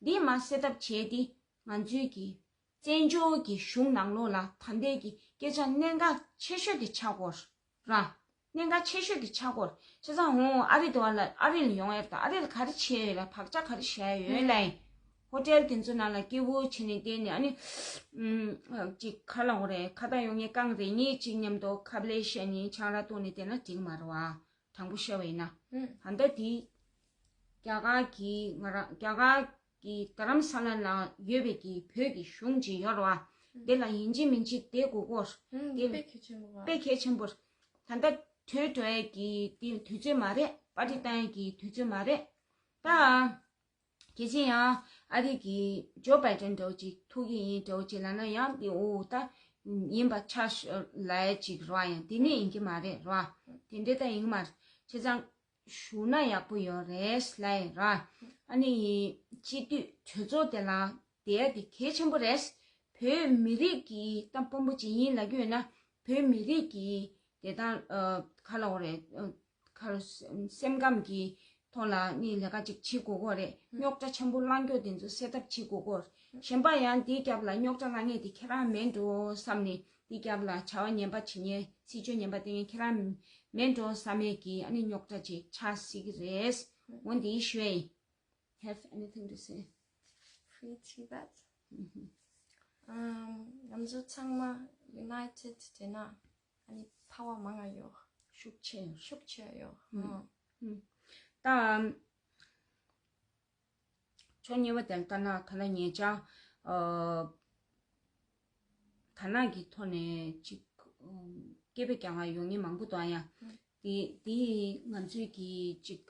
འདི་མ་སེལ་ཐབས་བྱས་ཏེ་ང་ཚོའི་གི་བཙན་བྱོལ་གྱི་གཞུང་ནང་ལོགས་ལ་ད་ལྟའི་གི་སྐད་ཆ་གནད་འགག་ཆེ་ཤོས་དེ་ཆགས་སྐོར་ར། གནད་འགག་ཆེ་ཤོས་དེ་ཆགས་སྐོར། བྱས་ཙང་འོང་ཨ་རི་དེ་བ་ལ་ཨ་རི་ལ་ཡོང་ཡ་ད་ཨ་རི་ལ་ག་རེ་བྱས་ཡོད་ལ་བག་ཆགས་ག་རེ་བཞག་ཡོད་ལ་ཡིན། ཧོ་ཊེལ་དེ་ཚོ་ནང་ལ་སྐྱིད་པོ་བྱས་ནས་བསྡད་ནས་ཨ་ནི། ཨུམ། ཅིག་ཁ་ལ་འོ་རེད་ཁ་བརྡ་ཡོང་ངེས་རྐང་རེ་གཉིས་ཅིག་མཉམ་དུ་ཁ་བརྡ་ལས་བཤད་ནས་ཆང་རག་བཏུང་ནས་བསྡད་ན་འགྲིག་མ་རེད་བ། དྲང་པོ་བཤད་པ་ཡིན་ན། ཨུམ། ད་ལྟ་དེ་རྒྱ་གར་གྱི་ང་རང་རྒྱ་གར་གྱི་རྡ་རམ་ས་ལ་ན་ཡོད་པའི་གི་བོད་ཀྱི་གཞུང་ཅིག་ཡོད་རེད་བ། དེ་ལ་ཡིན་གཅིག་མིན་གཅིག་བསྡད་དགོས་སྐོར། ཨུམ། དེ་དཔེ་གལ་ཆེན་པོ་བ། དཔེ་གལ་ཆེན་པོར། ད་ལྟ་གྲོས་འགྲོ་ཡས་ཀྱི་དེ་དུས་ཚོད་མ་རེད། པར་ཊི་བཏང་ཡས་ཀྱི་དུས་ཚོད་མ་རེད། ད། གལ་སྲིད་ཡང་ཨ་རི་གི་ཇོ་བྷའི་ཌེན་འདྲ་བོ་ཅིག་ཐུག་གི་ཡིན་འདྲ་བོ་ཅིག་ལབ་ན་ཡང་དེ་འོ་ད་ཡིན་པ་ཆ་ཤོ་ལབ་ཡ་ཅིག་རེད་བ། ཡང་དེ་ནས་ཡིན་གྱི་མ་རེད་རེད་བ། དེ་འདྲ་ད་ཡིན་གྱི་མ་རེད། བྱས་ཙང་ཞུ་ན་ཡག་པོ་ཡོད་རེད་ལབ་ཡ་རེད་བ། ཨ་ནི་སྤྱི་འཐུས་གྲོས་ཚོགས་དེ་ལ་བསྡད་ཡ་དེ་གལ་ཆེན་པོ་རེད། བོད་མི་རིགས་ཀྱི་ད་དཔོན་པོ་ཅིག་ཡིན་ལབ་ཀྱི་ཡོད་ན་བོད་མི་རིགས་ཀྱི་བདེ་ཐང་ཨ་ག་ལབ་དགོས་རེད། ཨ། ཁར་སེམས་ཁམས་ཀྱི་ཐོག་ལ་ནི་ལས་ཀ་ཅིག་བྱེད་དགོས་ཀྱི་རེད། རྙོག་དྲ་ཆེན་པོ་བསླང་རྒྱུ་དེ་ཚོ་སེལ་ཐབས་བྱེད་དགོས་ཀྱི་རེད། གཞན་པ་ཡང་འདིའི་རྒྱབ་ལ་རྙོག་དྲ་བསླང་མཁན་དེ་ཁྱེད་རང་མིན་འགྲོ་བསམ་ནས། འདིའི་རྒྱབ་ལ་བྱ་བ་ངན་པ་བྱེད་མཁན་སྲིད་བྱུས་ངན་པ་སྟེར་མཁན་ཁྱེད་རང་མིན་འགྲོ་བསམ་མཁན་གྱི་ཨ་ནི་རྙོག་དྲ་ཅིག་ཆགས་སྲིད་ཀྱི་རེད། འོ་འདི་ཞུ་ཡ་ཡིན། Have anything to say? Free Tibet. ཨམ། ང་ཚོ་ཚང་མ་united བྱས་ན་ཨ་ནི་power མང་ང་ཡོད། ཤུགས་ཆེ་ཡོད། ཤུགས་ཆེ་ཡོད། ཨ། ད་ཕྱོགས་གཉིས་པ་དེ་ལྟ་ན་ད་ལྟ་ཉེ་ཆར་ཨ་དར་ནག་གི་ཐོག་ནས་ཅིག་སྐད་འབོད་རྒྱག་ག་ཡོང་མཁན་མང་པོ་འདུག་ཨ་ཡ། དེ་དེ་ང་ཚོས་ཀྱི་ཅིག་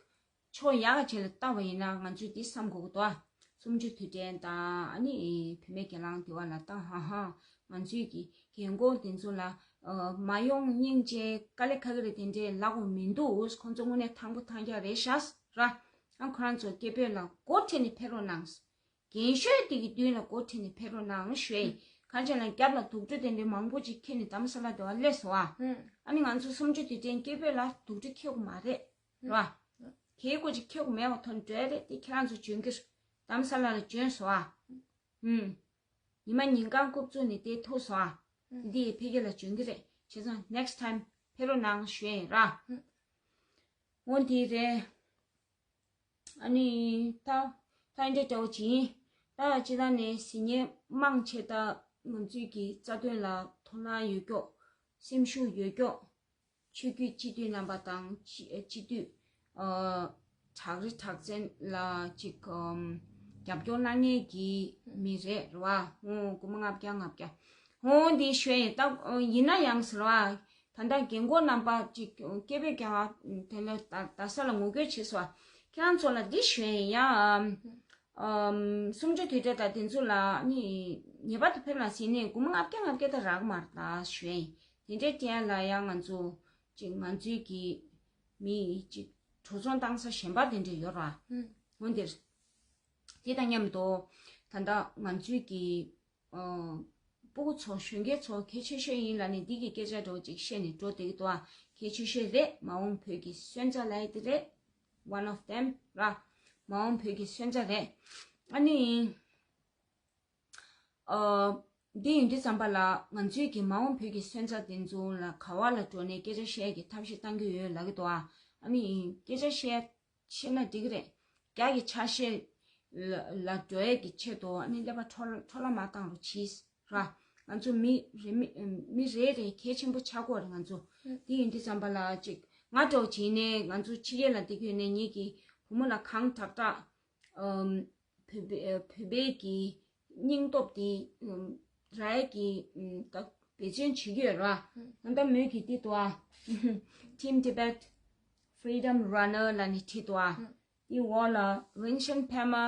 ཕྱོགས་ཡག་ག་ཅིག་ལ་བལྟས་པ་ཡིན་ན་ང་ཚོས་འདི་བསམ་དགོས་ཀྱི་འདུག་ཨ། གསུམ་བཅུ་དུས་དྲན་དང་ཨ་ནི་བུད་མེད་གྱེན་ལངས་དེ་བ་ལ་བལྟས། ཧ་ཧ། ང་ཚོས་ཀྱི་རྒན་གོག་དེ་ཚོ་ལ་མ་ཡོང་སྙིང་རྗེ་དཀའ་ལས་ཁག་གི་རེད། དེ་འདྲའི་ལབ་དགོས་མི་འདུག་ཁོང་ཚོ་དངོས་གནས་ཐང་པོ་ཐང་རྐྱང་རེད་ཤག་ར། ཨ་ཁོ་རང་ཚོ་སྐད་འབོད་ལ་འགོ་ཁྲིད་ནས་ཕེབས་རོགས་གནང་། རྒན་ཤོས་དེ་གི་མདུན་ལ་འགོ་ཁྲིད་ནས་ཕེབས་རོགས་གནང་ཞུ་ཡ་ཡིན། གང་བྱས་ན་རྒྱབ་ལ་དུག་སྦྲུལ་དེ་འདྲའི་མང་པོ་ཅིག་འཁྱེར་ནས་རྡ་རམ་ས་ལ་དེ་བ་སླེབས་སོང་ཨ། ཨ་ནི་ང་ཚོ་གསུམ་བཅུ་དུས་དྲན་སྐད་འབོད་ལ་དུག་སྦྲུལ་འཁྱེར་དགོས་མ་རེད། རེད་བ། གལ་སྐོར་ཅིག་འཁྱེར་དགོས་མེད་པ་ཐོན་འགྲོ་ཡ་རེད། དེ་ཁྱེད་རང་ཚོ་འཇོན་གྱི་རེད། རྡ་རམ་ས་ལ་ལ་འཇོན་སོང་ཨ། ཨུམ། ཉི་མ་ཉིན་གང་རྐུབ་བཙུགས་ནས་དེ་ཐུག་སོང་ཨ། འདི་ཡི་ཕ་གི་ལ་འཇོན་གྱི་རེད། བྱས་ཙང་next time་ཕེབས་རོགས་གནང་ཞུ་ཡ་ཡིན་ར། འོ་འདི་རེད། ཨ་ནི་ད་ད་འདྲ་འདྲ་བོ་ཅིག་ཡིན། ད་སྤྱིར་བཏང་ནས་གཟིགས་མཁན་མང་ཆེ་ད་ང་ཚོའི་གི་རྩ་དོན་ལ་དོ་སྣང་ཡོད་ཀྱོག་སེམས་ཤུགས་ཡོད་ཀྱོག་ཆོས་བརྒྱུད་སྤྱི་འཐུས་རྣམ་པ་དང་སྤྱི་སྤྱི་འཐུས་ཨ་དྲག་རི་དྲག་བཙན་ལ་ཅིག་ཨམ་རྒྱབ་སྐྱོར་གནང་མཁན་གྱི་མི་རེད་རེད་བ། ཧོ་དགུ་མ་ལྔ་བརྒྱ་ལྔ་བརྒྱ། ཧོ་འདི་ཞུ་ཡ་ཡིན། ད་ཡིན་ན་ཡང་ཟེར་བ། ད་ལྟ་རྒན་གོག་རྣམ་པ་ཅིག་སྐད་འབོད་རྒྱག་དེ་ལ་ད་ད་ས་ལ་ངོ་རྒོལ་བྱེད་སོ། ཁྱེད་རང་ཚོ་ལ་འདི་ཞུ་ཡིན་ཡ། ཨམ། གསུམ་བཅུ་དུས་དྲན་དང་དེ་ཚོ་ལ་ནི་ངེས་པར་དུ་ཕེབས་ལ་ཟིན་ནས་སྒོར་མོ་ལྔ་བརྒྱ་ལྔ་བརྒྱ་ད་རག་མ་རེད་ད་ཞུ་ཡིན། དེ་འདྲའི་སྤྲད་ལ་ཡང་ང་ཚོ་ཅིག་ང་ཚོའི་གི་མི་ཅིག་འགྲོ་སོང་བཏང་ས་གཞན་པ་དེ་འདྲ་ཡོད་ར། འོན་ཏེ་དེ་དང་མཉམ་དུ་ད་ལྟ་ང་ཚོའི་གི་ཨ། སྤུ་གུ་ཚོ་གཞོན་སྐྱེས་ཚོ་གལ་ཆེ་ཤོས་ཡིན་ལབ་ནས་འདི་གི་སྐད་ཆ་འདྲ་བོ་ཅིག་བཤད་ནས་འགྲོ་བསྡད་ཀྱི་འདུག་ཨ། གལ་ཆེ་ཤོས་རེད། མ་འོངས་བོད་ཀྱི་སོན་རྩ་ལབ་ཡ་དེ་རེད། One of them ར། མ་འོངས་བོད་ཀྱི་སོན་རྩ་རེད། ཨ་ནི། ཨ། འདི་ཡིན་དུས་ཙམ་པ་ལ་ང་ཚོའི་གི་མ་འོངས་བོད་ཀྱི་སོན་རྩ་དེ་ཚོ་ལ་ག་བ་ལ་འགྲོ་ནས་སྐད་ཆ་བཤད་ཀྱི་ཐབས་ཤེས་བཏང་གི་ཡོད་ལབ་ཀྱི་འདུག་ཨ། ཨ་ནི་སྐད་ཆ་བཤད་ཤེས་ན་འགྲིག་གི་རེད། རྒྱ་གི་ཆ་ཤས་ལ་ལ་འགྲོ་ཡས་ཀྱི་ཆེད་དུ་ཨ་ནི་ཀླད་པ་འཕྲོ་འཕྲོ་བརླག་མ་བཏང་རོགས་གྱིས་ར། ང་ཚོ་མི་རེ་མི་མི་རེ་རེ་གལ་ཆེན་པོ་ཆགས་ཀྱི་ཡོད་རེད། ང་ཚོ་འདི་ཡིན་དུས་ཙམ་པ་ལ་ཅིག་ང་འདྲ་བོ་བྱས་ནས་ང་ཚོ་ཕྱི་རྒྱལ་ལ་བསྡད་ཀྱི་ཡོད་ནས་ངེད་ཀྱི་བུ་མོ་ལ་གང་དྲག་དྲག་ཨམ། བོད་པའི་བོད་པའི་གི་སྙིང་སྟོབས་དེ་རག་ཡས་ཀྱི་ད་འབད་བརྩོན་བྱེད་ཀྱི་ཡོད་ར། ད་ལྟ་མོས་ཀྱི་འདི་འདུག་ཨ། Team Tibet Freedom Runner ལབ་ནས་བྲིས་འདུག་ཨ། དེའི་འོག་ལ་Rinchen Pema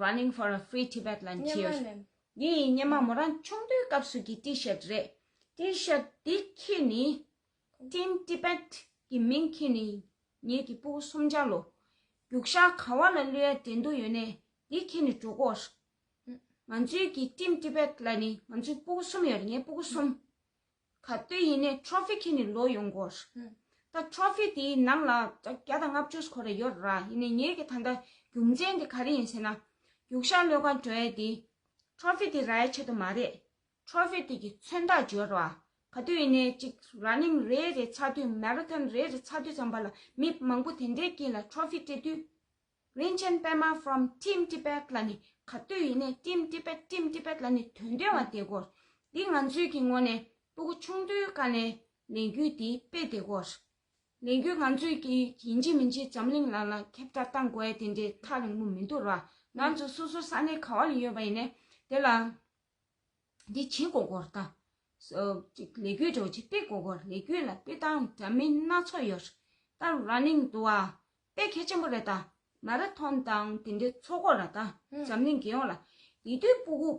Running for a Free Tibet ལབ་ནས་བྲིས་ཡོད། འདི་སྔོན་མ་མོ་རང་ཆུང་དུས་སྐབས་སུ་གི་T-shirt རེད། T-shirt འདི་འཁྱེར་ནས་Team Tibet གི་མིང་འཁྱེར་ནས་ངེད་ཀྱི་སྤུ་གུ་གསུམ་ཆ་ལོ། རྒྱུག་ཤར་ག་བ་ལ་གློད་ཡ་འགྲན་བསྡུར་ཡོད་ནས་འདི་འཁྱེར་ནས་འགྲོ་དགོས། ང་ཚོའི་གི་Team Tibet ལབ་ནི་ང་ཚོའི་སྤུ་གུ་གསུམ་ཡོད་རེད། ངའི་སྤུ་གུ་གསུམ། ག་དུས་ཡིན་ནའི་trophy འཁྱེར་ནས་ལོག་ཡོང་དགོས། ད་trophy དེའི་ནང་ལ་བརྒྱ་དང་ལྔ་བཅུ་སྐོར་རེ་ཡོད་ར། ཡིན་ནའི་ངེད་ཀྱི་ད་ལྟ་རྒྱུ་མཚན་དེ་ག་རེ་ཡིན་ཟེར་ན། རྒྱུག་ཤར་གློད་གར་འགྲོ་ཡ་དེ་trophy དེ་རག་ཡ་ཆེད་དུ་མ་རེད། trophy དེ་གི་མཚོན་རྟགས་འབྱོར་བ། ག་དུས་ཡིན་ནའི་ཅིག་running རེ་རེ་ཚར་དུས་marathon རེ་རེ་ཚར་དུས་ཙམ་པ་ལ་མི་མང་པོ་དེ་འདྲའི་དཀྱིལ་ལ་trophy སྤྲད་དུས། Rinchen Pema from Team Tibet ལབ་ནི་ག་དུས་ཡིན་ནའི་Team Tibet Team Tibet ལབ་ནི་དོན་ལྡན་བ་བསྡད་དགོས། འདི་ང་ཚོའི་གི་ངོས་ནས་སྤུ་གུ་ཆུང་དུས་ཀ་ནས་ལས་འགུལ་འདི་སྤེལ་བསྡད་དགོས། ལས་འགུལ་ང་ཚོའི་གི་ཡིན་གཅིག་མིན་གཅིག་འཛམ་གླིང་ནང་ལ་ཁྱབ་བསྒྲགས་བཏང་དགོས་ཡ་དེ་འདྲའི་ཐག་རིང་པོ་མི་འདུག་ར། ང་ཚོ་སོ་སོ་ས་གནས་ག་བ་ལ་ཡོད་པ་ཡིན་ནའི་དེ་ལ། འདི་བྱེད་དགོས་སྐོར་དང་། ཅིག་ལས་འགུལ་འདྲ་བོ་ཅིག་སྤེལ་དགོས་སྐོར། ལས་འགུལ་ལ་སྤེལ་སྟངས་འདྲ་མིན་སྣ་ཚོགས་ཡོད། ད་running འདུག་ཨ། དཔེ་གལ་ཆེན་པོ་རེད་ད། marathon དང་དེ་འདྲའི་ཚོགས་འཁོར་ལ་ད། འཛམ་གླིང་རྒྱལ་ཡོངས་ལ། དེ་དུས་སྤུ་གུ་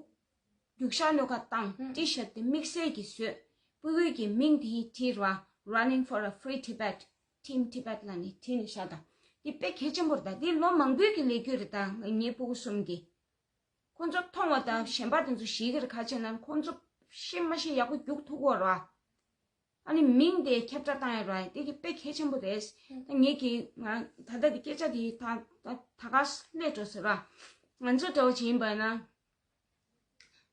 རྒྱུག་ཤར་གློད་གར་བཏང་T-shirt དེ་དམིགས་བསལ་གྱིས་བཟོས། སྤུ་གུའི་གི་མིང་དེ་ཡིས་བྲིས་ར། Running for a Free Tibet Team Tibet ལབ་ནས་བྲིས་ནས་བཞག་ད། དེ་དཔེ་གལ་ཆེན་པོ་རེད་ད། དེ་ལོ་མང་པོའི་གི་ལས་འགུལ་རེད་ད། ངའི་སྤུ་གུ་གསུམ་གི། ཁོང་ཚོ་མཐོང་བ་དང་གཞན་པ་དེ་ཚོ་ཞིག་གིར་ཁ་ཕྱེ་ན་ཁོང་ཚོ་ཤི་མ་ཤི་ཡག་པོ་རྒྱུག་ཐུབ་ཀྱི་ཡོད་རེད་བ། ཨ་ནི་མིང་དེ་ཁྱབ་བསྒྲགས་བཏང་ཡོད་རེད་བ། དེ་གི་དཔེ་གལ་ཆེན་པོ་རེད། ད་ངེད་ཀྱི་ང་ད་ལྟ་དེ་སྐད་ཆ་དེ་ད་ད་ད་ག་སླེབས་འགྲོ་ཟེར་བ། ང་ཚོ་འདྲ་བོ་ཅིག་ཡིན་པ་ན།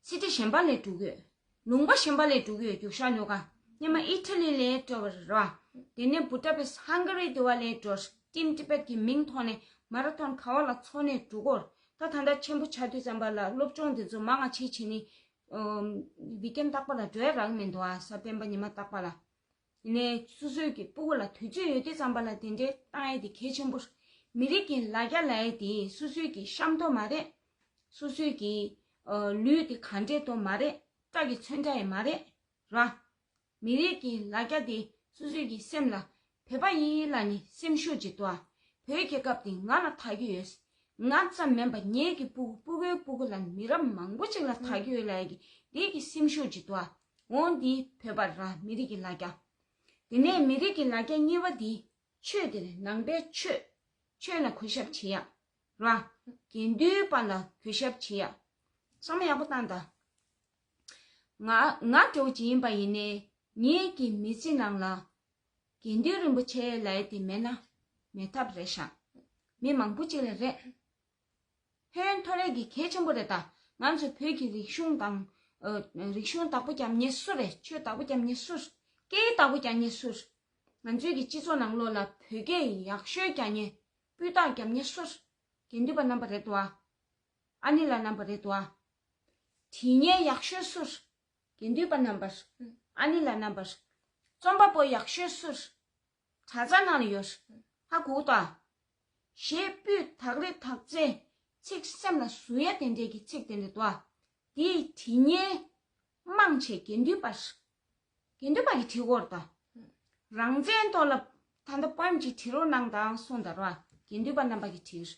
སི་ཊི་གཞན་པ་ལ་འགྲོ་གི་ཡོད། ལུང་པ་གཞན་པ་ལ་འགྲོ་གི་ཡོད། རྒྱུག་ཤར་གློད་གར། སྔོན་མ་ཨི་ཊ་ལི་ལ་འགྲོ་བ་རེད་བ། དེ་ནས་བུ་ད་པེ་སི་ཧང་ག་རི་དེ་བ་ལ་འགྲོ། Team Tibet གི་མིང་ཐོག་ནས་marathon ག་བ་ལ་འཚོགས་ནས་འགྲོ་གོ། ད་ད་ལྟ་ཆེན་པོ་ཆགས་དུས་ཙམ་པ་ལ་སློབ་སྦྱོང་དེ་ཚོ་མང་ང་བྱེད་བྱེད་ནི། ཨམ། weekend རྟག་པ་ལ་འགྲོ་ཡ་རག་མི་འདུག་ཨ། གཟའ་སྤེན་པ་ཉི་མ་རྟག་པ་ལ། ཡིན་ནའི་སོ་སོའི་གི་སྤུ་གུ་ལ་དུས་ཚོད་ཡོད་དུས་ཙམ་པ་ལ་དེ་འདྲའི་བཏང་ཡས་དེ་གལ་ཆེན་པོ། མི་རིགས་ཀྱི་ལ་རྒྱ་ལབ་ཡས་དེ་སོ་སོའི་གི་ཤ་མདོག་མ་རེད། སོ་སོའི་གི་ཨ་ལུས་དེ་ག་འདྲའི་མདོག་མ་རེད། སྐྲ་གི་ཚོན་ཁྲ་ཡང་མ་རེད་ར། མི་རིགས་ཀྱི་ལ་རྒྱ་དེ་སོ་སོའི་གི་སེམས་ལ་བོད་པ་ཡིན་ལབ་ནི་སེམས་ཤུགས་ཅིག་འདུག་ཨ། བོད་རྒྱལ་ཁབ་དེ་ང་ལ་ཐག་གི་ཡོད། ང་ཙམ་མིན་པ་ངེད་ཀྱི་སྤུ་གུ་སྤུ་གུའི་སྤུ་གུ་ལ་མི་རབས་མང་པོ་ཅིག་ལ་ཐག་གི་ཡོད་ལབ་ཡས་ཀྱི་དེ་གི་སེམས་ཤུགས་ཅིག་འདུག་ཨ། འོང་འདི་བོད་པ་ར་མི་རིགས་ཀྱི་ལ་རྒྱ། དེ་ནས་མི་རིགས་ཀྱི་ལ་རྒྱ་གཉིས་པ་འདི་ཆོས་དེ་རེད། ནང་པའི་ཆོས། ཆོས་ལ་གུས་ཞབས་བྱེད་ཡ། ར། དགེ་འདུན་པ་ལ་གུས་ཞབས་བྱེད་ཡ། བསམ་བློ་ཡག་པོ་བཏང་དང་། ང་ང་འདྲ་བོ་ཅིག་ཡིན་པ་ཡིན་ནའི་ངེད་ཀྱི་མི་ཚེ་ནང་ལ་དགེ་འདུན་རིན་པོ་ཆེ་ལབ་ཡ་དེ་མེད་ན་མེད་ཐབས་རེད་ཤག་མི་མང་པོ་ཅིག་ལ་རེད། ཧོན་ཐོ་རེ་གི་གལ་ཆེན་པོ་རེད་ད། ང་ཚོ་བོད་ཀྱི་རིག་གཞུང་དང་། ཨ། རིག་གཞུང་བདག་པོ་རྒྱབ་མཁན་སུ་རེད། ཆོས་བདག་པོ་རྒྱབ་མཁན་སུ། སྐད་ཡིག་བདག་པོ་རྒྱབ་མཁན་སུ། ང་ཚོའི་གི་སྤྱི་ཚོགས་ནང་ལོགས་ལ་བོད་སྐད་ཡག་ཤོས་རྒྱག་མཁན། སྤུས་དག་རྒྱབ་མཁན་སུ། དགེ་འདུན་པ་རྣམ་པ་རེད་དོ། ཨ་ནི་ལགས་རྣམ་པ་རེད་དོ། དྲི་ངན་ཡག་ཤོས་སུ། དགེ་འདུན་པ་རྣམ་པ། ཨ་ནི་ལགས་རྣམ་པ། རྩོམ་པ་པོ་ཡག་ཤོས་སུ། གྲྭ་ཚང་ནང་ལ་ཡོད། ཧ་གོ་ད། གཞས་སྤུས་དག་རེད་དག་ཚེ། ཚིག་སེམས་ལ་ཟུག་ཡ་དེ་འདྲས་ཀྱི་ཚིག་དེ་འདྲས་འདུག་ཨ། དེའི་དྲི་ངན་མང་ཆེ་དགེ་འདུན་པ། དགེ་འདུན་པ་གིས་བྲིས་ཡོད་རེད་ད། རང་བཙན་ཐོག་ལ་ད་ལྟ་པོ་ཨེམ་ཅིག་བྲིས་རོགས་གནང་དང་གསུངས་ད་ར། དགེ་འདུན་པ་རྣམ་པ་གིས་བྲིས།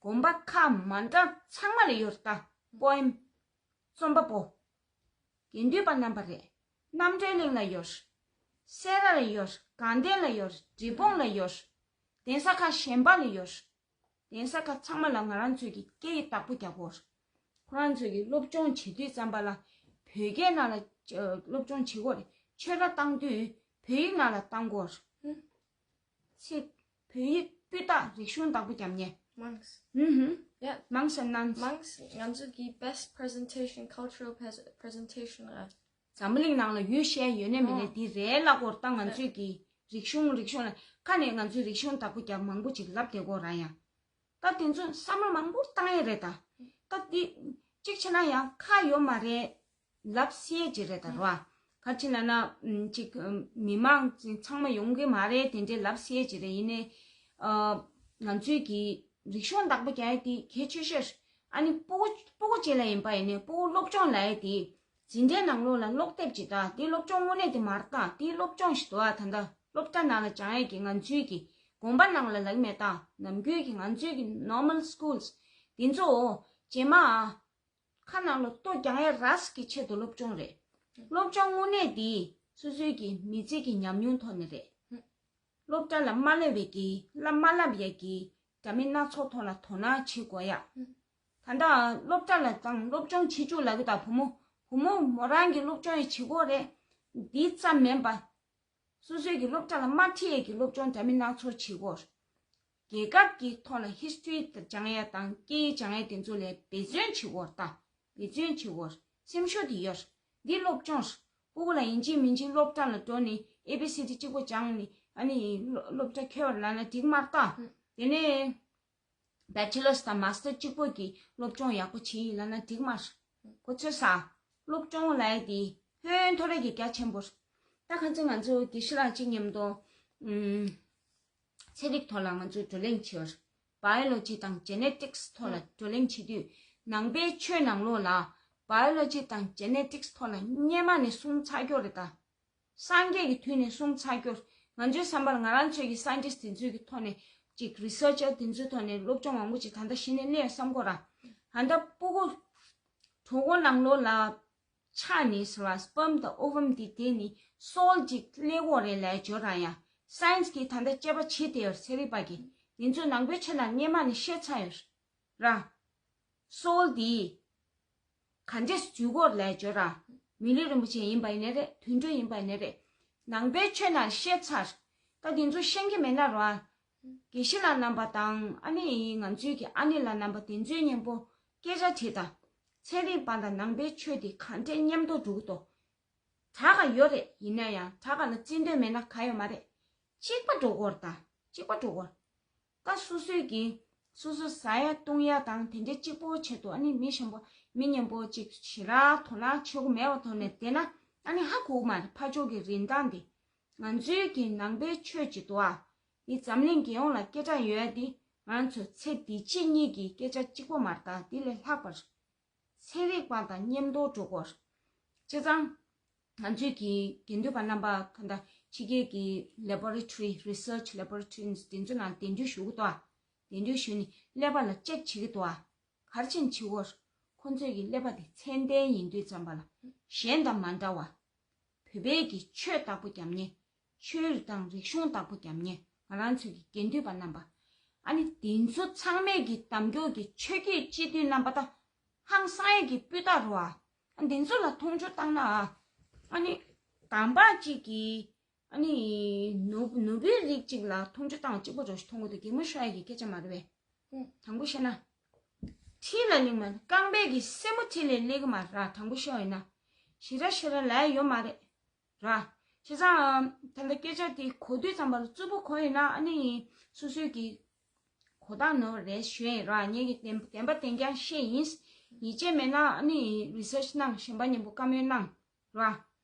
དགོན་པ་ཁག་མ་འདྲ་ཚང་མ་ལ་ཡོད་རེད་ད། པོ་ཨེམ། རྩོམ་པ་པོ། དགེ་འདུན་པ་རྣམ་པ་རེད། རྣམ་གྲོལ་གླིང་ལ་ཡོད། སེ་ར་ལ་ཡོད། དགའ་ལྡན་ལ་ཡོད། འབྲས་སྤུངས་ལ་ཡོད། གདན་ས་ཁག་གཞན་པ་ལ་ཡོད། གདན་ས་ཁག་ཚང་མ་ལ་ང་རང་ཚོས་ཀྱི་སྐད་ཡིག་བདག་པོ་རྒྱག་དགོས། ཁོ་རང་ཚོས་ཀྱི་སློབ་སྦྱོང་བྱེད་དུས་ཙམ་པ་ལ་བོད་སྐད་ནང་ལ་ཨ་སློབ་སྦྱོང་བྱེད་དགོས་རེད། ཆོས་ར་བཏང་དུས་བོད་ཡིག་ནང་ལ་བཏང་དགོས། ཚིག་བོད་ཡིག་སྤུས་དག་རིག་གཞུང་བདག་པོ་རྒྱབ་མཁན། Monks. ཧུམ་ཧུམ། Yeah. Monks and nuns. Monks. ང་ཚོ་གི་best presentation, cultural pres- presentation ཨ། འཛམ་བུ་གླིང་ནང་ལ་ཡུལ་གཞན་ཡོད་ནས་མེད་ནས་འདི་རེད་ལབ་དགོས་རེད་ད། ང་ཚོས་ཀྱི་རིག་གཞུང་རིག་གཞུང་ལ་ཁ་ནས་ང་ཚོས་རིག་གཞུང་བདག་པོ་རྒྱབ་མང་པོ་ཅིག་ལབ་བསྡད་དགོས་ར་ཡང་། ད་དེ་ཚོ་བསམ་བློ་མང་པོ་བཏང་ཡས་རེད་ད། ད་འདི་གཅིག་བྱས་ན་ཡང་ཁ་ཡོད་མ་རེད། ལབ་སྲིད་ཀྱི་རེད་ད་ར། ག་ཅི་ལབ་ན་ཨམ་ཅིག་ཨམ་མི་མང་ཚང་མ་ཡོང་གི་མ་རེད་དེ་འདྲའི་ལབ་སྲིད་ཀྱི་རེད། ཡིན་ནའི་ཨ་ང་ཚོའི་གི་རིག་གཞུང་བདག་པོ་རྒྱག་ཡ་དེ་གལ་ཆེ་ཤོས། ཨ་ནི་སྤུ་གུ་སྤུ་གུ་ཅིག་ལ་ཡིན་པ་ཡིན་ནའི་སྤུ་གུ་སློབ་སྦྱོང་ལབ་ཡ་དེ་འཛིན་གྲྭའི་ནང་ལོགས་ལ་ཀློག་དེབ་ཅིག་ད་དེ་སློབ་སྦྱོང་དངོས་གནས་དེ་མ་རེད་ད། དེ་སློབ་སྦྱོང་ཞིག་འདུག་ཨ། ད་ལྟ་སློབ་གྲྭ་ནང་ལ་སྦྱང་ཡ་གི་ང་ཚོའི་གི་དགོན་པ་ནང་ལ་ལབ་མེད་ད། ནམ་རྒྱུན་གི་ང་ཚོའི་གི་normal schools དེ་ཚོ་རྗེས་མ་ཨ། ཁ་ནང་ལ་ལྟོ་རྒྱག་ཡ་རག་གི་ཆེད་དུ་སློབ་སྦྱོང་རེད། སློབ་སྦྱོང་དངོས་གནས་འདི་སོ་སོའི་གི་མི་ཚེ་གི་ཉམས་མྱོང་ཐོག་ནས་རེད། སློབ་གྲྭ་ལ་མ་སླེབས་པའི་གི་བསླབ་མ་བསླབ་ཡ་གི་འདྲ་མིན་སྣ་ཚོགས་ཐོག་ལ་དོ་སྣང་བྱེད་དགོས་ཡ། ད་ལྟ་སློབ་གྲྭ་ལ་དང་སློབ་སྦྱོང་བྱེད་བཅུག་ལབ་གི་ད། བུ་མོ་བུ་མོ་མོ་རང་གི་སློབ་སྦྱོང་ཡི་བྱེད་དགོས་རེད། འདི་ཙམ་མིན་པ། སོ་སོའི་གི་སློབ་གྲྭ་ལ་མ་ཁྲིད་ཡས་ཀྱི་སློབ་སྦྱོང་འདྲ་མིན་སྣ་ཚོགས་བྱེད་དགོས། རྒྱལ་ཁབ་ཀྱི་ཐོག་ལ་ཧིས་ཊོ་རི་སྦྱང་ཡས་དང་སྐད་ཡིག་སྦྱང་ཡས་དེ་ཚོ་ལ་འབད་བརྩོན་བྱེད་དགོས་ད། འབད་བརྩོན་བྱེད་དགོས། སེམས་ཤུགས་དེ་ཡོད། འདི་སློབ་སྦྱོང་། སྤུ་གུ་ལ་ཡིན་གཅིག་མིན་གཅིག་སློབ་གྲྭ་ལ་འགྲོ་ནས་ཨེ་བི་སི་ཌི་གཅིག་པོ་སྦྱངས་ནས་ཨ་ནི་སློབ་གྲྭ་འཁེལ་བ་ལབ་ན་འགྲིག་མ་རེད་ད། དེ་ནས་བེ་ཅི་ལར་དང་མ་སི་ཊར་གཅིག་པོ་གི་སློབ་སྦྱོང་ཡག་པོ་བྱས་ཡིན་ལབ་ན་འགྲིག་མ་རེད། གོ་ཚོད་ས། སློབ་སྦྱོང་ལབ་ཡ་དེ་ཧོན་ཐོར་གྱི་རྒྱ་ཆེན་པོ་རེད། ད་ཁ་ཚིག་ང་ཚོ་དགེ་བཤེས་ལགས་གཅིག་མཉམ་དུ་ཨུམ། ཚན་རིག་ཐོག་ལ་ང་ཚོས་བགྲོ་གླེང་བྱེད་པར། བ་ཡོ་ལོ་ཇི་དང་ཇེ་ནེ་ཊིག་སི་ཐོག་ལ་བགྲོ་གླེང་བྱེད་དུས། ནང་པའི་ཆོས་ནང་ལོགས་ལ་བ་ཡོ་ལོ་ཇི་དང་ཇེ་ནེ་ཊིག་སི་ཐོག་ལ་སྔོན་མ་ནས་གསུངས་ཚར་ཡོད་རེད་ད། སངས་རྒྱས་ཀྱི་དུས་ནས་གསུངས་ཚར་ཡོད། ང་ཚོའི་བསམ་པར་ང་རང་ཚོའི་གི་སའེན་ཊིསི་ཊི་དེ་ཚོའི་གི་ཐོག་ནས་ཅིག་རི་སར་ཆར་དེ་ཚོའི་ཐོག་ནས་སློབ་སྦྱོང་མང་པོ་ཅིག་ད་ལྟ་གཞི་ནས་སླེབས་བསམ་གོ་ར། ད་ལྟ་སྤུ་གུ་གྲོད་ཁོག་ནང་ལོགས་ལ་ཆགས་ནས་ཟེར་བ་སི་པརམ་དང་ཨོ་བམ་དེ་དེ་ནི་སོལ་ཅིག་སླེབས་ཡོད་རེད་ལབ་བརྗོད་ར་ཡ། སའེན་སི་གིས་ད་ལྟ་དཔྱད་པ་བྱེད་བསྡད་ཡོད་ཚན་རིག་པ་གིས། དེ་ཚོ་ནང་པའི་ཆོས་ནང་སྔོན་མ་ནས་བཤད་ཚར་ཡོད་ར། སོལ་དེ་ག་འདྲས་འཇུག་གོ་ལབ་བརྗོད་ར། མི་ལུས་རིན་པོ་ཆེ་ཡིན་པ་ཡིན་ནའི་རེད། དུད་འགྲོ་ཡིན་པ་ཡིན་ནའི་རེད། ནང་པའི་ཆོས་ནང་བཤད་ཚར། ད་དེ་ཚོ་ཤེས་ཀྱི་མེད་ན་ར། དགེ་བཤེས་ལགས་རྣམ་པ་དང་ཨ་ནི་ང་ཚོའི་གི་ཨ་ནེ་ལགས་རྣམ་པ་དེ་ཚོའི་མཉམ་པོ་སྐད་ཆ་དྲིས་དང་། ཚན་རིག་པ་དང་ནང་པའི་ཆོས་དེ་ག་འདྲས་མཉམ་དུ་འགྲོ་གི་འདུག་དྲག་ག་ཡོད་རེད། ཡིན་ན་ཡང་དྲག་ག་ལ་བརྩི་འདོད་མེད་ན་ག་ཡོད་མ་རེད། གཅིག་པ་འགྲོ་དགོས་རེད་ད། གཅིག་པ་འགྲོ་དགོས་རེད། ད་སོ་སོའི་གི་སོ་སོ་ཟ་ཡ་བཏུང་ཡ་དང་དེ་འདྲའི་གཅིག་པོ་ཆེད་དུ་ཨ་ནི་མི་གཞན་པོ་མི་མཉམ་པོ་གཅིག་ཞེ་དྲག་དོ་སྣང་བྱེད་དགོས་མེད་པ་ཐོག་ནས་བསྡད་ན་ཨ་ནི་ཧ་གོ་གི་མ་རེད། ཕར་ཕྱོགས་ཀྱི་རིན་ཐང་དེ། ང་ཚོའི་གི་ནང་པའི་ཆོས་ཅིག་འདུག་ཨ། འདི་འཛམ་གླིང་རྒྱལ་ཡོངས་ལ་སྐད་གྲགས་ཡོད་ཡ་དེ་ང་ཚོ་ཚེ་འདི་ཕྱི་གཉིས་ཀྱི་སྐད་ཆ་གཅིག་པོ་མ་རེད་ད། དེ་ལས་ལྷག་པར། ཚན་རིག་པ་དང་མཉམ་དུ་འགྲོ་དགོས། བྱས་ཙང་། ང་ཚོའི་གི་དགེ་འདུན་པ་རྣམ་པ་གང་ལྟར་ཕྱི་རྒྱལ་གྱི་laboratory research laboratory དེ་ཚོ་ནང་གདན་འདྲེན་ཞུ་གི་འདུག་ཨ། གདན་འདྲེན་ཞུས་ནས་ཀླད་པ་ལ་ཅེག་བྱེད་ཀྱི་འདུག་ཨ། ག་རེ་བྱས་ནས་བྱེད་དགོས། ཁོང་ཚོའི་གི་ཀླད་པ་དེ་ཚད་ལྡན་ཡིན་དུས་ཙམ་པ་ལ་གཞན་དང་མ་འདྲ་བ། བོད་པའི་གི་ཆོས་བདག་པོ་རྒྱབ་མཁན། ཆོས་རིག་དང་རིག་གཞུང་བདག་པོ་རྒྱབ་མཁན་ང་རང་ཚོའི་གི་དགེ་འདུན་པ་རྣམ་པ། ཨ་ནི་དེ་ཚོ་ཚང་མས་གི་གདམ་སྐྱོར་གི་ཆོས་བརྒྱུད་སྤྱི་འཐུས་རྣམ་པ་དང་ཧང་སང་ཡས་གི་སྤུས་དག་རུ་ཨ། ཨ་དེ་ཚོ་ལ་མཐོང་ཆུང་བཏང་ན་ཨ། ཨ་ནི་གང་པ་གཅིག་གི་ཨ་ནི་ནུ་ནུ་བོའི་རིགས་གཅིག་ལ་མཐོང་ཆུང་བཏང་གཅིག་པ་རུ་ཞིག་མཐོང་གི་འདུག་གད་མོ་ཤོར་ཡས་གི་སྐད་ཆ་མ་རེད་པས། དྲང་པོ་བཤད་ན། ཁྲི་ལ་སླེབས་མ་རེད། རྐང་པའི་གི་སེན་མོ་ཁྲི་ལ་སླེབས་གི་མ་རེད། དྲང་པོ་བཤད་པ་ཡིན་ན། ཞེ་དྲག་ཞེ་དྲག་ལབ་ཡ་ཡོད་མ་རེད། ར། བྱས་ཙང་ད་ལྟ་སྐད་ཆ་དེ་གོ་དུས་ཙམ་པ་ལ་རྩུབ་པོ་གོ་ཡིན་ན་ཨ་ནི་སོ་སོའི་གི་གོ་རྟོགས་ནོར་རེད་ཞུ་ཡིན་ར། ངས་གི་བདེན་བདེན་པ་བདེན་རྐྱང་བཤད་ཡིན། ཡིད་ཆེས་མེད་ན་ཨ་ནི་རི་སར་ཆི་གནང་། གཞན་པ་མཉམ་པོ་བཀའ་མོལ་གནང་ར།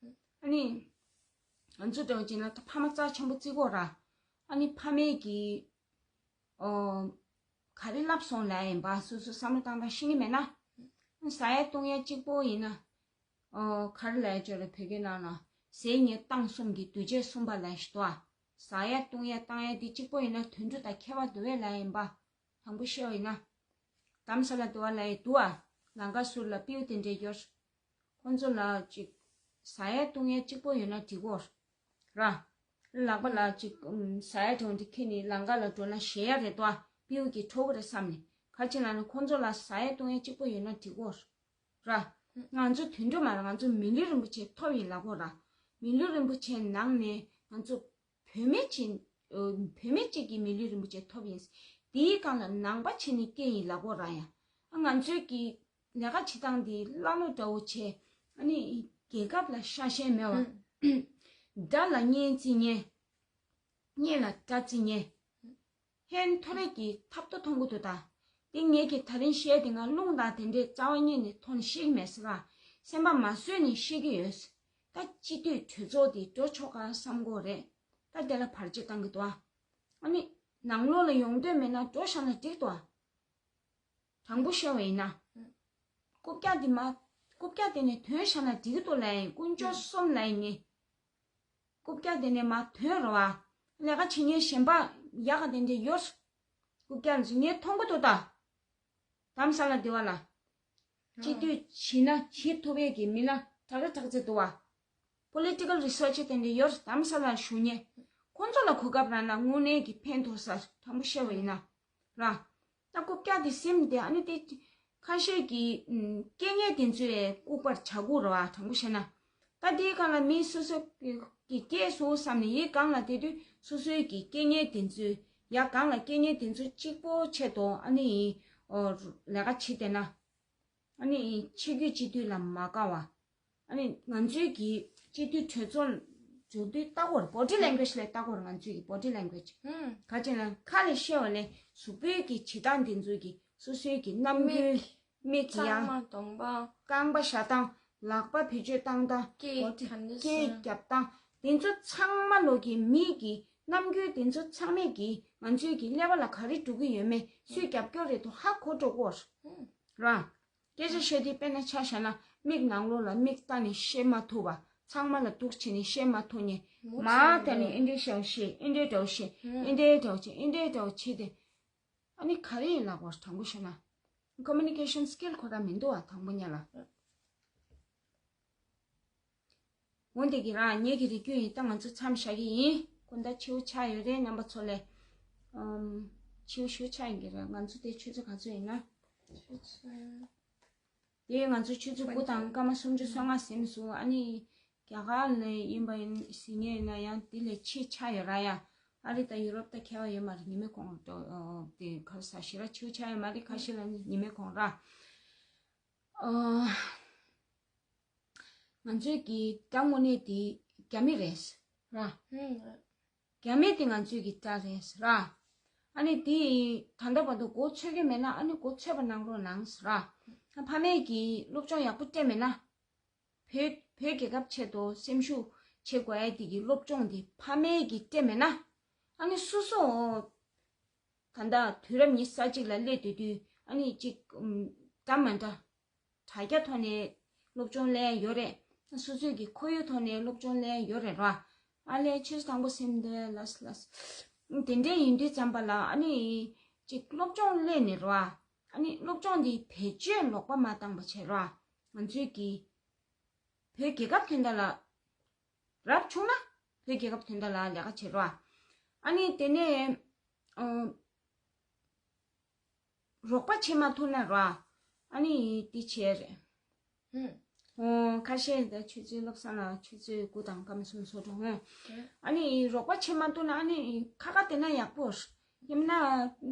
ཨ་ནི་ང་ཚོ་འདྲ་བོ་བྱས་ན་ད་ཕ་མ་རྩ་ཆེན་པོ་བརྩི་དགོས་ར། ཨ་ནི་ཕ་མས་གི་ཨོ། ག་རེ་ལབ་སོང་ལབ་ཡིན་པ་སོ་སོ་བསམ་བློ་བཏང་སྟངས་ཤེས་ཀྱི་མེད་ན། ཟ་ཡ་བཏུང་ཡ་གཅིག་པོ་ཡིན་ན། ཨོ། ག་རེ་ལབ་ཡ་ཅོ་རེད། བོད་སྐད་ནང་ལ་ ཟས་ཉལ་ཏང་གསུམ་གྱི་འདུས་བྱས་གསུམ་པ་ལ་ཞིག་ཏུ་ཨ། ཟ་ཡ་བཏུང་ཡ་བཏང་ཡ་དེ་གཅིག་པོ་ཡིན་ན་དུད་འགྲོ་དང་ཁྱད་པར་འདུག་བས་ལ་ཡིན་པ། དང་པོ་བཤད་པ་ཡིན་ན། དྷ་རམ་ས་ལ་འདུལ་བ་ལ་ཡི་འདུག་ཨ། ལང་ཀ་ཟུར་ལ་སྤྲེའུ་དེ་འདྲས་ཡོད། ཁོང་ཚོ་ལ་ཅིག་ཟ་ཡ་བཏུང་ཡ་གཅིག་པོ་ཡོད་ན་འགྲིག་གོ། ར། ལག་པ་ལ་ཅིག་ཟ་ཡ་དྲོན་དེ་ཁྱེར་ནས་ལང་ཀ་ལ་འགྲོ་ན་ཞེད་ཡ་རེད་དོ། སྤྲེའུ་གིས་འཕྲོག་གི་རེད་བསམ་ནས་ག་ཅི་ལ་ནི་ཁོང་ཚོ་ལ་ཟ་ཡ་བཏུང་ཡ་གཅིག་པོ་ཡོད་ན་འགྲིག་གོ། ར། ང་ཚོ་དུད་འགྲོ་མ་ར་ང་ཚོ་མི་ལུས་རིན་པོ་ཆེ་ཐོབ་ཡིན་ལ་གོ་ར། མི་ལུས་རིན་པོ་ཆེ་ནང་ནས་ང་ཚོ་བུད་མེད་ཅིག་བུད་མེད་ཅིག་གིས་མི་ལུས་རིན་པོ་ཆེ་ཐོབ་ཡིན། དེའི་སྒང་ལ་ནང་པ་བྱས་ནས་སྐྱེས་ཡིན་ལབ་དགོས་ར་ཡ། ང་ཚོའི་གི་ལས་ཀ་བྱེད་སྟངས་འདི་ཀླ་ཀློ་འདྲ་བོ་བྱས། ཨ་ནི་རྒྱལ་ཁབ་ལ་ཤ་ཞེན་མེད་པ། དགྲ་ལ་གཉེན་བརྩི་མཁན། གཉེན་ལ་དགྲ་བརྩི་མཁན། ཧན་ཐོ་རེ་གི་ཐབས་ཏོ་མཐོང་གི་འདུག་ད། དེ་ངེད་ཀྱི་ད་རིང་བཤད་དེ་ང་རླུང་དང་དེ་འདྲའི་རྩ་བ་ཉིད་ནས་ཐོན་ཤེས་ཀྱི་མེད་ཟེར་བ། སེམས་པ་མ་བཟོད་ནས་བཤད་ཀྱི་ཡོད། ད་སྤྱི་འཐུས་གྲོས་ཚོགས་དེ་འགྲོ་ཆོག་ག་བསམ་གོ་རེད། ད་དེ་ལ་བར་ཆད་བཏང་གི་འདུག་ཨ། ཨ་ནི་ནང་ལོགས་ལ་ཡོང་འདོད་མེད་ན་འགྲོ་བཞག་ན་འགྲིག་འདུག་ཨ། དྲང་པོ་བཤད་པ་ཡིན་ན། རྐུབ་བཀྱག་འདི་མ། རྐུབ་བཀྱག་དེ་ནས་ཐོན་བཞག་ན་འགྲིག་གི་འདུག་ལབ་ཡིན། དཀོན་མཆོག་གསུམ་ལབ་ཡིན་ངས། རྐུབ་བཀྱག་དེ་ནས་མ་ཐོན་རོ་བ། ལས་ཀ་བྱེད་མཁན་གཞན་པ་ཡག་ག་དེ་འདྲས་ཡོད། རྐུབ་བཀྱག་ཚོ་ངས་མཐོང་གི་འདུག་ད། དྷ་རམ་ས་ལ་འདི་བ་ལ། སྤྱི་འཐུས་བྱིན་ན་བྱེད་ཐུབ་ཡས་ཀྱི་མི་ལ་དྲག་ར་དྲག་ཚེ་འདུག་བ། Political Research དེ་འདྲས་ཡོད། དྷ་རམ་ས་ལ་ཞུ་མཁན། ཁོང་ཚོ་ལ་གོ་སྐབས་རག་ན་དངོས་གནས་ཀྱི་ཕན་ཐོགས་ས་དྲང་པོ་བཤད་པ་ཡིན་ན། ར། ད་རྐུབ་བཀྱག་དེ་སེམས་དེ་ཨ་ནི་དེ་ཁ་ཤས་ཀྱི་ཨུམ་སྐད་ངན་དེ་ཚོས་ལྐུགས་པར་བྱ་དགོས་རེད་བ། དྲང་པོ་བཤད་ན། ད་དེའི་སྒང་ལ་མི་སོ་སོ་གི་སྐད་སོ་བསམ་ནས་ཡི་སྒང་ལ་དེ་དུས་སོ་སོའི་གི་སྐད་ངན་དེ་ཚོས་ཡ་སྒང་ལ་སྐད་ངན་དེ་ཚོ་གཅིག་པོ་ཆེད་དུ་ཨ་ནི་ཨོ་ལས་ཀ་བྱེད་བསྡད་ན། ཨ་ནི་ཆེད་བསྐོས་སྤྱི་འཐུས་ལ་མ་དགའ་བ། ཨ་ནི་ང་ཚོའི་གི་སྤྱི་འཐུས་གྲོས་ཚོགས་འཛུལ་དུས་ལྟ་སྐོར་body language ལས་ལྟ་སྐོར། ང་ཚོའི་གི་body language ཧུམ། ག་ཅི་ན་ཁ་ལས་བཤད་པ་ལས་གཟུགས་པོའི་གི་བྱེད་སྟངས་དེ་ཚོའི་གི་སོ་སོའི་གི་རྣམ་འགྱུར། མིག་མིག་གི་ཡང་རྐང་པ་གདོང་པ། རྐང་པ་ཞྭ་སྟངས། ལག་པ་བེད་སྤྱོད་བཏང་སྟངས། སྐེ་ག་འདྲ་སྐེ་སོང་། རྒྱབ་སྟངས། དེ་ཚོ་ཚང་མ་ལོ་གི་མིག་གི་རྣམ་འགྱུར་དེ་ཚོ་ཚང་མས་གི་ང་ཚོའི་གི་ཀླད་པ་ལ་ག་རེ་འགྲོ་གི་ཡོད་མེད་སུས་རྒྱབ་སྐྱོར་རེད་དོ་ཧ་གོ་འགྲོ་གོ་ར། སྐད་ཆ་བཤད་དུས་དཔེར་ན་ཆ་བཞག་ན་མིག་ནང་ལོགས་ལ་མིག་ལྟ་ནས་བཤད་མ་ཐུབ་པ། ཚང་མ་ལ་འདུག་བྱས་ནས་བཤད་མ་ཐུབ་ནས་མ་ད་ནས་ཨེ་འདྲའི་ཞའོ་ཤེས་ཨེ་འདྲའི་འདྲའོ་ཤེས་ཨེ་འདྲའི་འདྲའོ་བྱེད་ཨེ་འདྲའི་འདྲའོ་བྱེད་དེ། ཨ་ནི་ག་རེ་ཡིན་ལབ་པར་དྲང་པོ་བཤད་ན། Communication skill ཁོ་རང་མི་འདུག་བ་དང་པོ་ཉིད་ལ། འོན་ཏེ་གི་རང་ངེད་ཀྱི་རིགས་རྒྱུད་ཡིན་ད་ང་ཚོ་མཚམས་བཞག་གི་ཡིན། སྐུ་ཟླ་ཕྱི་པོ་ཆགས་ཡོད་རེད་རྣམ་པ་ཚོ་ལས། ཨམ། ཕྱི་པོ་ཞུ་ཆགས་ཡིན་གི་རེད། ང་ཚོ་དེ་ཆུ་ཚོད་ག་ཚོད་ཡིན་ན། ཆུ་ཚོད། དེ་ང་ཚོ་ཆུ་ཚོད་དགུ་དང་སྐར་མ་སུམ་ཅུ་སོ་ལྔ་ཟིན་སོང་། ཨ་ནི་རྒྱ་གར་ནས་ཡིན་པ་ཡིན་ཟིན་ངེས་ཡིན་ན་ཡང་དེ་ལས་ཕྱི་ཆགས་ཡོད་ར་ཡ། ཨ་རི་དང་ཡུ་རོབ་དང་ཁྱད་པར་ཡོད་མ་རེད། ཉི་མའི་གོང་དེ་ག་རེ་ཟ་ཞེ་ར་ཕྱི་པོ་ཆགས་ཡོད་མ་རེད། ཁ་ཤས་ལ་ནི་ཉི་མའི་གོང་ར། ཨ། ང་ཚོའི་གི་དགྲ་དངོས་གནས་དེ་རྒྱ་མི་རེད་ར། ཧུམ། རྒྱ་མི་དེ་ང་ཚོའི་གི་དགྲ་རེད་ར། ཨ་ནི་དེ་ད་ལྟ་བར་དུ་མགོ་ཚོས་ཀྱི་མེད་ན་ཨ་ནི་མགོ་ཚོས་པ་གནང་རོགས་གནང་ར། ཕ་མས་གི་སློབ་སྦྱོང་ཡག་པོ་སྤྲད་མེད་ན། བོད་བོད་རྒྱལ་ཁབ་ཆེད་དུ་སེམས་ཤུགས་བྱེད་དགོས་ཡ་དེ་གི་སློབ་སྦྱོང་དེ་ཕ་མས་གི་སྤྲད་མེད་ན། ཨ་ནི་སོ་སོ་ད་ལྟ་དུས་རབས་ཉི་ཤུ་རྩ་གཅིག་ལ་སླེབས་སྡོད་དུས་ཨ་ནི་གཅིག་འདྲ་མ་འདྲ། དྲ་རྒྱ་ཐོག་ནས་སློབ་སྦྱོང་སླེབས་ཡོད་རེད། སོ་སོའི་གི་ཁོར་ཡུག་ཐོག་ནས་སློབ་སྦྱོང་སླེབས་ཡོད་རེད་ར། ཨ་ལས་ཆུ་ཚོད་དང་པོ་སེམས་འདི་ལས་ལས། དེ་འདྲས་ཡིན་དུས་ཙམ་པ་ལ་ཨ་ནི་གཅིག་སློབ་སྦྱོང་སླེབས་ནས་ར། ཨ་ནི་སློབ་སྦྱོང་འདི་བེད་སྤྱོད་ལོག་པ་མ་བཏང་བ་བྱས་ར། ང་ཚོའི་གི་བོད་རྒྱལ་ཁབ་དོན་དག་ལ་རབ་བྱུང་ན་བོད་རྒྱལ་ཁབ་དོན་དག་ལ་ལས་ཀ་བྱེད་རོགས། ཨ་ནི་དེ་ནས་ཨ་རོགས་པ་བྱེད་མ་ཐུབ་ན་རོགས། ཨ་ནི་དེ་བྱས་རེད། ཧུམ། ཨོ་ཁ་ཤས་ད་ཆུ་ཚོད་བློ་བཟང་ལ་ཆུ་ཚོད་དགུ་དང་སྐར་མ་གསུམ་སོ་འགྲོ་ཧོ། ཨ་ནི་རོགས་པ་བྱེད་མ་ཐུབ་ན་ཨ་ནི་ཁ་ཁ་དེ་ན་ཡག་པོ། ཡིན་ན་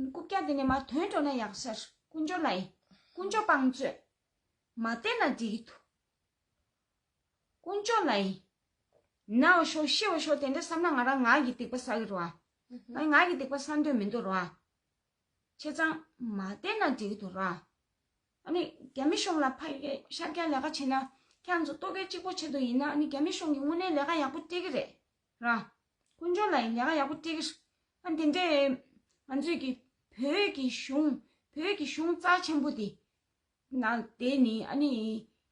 རྐུབ་བཀྱག་དེ་ནས་མར་ཐོན་འགྲོ་ན་ཡག་ཟེར། དཀོན་མཆོག་ལ་ཡིན། དཀོན་མཆོག་དཔང་བཙོས། མ་བསྟན་ན་འགྲིག་གི་འདུག་དཀོན་མཆོག་ལ་ཡིན། ན་བ་ཤོག་ཤི་བ་ཤོག་དེ་འདྲ་བསམ་ན་ང་རང་ངག་གི་སྡིག་པ་བསགས་ཀྱི་རེད་བ། ཨ་ནི་ངག་གི་སྡིག་པ་བསགས་འདོད་མི་འདུག་རེད་བ། བྱས་ཙང་མ་བསྟན་ན་འགྲིག་གི་འདུག་རེད་བ། ཨ་ནི་རྒྱ་མི་གཞུང་ལ་ཕ་ཡི་ཤར་རྒྱག་ལས་ཀ་བྱེད་ན་ཁྱེད་རང་ཚོ་ལྟོ་གོས་གཅིག་པོ་ཆེད་དུ་ཡིན་ན་ཨ་ནི་རྒྱ་མི་གཞུང་གིས་དངོས་གནས་ལས་ཀ་ཡག་པོ་སྤྲད་ཀྱི་རེད་ར། དཀོན་མཆོག་ལ་ཡིན་ལས་ཀ་ཡག་པོ་སྤྲད་ཀྱི་རེད། ཨ་ནི་དེ་འདྲས་ང་ཚོས་ཀྱི་བོད་ཀྱི་གཞུང་བོད་ཀྱི་གཞུང་རྩ་ཆེན་པོ་དེ། ན་དེ་ནི་ཨ་ནི་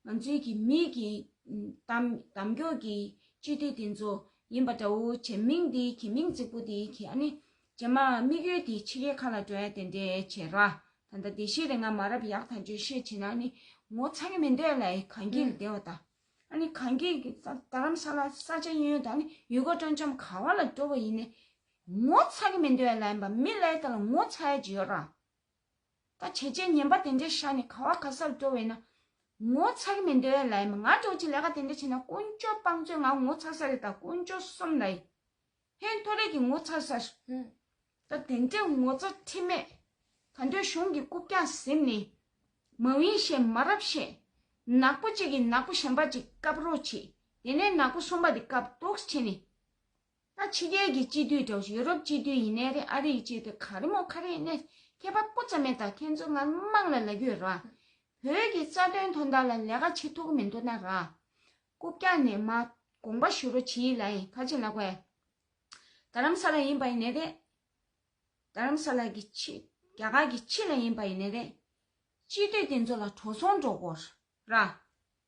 ང་ཚོའི་གི་མི་གི་གདམ་གདམ་སྐྱོར་གྱི་ སྤྱི་འཐུས་དེ་ཚོ་ཡིན་པ་འདྲ་བོ་བྱས། མིང་དེ་གི་མིང་རྫིག་པོ་དེ་གི་ཨ་ནི་རྗེས་མ་དམིགས་ཡུལ་དེ་ཕྱི་རྒྱལ་ཁག་ལ་འགྲོ་ཡ་དེ་འདྲས་བྱས་ར། ད་ལྟ་བདེ་སྐྱིད་རེད། ང་མ་རབས་ཡག་ཐག་ཆོད་བཤད་བྱས་ན་ཨ་ནི་ངོ་ཚ་གི་མི་འདུག་ལ་གངས་སྐྱིད་ལ་བསྡད་པ་དང་། ཨ་ནི་གངས་སྐྱིད་ཀྱི་རྡ་རམ་ས་ལ་ས་ཆ་གཡས་གཡོན་དང་ཨ་ནི་ཡུལ་སྐོར་སྤྲོ་འཆམ་ག་བ་ལ་འགྲོ་བ་ཡིན་ནའི་ངོ་ཚ་གི་མི་འདུག་ལ་ཡིན་པ། མི་ལ་ཡི་དྭགས་ལ་ངོ་ཚ་ཡ་ཅིག་ཡོད་ར། ད་བྱས་རྗེས་ངན་པ་དེ་འདྲས་བཞག་ནས་ག་བ་ག་སར་འགྲོ་བས་ན་ངོ་ཚ་གི་མི་འདུག་ལ་ཡིན་པ། ང་འདྲ་བོ་ཅིག་ལས་ཀ་དེ་འདྲས་བྱས་ན་དཀོན་མཆོག་དཔང་མཛོད་ང་ངོ་ཚ་ས་རེད། ད་དཀོན་མཆོག་གསུམ་ལ་ཡིན། ཧན་ཐོ་རེ་གི་ངོ་ཚ་ས། ད་དེ་འདྲས་ངོ་ཚ་ཁྲིམས་མེད། ད་འདོད་གཞུང་གི་རྐུབ་བཀྱག་ཟིན་ནས་མ་ཝིན་ཤེས་མ་རབས་ཤེས། ནག་པོ་གཅིག་གིས་ནག་པོ་གཞན་པ་གཅིག་བཀབ་རོགས་བྱེད། དེ་ནས་ནག་པོ་གསུམ་པ་དེ་བཀབ་ཏོག་བྱས་ནས། ད་ཕྱི་རྒྱལ་གྱི་སྤྱི་འཐུས་འདྲ་བོ་ཞིག་ཡུ་རོབ་སྤྱི་འཐུས་ཡིན་ནའི་རེད། ཨ་རི་ཡི་སྤྱི་འཐུས་ག་རེ་མོ་ག་རེ་ཡིན་ནའི་ཁྱད་པར་སྤུ་ཙམ་མེད། ད་ཁྱེད་ཚོ་ང་དམངས་ལ་ལབ་ཀྱི་ཡོད་ར། བོད་ཀྱི་རྩ་དོན་དོན་དག་ལ་ལས་ཀ་བྱེད་ཐུབ་ཀྱི་མི་འདུག་ན་ར། རྐུབ་བཀྱག་ནས་མར་དགོངས་པ་ཞུ་རོགས་བྱེད་ལ་ཡིན། ག་ཅི་ལབ་དགོས། རྡ་རམ་ས་ལ་ཡིན་པ་ཡིན་ནའི་རེད། རྡ་རམ་ས་ལ་གི་ཕྱི་རྒྱ་གར་གྱི་ཕྱི་ལ་ཡིན་པ་ཡིན་ནའི་རེད། སྤྱི་འཐུས་དེ་ཚོ་ལ་འགྲོ་སོང་འགྲོ་དགོས་ར།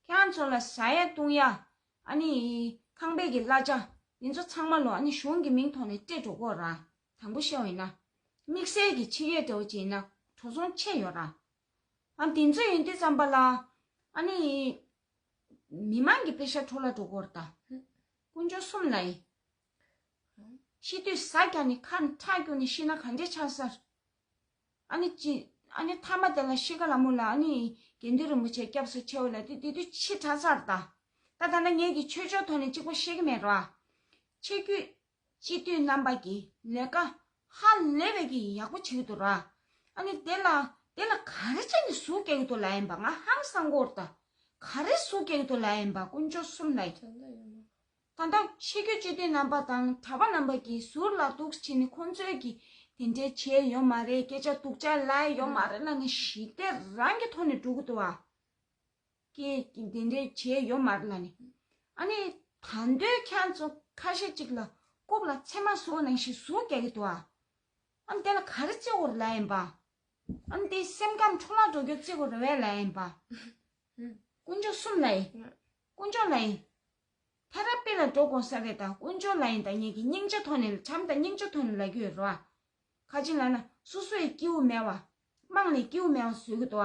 ཁྱེད་རང་ཚོ་ལ་ཟ་ཡ་བཏུང་ཡ། ཨ་ནི་ཁང་པའི་གི་གླ་ཆ། དེ་ཚོ་ཚང་མ་ལོ་ཨ་ནི་གཞུང་གི་མིང་ཐོག་ནས་སྤྲད་འགྲོ་དགོས་ར། དང་པོ་བཤད་པ་ཡིན་ན། དམིགས་བསལ་གྱི་ཕྱི་རྒྱལ་འདྲ་བོ་ཅིག་ཡིན་ན་འགྲོ་སོང་ཆད་ཡོད་ར། ཨ་དེ་ཚོ་ཡིན་དུས་ཙམ་པ་ལ་ཨ་ནི་མི་མང་གི་པེ་ཤ་འཕྲོ་བརླག་འགྲོ་གི་ཡོད་རེད་ད། དཀོན་མཆོག་གསུམ་ལ་ཡིན། ཤི་དུས་ཟ་རྒྱག་ནས་ཁ་ཁྲག་སྐྱུག་ནས་ཤི་ན་ག་འདྲས་ཆགས་ས་རེད། ཨ་ནི་ཅི། ཨ་ནི་མཐའ་མ་དེ་ལ་ཤི་ཁ་ལ་མོ་ལ་ཨ་ནི་དགེ་འདུན་རིན་པོ་ཆེ་སྐྱབས་སུ་མཆིའོ་ལབ་དུས་དེ་དུས་ཕྱི་དྲགས་ཚར་ད། ད་ད་ལྟ་ངེད་ཀྱི་ཆོས་ཕྱོགས་ཐོག་ནས་གཅིག་པོ་ཤེས་ཀྱི་མེད་རོ། ཨ་ཆེད་བསྐོས་སྤྱི་འཐུས་རྣམ་པ་གི་ལས་ཀ་ཧ་ལས་པའི་གི་ཡག་པོ་བྱེད་ཀྱི་འདུག་ར། ཨ་ནི་དེ་ལ་དེ་ལ་ག་རེ་བྱས་ནས་ཟུག་སྐྱེ་གི་འདུག་ལབ་ཡིན་པ་ང་ཧང་སང་གི་ཡོད་རེད་ད། ག་རེ་ཟུག་སྐྱེ་གི་འདུག་ལབ་ཡིན་པ་དཀོན་མཆོག་གསུམ་ལ་ཡིན། ད་ལྟ་ཆེད་བསྐོས་སྤྱི་འཐུས་རྣམ་པ་དང་གྲྭ་པ་རྣམ་པ་གིས་ཟུར་ལ་གཏུགས་བྱས་ནས་ཁོང་ཚོས་ཀྱིས་དེ་འདྲའི་བྱས་ཡོད་མ་རེད། སྐད་ཆ་སྡུག་ཅག་ལབ་ཡོད་མ་རེད་ལབ་ནས་ཞི་བདེ་རང་གི་ཐོག་ནས་འགྲོ་གི་འདུག་བ། ཀྱེ་དེ་འདྲའི་བྱས་ཡོད་མ་རེད་ལབ་ནས། ཨ་ནི་ད་འདོད་ཁྱེད་ཚོ་ཁ་ཤས་ཅིག་ལ་རྐུབ་ལ་ཚེར་མ་ཟུག་ནང་བཞིན་ཟུག་རྒྱག་གི་འདུག་བ། ཨ་ནི་དེ་ལ་ག་རེ་བརྩི་དགོས་རེད་ལབ་ཡིན་པ། ཨ་ནི་དེ་སེམས་ཁམས་འཕྲོ་བརླག་འགྲོ་རྒྱུ་བརྩི་དགོས་རེད་བས་ལབ་ཡིན་པ། དཀོན་མཆོག་གསུམ་ལ་ཡིན། དཀོན་མཆོག་ལ་ཡིན། ཐེ་ར་པི་ལ་འགྲོ་དགོས་ས་རེད་ད། དཀོན་མཆོག་ལ་ཡིན་ད། ངེད་ཀྱི་སྙིང་རྗེ་ཐོག་ནས་བྱམས་དང་སྙིང་རྗེ་ཐོག་ནས་ལབ་ཀྱི་ཡོད་རེད་བ། ག་ཅི་ལབ་ན་སོ་སོ་ཡི་སྐྱིད་པོ་མེད་བ། དམངས་ལ་སྐྱིད་པོ་མེད་བ་བཟོ་གི་འདུག་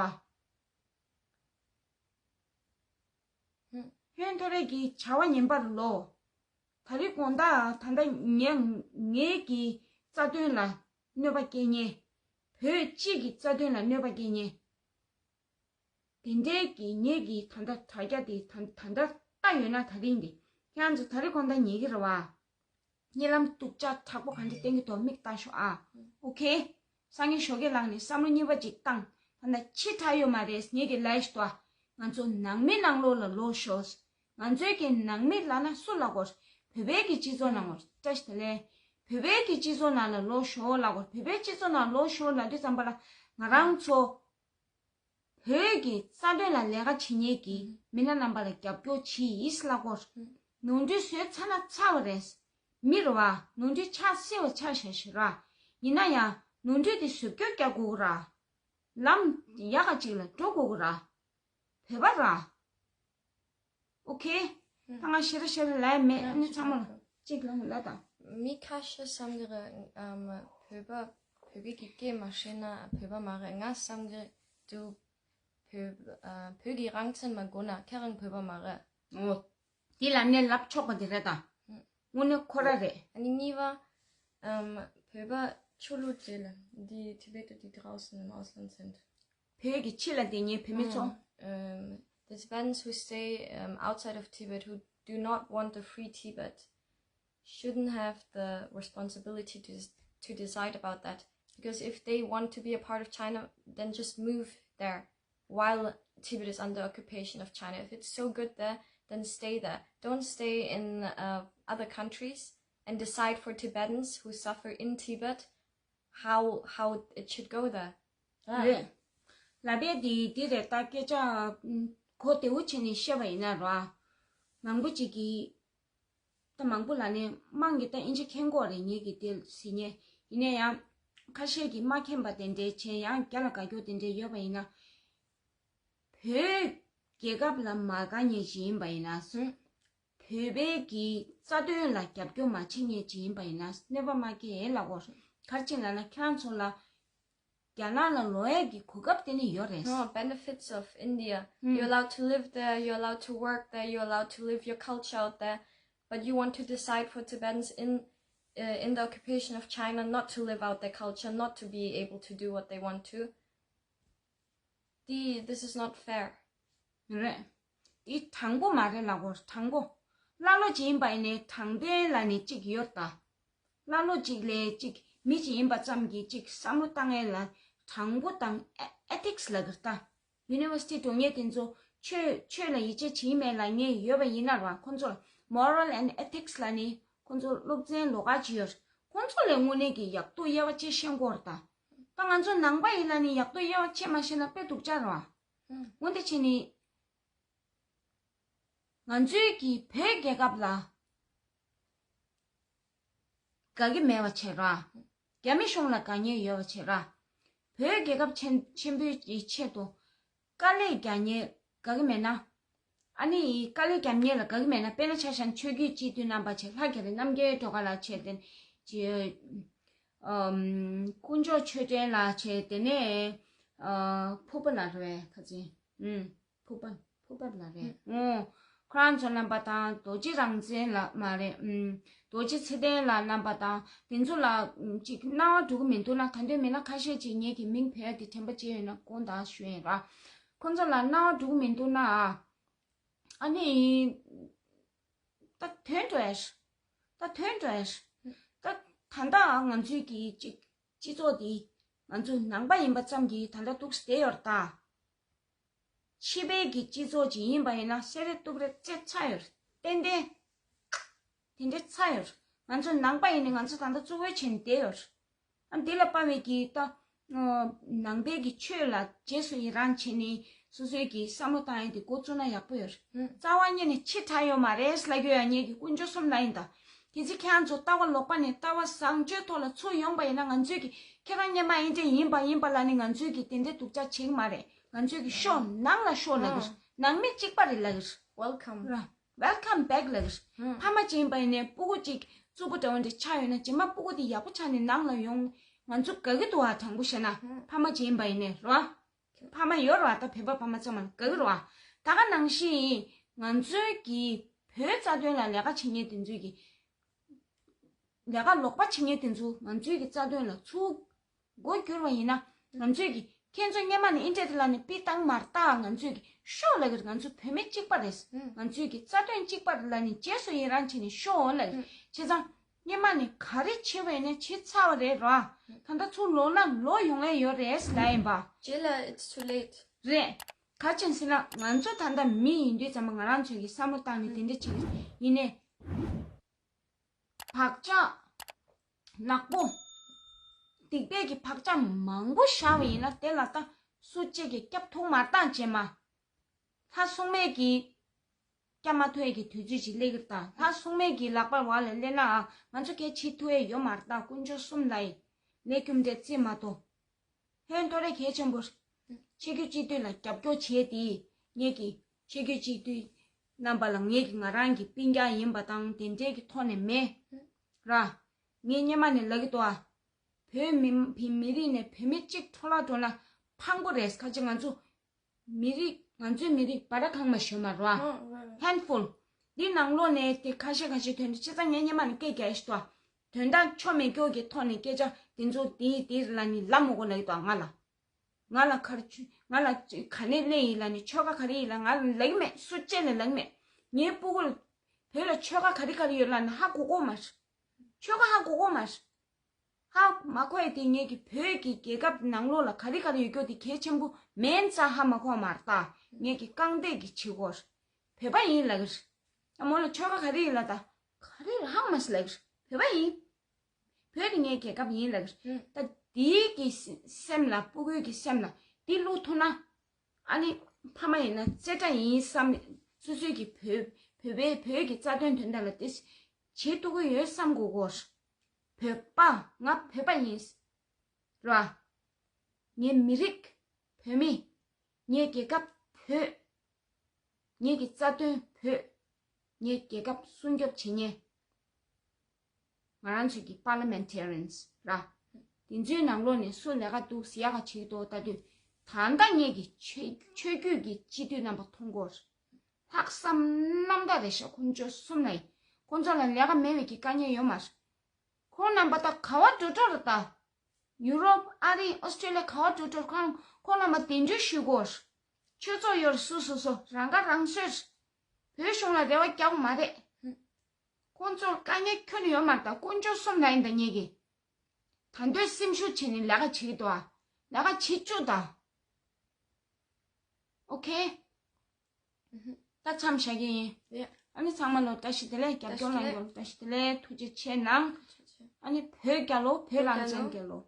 བ། ཧུན་ཐོ་རེ་གི་བྱ་བ་ངན་པར་ལོ། ད་རེས་དགོང་དག་ད་ལྟ་ངས་ངེད་ཀྱི་རྩ་དོན་ལ་གནོད་པ་སྐྱེལ་མཁན། བོད་སྤྱི་གི་རྩ་དོན་ལ་གནོད་པ་སྐྱེལ་མཁན། དེ་འདྲའི་གི་ངེད་ཀྱི་ད་ལྟ་དྲ་རྒྱ་དེ་ད་ད་ལྟ་ལྟ་ཡོད་ན་ད་རིང་དེ་ཁྱེད་རང་ཚོ་ད་རེས་དགོང་དག་ཉལ་གི་རེད་བ། གཉིད་ལམ་སྡུག་ཅག་དྲག་པོ་ག་འདྲ་བསྟན་གི་འདུག་མིག་ལྟ་ཤོག་ཨ། ཨོ་ཁེ། སང་ཉིན་ཞོགས་ཀས་ལངས་ནས་བསམ་བློ་གཉིས་པ་ཅིག་བཏང་། ད་ལྟ་ཕྱི་དྲགས་ཡོད་མ་རེད། ངེད་ཀྱི་ལས་ཤིག་ཏུ་ང་ཚོ་ནང་མི་ནང་ལོགས་ལ་ལོག་ཤོག་ང་ཚོའི་གི་ནང་མི་ལབ་ན་སུ་ལབ་དགོས། བོད་པའི་གི་སྤྱི་ཚོགས་ནང་ལོགས་བཀྲ་ཤིས་བདེ་ལེགས། བོད་པའི་གི་སྤྱི་ཚོགས་ནང་ལ་ལོག་ཤོག་ལབ་དགོས། བོད་པའི་སྤྱི་ཚོགས་ནང་ལོག་ཤོག་ལབ་དུས་ཙམ་པ་ལ་ང་རང་ཚོ་བོད་ཀྱི་རྩ་དོན་ལ་ལས་ཀ་བྱེད་མཁན་གྱི་མི་སྣ་རྣམ་པ་ལ་རྒྱབ་སྐྱོར་བྱེད་ཡིས་ལབ་དགོས། ནོར་འཁྲུལ་བཟོས་ཚར་ན་ཚར་བ་རེད། མི་རེད་བ། ནོར་འཁྲུལ་ཆགས་སྲིད་པ་ཆགས་བཞག་ཞིག་ར། ཡིན་ན་ཡང་ནོར་འཁྲུལ་དེ་བཟོ་བཅོས་རྒྱག་དགོས་ཀྱི་ར། ལམ་ཡག་ག་ཅིག་ལ་འགྲོ་དགོས་ཀྱི་ར། བོད་པ་ར། ཨོ་ཁེ། ད་ང་ཞེ་དྲག་ཞེ་དྲག་ལབ་ཡ་མེད། ཨ་ནི་ཚང་མ་ལ་གཅིག་ལ་ལབ་དང་། མི་ཁ་ཤས་བསམ་གི་རེད། ཨམ། བོད་པ་བོད་པའི་གི་སྐད་མ་ཤེས་ན་བོད་པ་མ་རེད། ང་བསམ་གི་འདུག་བོད་ཨ། བོད་ཀྱི་རང་བཙན་མ་དགོས་ན་ཁྱེད་རང་བོད་པ་མ་རེད། ཨོ། དེ་ལ་ནས་ལབ་ཆོག་པ་དེ་རེད་ད། ཨུ། དངོས་གནས་ཁོ་ར་རེད། ཨ་ནི་གཉིས་པ། ཨམ། བོད་པ་ཆོས་ལུགས་འབྲེལ་ལ་འདི་Tibeter, die draußen im Ausland sind. བོད་ཀྱི་ཕྱི་ལ་བསྡད་མཁན་བོད་མི་ཚོ། ཨོ། ཨམ། The Tibetans who stay, um, outside of Tibet, who do not want a free Tibet, shouldn't have the responsibility to, to decide about that. Because if they want to be a part of China, then just move there while Tibet is under occupation of China. If it's so good there, then stay there. Don't stay in, uh, other countries and decide for Tibetans who suffer in Tibet how, how it should go there. རེད། ལབ་པའི་དེ་དེ་རེད། ད་སྐད་ཆ་གོ་བདེ་བོ་བྱས་ནས་བཤད་པ་ཡིན་ན་ར། མང་པོ་ཅིག་གིས། ད་མང་པོ་ལ་ནི་དམངས་ཀྱིས་ད་ཨིན་ཇི་མཁྱེན་གྱི་ཡོད་རེད། ངེད་ཀྱིས་དེ་ཟེར་མཁན། ཡིན་ན་ཡང་ཁ་ཤས་ཀྱིས་མ་མཁྱེན་པ་དེ་འདྲའི་བྱས། ཡང་རྒྱ་ལ་དགའ་སྐྱོ་དེ་འདྲའི་ཡོད་པ་ཡིན་ན། བོད་རྒྱལ་ཁབ་ལ་མ་དགའ་མཁན་ཞིག་ཡིན་པ་ཡིན་ན་སོང་། བོད་པའི་གི་རྩ་དོན་ལ་རྒྱབ་སྐྱོར་མ་བྱེད་མཁན་ཅིག་ཡིན་པ་ཡིན་ན་གནོད་པ་མ་སྐྱེལ་ལབ་དགོས། ག་རེ་བྱས་ལབ་ན་ཁྱེད་རང་ཚོ་ལ་རྒྱ་ནག་ལ་ལོག་ཡས་ཀྱི་གོ་སྐབས་དེ་ནི་ཡོད་རེད། No, benefits of India. Hmm. You're allowed to live there, you're allowed to work there, you're allowed to live your culture out there. But you want to decide for Tibetans in, uh, in the occupation of China not to live out their culture, not to be able to do what they want to. The, this is not fair. རེད། འདི་དྲང་པོ་མ་རེད་ལབ་དགོས། དྲང་པོ། ཀླ་ཀློ་ཅིག་ཡིན་པ་ཡིན་ནའི་དྲང་བདེན་ལབ་ནི་གཅིག་ཡོད་ད། ཀླ་ཀློ་གཅིག་ལས་གཅིག་མི་གཅིག་ཡིན་པ་ཙམ་གྱིས་གཅིག་བསམ་བློ་བཏང་ཡས་ལ་དྲང་པོ་དང་ཨེ་ཨེ་ཐིག་སི་ལབ་ཀྱི་རེད་ད། ཡུ་ནི་ཝར་སི་ཊི་འགྲོ་མཁན་དེ་ཚོ་ཆོས་ཆོས་ལ་ཡིད་ཆེས་བྱེད་ཀྱི་མེད་ལབ་མཁན་ཡོད་པ་ཡིན་ན་ར། ཁོང་ཚོ་ལ་Moral and Ethics ལབ་ནི་ཁོང་ཚོ་སློབ་ཚན་ལོགས་ཀ་ཅིག་ཡོད་རེད། ཁོང་ཚོ་ལས་དངོས་གནས་ཀྱི་ཡག་སྡུག་དབྱེ་བ་ཕྱེ་ཤེས་དགོས་རེད་ད། ད་ང་ཚོ་ནང་པ་ཡིན་ལབ་ནི་ཡག་སྡུག་དབྱེ་བ་ཕྱེ་མ་ཤེས་ན་དཔེ་སྡུག་ཅག་རེད་བ། ཨང་། འོན་ཏེ་བྱས་ནི། ང་ཚོའི་གི་བོད་རྒྱལ་ཁབ་ལ་དགའ་གི་མེད་པ་བྱས་ར། རྒྱ་མི་གཞུང་ལ་དགའ་ཉེ་ཡོད་པ་བྱས་ར། བོད་རྒྱལ་ཁབ་ཆེན་ཆེན་པོའི་གི་ཆེད་དུ་དཀའ་ལས་རྒྱག་ཉེ་དགའ་གི་མེད་ན། ཨ་ནི་དཀའ་ལས་རྒྱག་ཉེ་ལ་དགའ་གི་མེད་ན། དཔེར་ན་ཆ་བཞག་ན་ཆོས་བརྒྱུད་སྤྱི་འཐུས་རྣམ་པ་བྱས་ལྷ་རྒྱ་རི་རྣམ་རྒྱལ་སྒྲོལ་དཀར་ལགས་བྱས་ཏེ་ཅི། ཨམ། དཀོན་མཆོག་ཆོས་སྒྲོན་ལགས་བྱས་དེ་ནས་ཨ། ཕུར་པ་ལགས་རེད་ཁ་ཅིག་ཨུམ། ཕུར་པ་ཕུར་པ་ལགས་རེད། ཨོ། ཁོ་རང་ཚོ་རྣམ་པ་དང་རྡོ་རྗེ་རང་བཙན་ལགས་མ་རེད། ཨུམ། རྡོ་རྗེ་ཚེ་བརྟན་ལགས་རྣམ་པ་དང་དེ་ཚོ་ལ་ཨུམ། ཅིག་སྣང་བ་འགྲོ་གི་མི་འདུག་ན། ག་འདོད་མིན་ན་ཁ་ཤས་ཅིག་ངེད་ཀྱི་མིང་བོས་ཏེ་དྲན་པ་བརྗེད་ཡོད་ན་དགོངས་དག་ཞུ་ཡིན་ར། ཁོ་ཚོ་ལ་སྣང་བ་འགྲོ་གི་མི་འདུག་ན། ཨ་ནི། ད་དོན་འགྲོ་ཡ་ཞིག་ད་དོན་འགྲོ་ཡ་ཞིག་ད་ད་ལྟ་ང་ཚོའི་གི་ཅིག་སྤྱི་ཚོགས་འདི་ང་ཚོ་ནང་པ་ཡིན་པ་ཙམ་གྱིས་ད་ལྟ་འདུག་སེ་བསྡད་ཡོད་རེད་ད། ཕྱི་པའི་གི་སྤྱི་ཚོགས་ཅིག་ཡིན་པ་ཡིན་ན་སེ་རེ་སྟུག་རེ་རྩེ་ཚར་ཡོད་རེད། ཏན་ཏན། དེ་འདྲ་ཚར་ཡོད་རེད། ང་ཚོ་ནང་པ་ཡིན་ནའི་ང་ཚོ་ད་ལྟ་གཙོ་བོ་བྱས་ནས་བསྡད་ཡོད་རེད། ཨ། འདི་ལ་དཔའ་བའི་གི་ད། ཨ། ནང་པའི་གི་ཆོས་ལ་རྗེས་སུ་ཡི་རང་བྱས་ནས་སོ་སོའི་གི་བསམ་བློ་བཏང་ཡ་དེ་འགོ་བཙུགས་ན་ཡག་པོ་ཡོད་རེད། ཧུམ། རྩ་བ་ཉིད་ནས་ཕྱི་དྲགས་ཡོད་མ་རེད་ལབ་ཀྱི་ཡོད། ངེད་ཀྱི་དཀོན་མཆོག་གསུམ་ལ་ཡིན་ད། གལ་སྲིད་ཁྱེད་རང་ཚོ་ལྟ་བ་ལོག་པ་ནས་ལྟ་བ་བཟང་སྤྱོད་ཐོག་ལ་ཚུར་ཡོང་པ་ཡིན་ན་ང་ཚོས་གི་ཁྱེད་རང་སྔོན་མ་ཨེ་འདྲ་ཡིན་པ་ཡིན་པ་ལབ་ནས་ང་ཚོས་གི་དེ་འདྲའི་སྡུག་ཅག་བྱེད་ཀྱི་མ་རེད། ང་ཚོས་གི་ཤོག་ནང་ལ་ཤོག་ལབ་ཀྱི་རེད། ནང་མི་གཅིག་པ་རེད་ལབ་ཀྱི་རེད། Welcome. ར། Welcome back ལབ་ཀྱི་རེད། ཧུམ། ཕ་མ་ཅིག་ཡིན་པ་ཡིན་ནའི་སྤུ་གུ་ཅིག་རྩུབ་པོ་འདྲ་བོ་འདྲ་ཆགས་ཡོད་ན་རྗེས་མ་སྤུ་གུ་དེ་ཡག་པོ་ཆགས་ནས་ནང་ལ་ཡོང་། ང་ཚོ་དགའ་གི་འདུག་ཨ། དྲང་པོ་བཤད་ན། ཧུམ། ཕ་མ་ཅིག་ཡིན་པ་ཡིན་ནའི་ར། ཕ་མ་ཡོད་ར། ད་བོད་པ་ཕ་མ་ཚང་མ་དགའ་གི་ར། ད་ག་ནང་བཞིན་ང་ཚོའི་གི་བོད་རྩ་དོན་ལ་ལས་ཀ་བྱེད་མཁན་དེ་ཚོའི་གི་ལས་ཀ་ལོག་པ་བྱེད་མཁན་དེ་ཚོ་ང་ཚོའི་གི་རྩ་དོན་ལ་ཚུར་མགོ་བསྒྱུར་བ་ཡིན་ན། ང་ཚོས་ཀྱི་ཁྱེད་ཚོ་སྔོན་མ་ནས་ཨིན་ཊར་ལ་ནས་པི་བཏང་མ་རྟགས། ང་ཚོས་ཀྱི་ཤོག་ལབ་ཀྱི་རེད། ང་ཚོ་བོད་མི་གཅིག་པ་རེད། ང་ཚོས་ཀྱི་རྩ་དོན་གཅིག་པ་ལ་ནས་རྗེས་སུ་ཡི་རང་བྱས་ནས་ཤོག་ལབ་ཀྱི་རེད། བྱས་ཙང་སྔོན་མ་ནས་ག་རེ་བྱས་པ་ཡིན་ན་བྱས་ཚར་བ་རེད་ར། ད་ལྟ་ཚུར་ལོག་ན་ལོག་ཡོང་ཡ་ཡོད་རེད་ལབ་ཡིན་པ། རྗེས་ལ་it's too late རེད། ག་ཅན་ཟེར་ན་ང་ཚོ་ད་ལྟ་མི་ཡིན་དུས་ཙམ་པ་ང་རང་ཚོས་ཀྱི་བསམ་བློ་བཏང་ནས་དེ་འདྲ་བྱས་ཡིན་ནའི། བག་ཆགས་ནག་པོ། སྡིག་པའི་གི་བག་ཆགས་མང་པོ་བཞག་པ་ཡིན་ན་དེ་ལ་ད་སུ་གཅིག་གིས་སྐྱབས་ཐུབ་མ་རྟགས་བྱས་མ། ལྷ་སྲུང་མས་ཀྱི་སྐྱབས་མ་ཐུབ་ཡས་ཀྱི་དུས་ཚོད་ཅིག་སླེབས་ཀྱི་རེད་ད། ལྷ་སྲུང་མས་ཀྱི་ལག་པར་འོག་ལ་སླེབས་ན་ཨ། ང་ཚོ་གས་བྱེད་ཐུབ་ཡས་ཡོད་མ་རེད་ད། དཀོན་མཆོག་གསུམ་ལ་ཡི་ལས་རྒྱུ་འབྲས་བརྩི་མ་ཐུབ། ཧོན་ཐོ་རེ་གལ་ཆེན་པོ། ཆེ་རྒྱུ་སྤྱི་འཐུས་ལ་རྒྱབ་སྐྱོར་བྱས་ཏེ། ངེད་ཀྱི་ཆེ་རྒྱུ་སྤྱི་འཐུས་རྣམ་པ་ལ་ངེད་ཀྱི་ང་རང་གི་སྤུན་ཀྱག་ཡིན་པ་དང་དེ་འདྲའི་གི་ཐོག་ནས་མེད། ར། ངས་སྔོན་མ་ནས་ལབ་ཀྱི་འདུག་ཨ། བོད་མི་བོད་མི་རིགས་ནས་བོད་མི་གཅིག་འཕྲོ་བརླག་འགྲོ་ན་ཕངས་པོ་རེད། ཁ་ཅིག་ང་ཚོ་མི་རིགས་ང་ཚོའི་མི་རིགས་བ་ར་གང་མ་ཞོན་མ་རོ་ཨ། ཧན་ཧྥུལ། འདི་ནང་ལོགས་ནས་དེ་ཁ་ཤས་ཁ་ཤས་ཐོན་ཏེ་བྱས་ཙང་ངས་སྔོན་མ་ནས་སྐད་རྒྱག་ཡ་ཞིག་འདུག་ཨ། དོན་དག་ཆོ་མེད་སྐྱོ་གི་ཐོག་ནས་སྐད་ཆ་དེ་ཚོ་དེ་དེ་ལ་ནི་ལབ་མི་དགོས་ལབ་ཀྱི་འདུག་ང་ལ། ང་ལ་ག་རེ་ཆུ་ང་ལ་ག་ནས་སླེབས་ཡིན་ལབ་ནི་ཆོལ་ཁ་ག་རེ་ཡིན་ལབ་ང་ལ་ལབ་ཀྱི་མེད། སུ་གཅིག་ལ་ལབ་ཀྱི་མེད། ངའི་སྤུ་གུ་ལ་བོད་ལ་ཆོལ་ཁ་ག་རེ་ག་རེ་ཡོད་ལབ་ན་ཧ་གོ་གོ་མ་རེད། ཆོལ་ཁ་ཧ་གོ་གོ་མ་རེད། ཧ་མ་གོ་ཡ་དེ་ངེད་ཀྱི་བོད་ཀྱི་རྒྱལ་ཁབ་ནང་ལོགས་ལ་ག་རེ་ག་རེ་ཡོད་རྒྱུ་དེ་གལ་ཆེན་པོ་མིན་ཙང་ཧ་མ་གོ་མ་རེད་ད། ངེད་ཀྱི་རྐང་སྟེགས་ཀྱི་བྱེད་སྒོ་རེད། བོད་པ་ཡིན་ལབ་ཀྱི་རེད། ཨ་མོ་ལ་ཆོལ་ཁ་ག་རེ་ཡིན་ལབ་ད། ག་རེ་ལ་ཧང་མ་སི་ལབ་ཀྱི་རེད། བོད་པ་ཡིན། བོད་དེ་ངའི་རྒྱལ་ཁབ་ཡིན་ལབ་ཀྱི་རེད། ད་དེའི་གི་སེམས་ལ་སྤུ་གུའི་གི་སེམས་ལ་དེ་བླུག་ཐུབ་ན། ཨ་ནི་ཕ་མ་ཡིན་ན་རྩེ་གྲ་ཡིན་བསམ། སོ་སོའི་གི་བོད་བོད་པའི་བོད་ཀྱི་རྩ་དོན་དོན་དག་ལ་དེ་བྱེད་ཐུབ་ཀྱི་ཡོད་བསམ་དགོས་གོ། བོད་པ་ང་བོད་པ་ཡིན། ར། ངའི་མི་རིགས་བོད་མི། ངའི་རྒྱལ་ཁབ་བོད། ངེད་ཀྱི་རྩ་དོན་བོད། ངའི་རྒྱལ་ཁབ་སྲུང་སྐྱོབ་བྱེད་མཁན་ང་རང་ཚོའི་གི་Parliamentarians་ར། དེ་ཚོའི་ནང་ལོགས་ནས་སུ་ལས་ཀ་འདུག་ཟེར་ཡག་ག་བྱེད་ཀྱི་འདུག་ལྟ་དུས། ད་ལྟ་ངེད་ཀྱི་ཆོས་ཆོས་བརྒྱུད་ཀྱི་སྤྱི་འཐུས་རྣམ་པ་མཐོང་གོ། ལྷག་བསམ་རྣམ་དག་རེད་ཤག་ཁོང་ཚོ་གསུམ་ལ་ཡིན། ཁོང་ཚོ་ལ་ལས་ཀ་མེད་པའི་གི་དཀའ་ངལ་ཡོད་མ་རེད། ཁོང་རྣམ་པ་ད་ག་བ་འགྲོ་འགྲོ་རེད་ད། ཡུ་རོབ་ཨ་རི་ཨོ་སི་ཀྲི་ལི་ཡ་ག་བ་འགྲོ་འགྲོ་རེད། ཁོང་ཁོང་རྣམ་པ་གདན་འདྲེན་ཞུ་དགོས། ཆོས་ཚོགས་ཡོད་རེད། སོ་སོ་སོ་རང་ཁ་རང་གསོ་རེད། བོད་གཞུང་ལ་རེ་བ་རྒྱག་མ་རེད། ཁོང་ཚོར་དཀའ་ངལ་ཁྱོན་ནས་ཡོད་མ་རེད་ད། དཀོན་མཆོག་གསུམ་ལ་ཡིན་ད་ངེད་ཀྱི། ད་འདོད་སེམས་ཤུགས་བྱས་ནས་ལས་ཀ་བྱེད་ཀྱི་འདུག་ཨ། ལས་ཀ་བྱེད་བཅུག་ད། ཨོ་ཁེ། ད་མཚམས་བཞག་གི་ཡིན། ཡ། ཨ་ནི་ཚང་མ་ལོ་བཀྲ་ཤིས་བདེ་ལེགས། རྒྱབ་སྐྱོར་གནང་མཁན་ལོ་བཀྲ་ཤིས་བདེ་ལེགས། ཐུགས་རྗེ་ཆེ་གནང་། ཨ་ནི་བོད་རྒྱལ་ལོ། བོད་རང་བཙན་རྒྱལ་ལོ།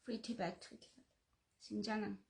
Free Tibet, Free Tibet. སེམས་ཅན་རྣམས་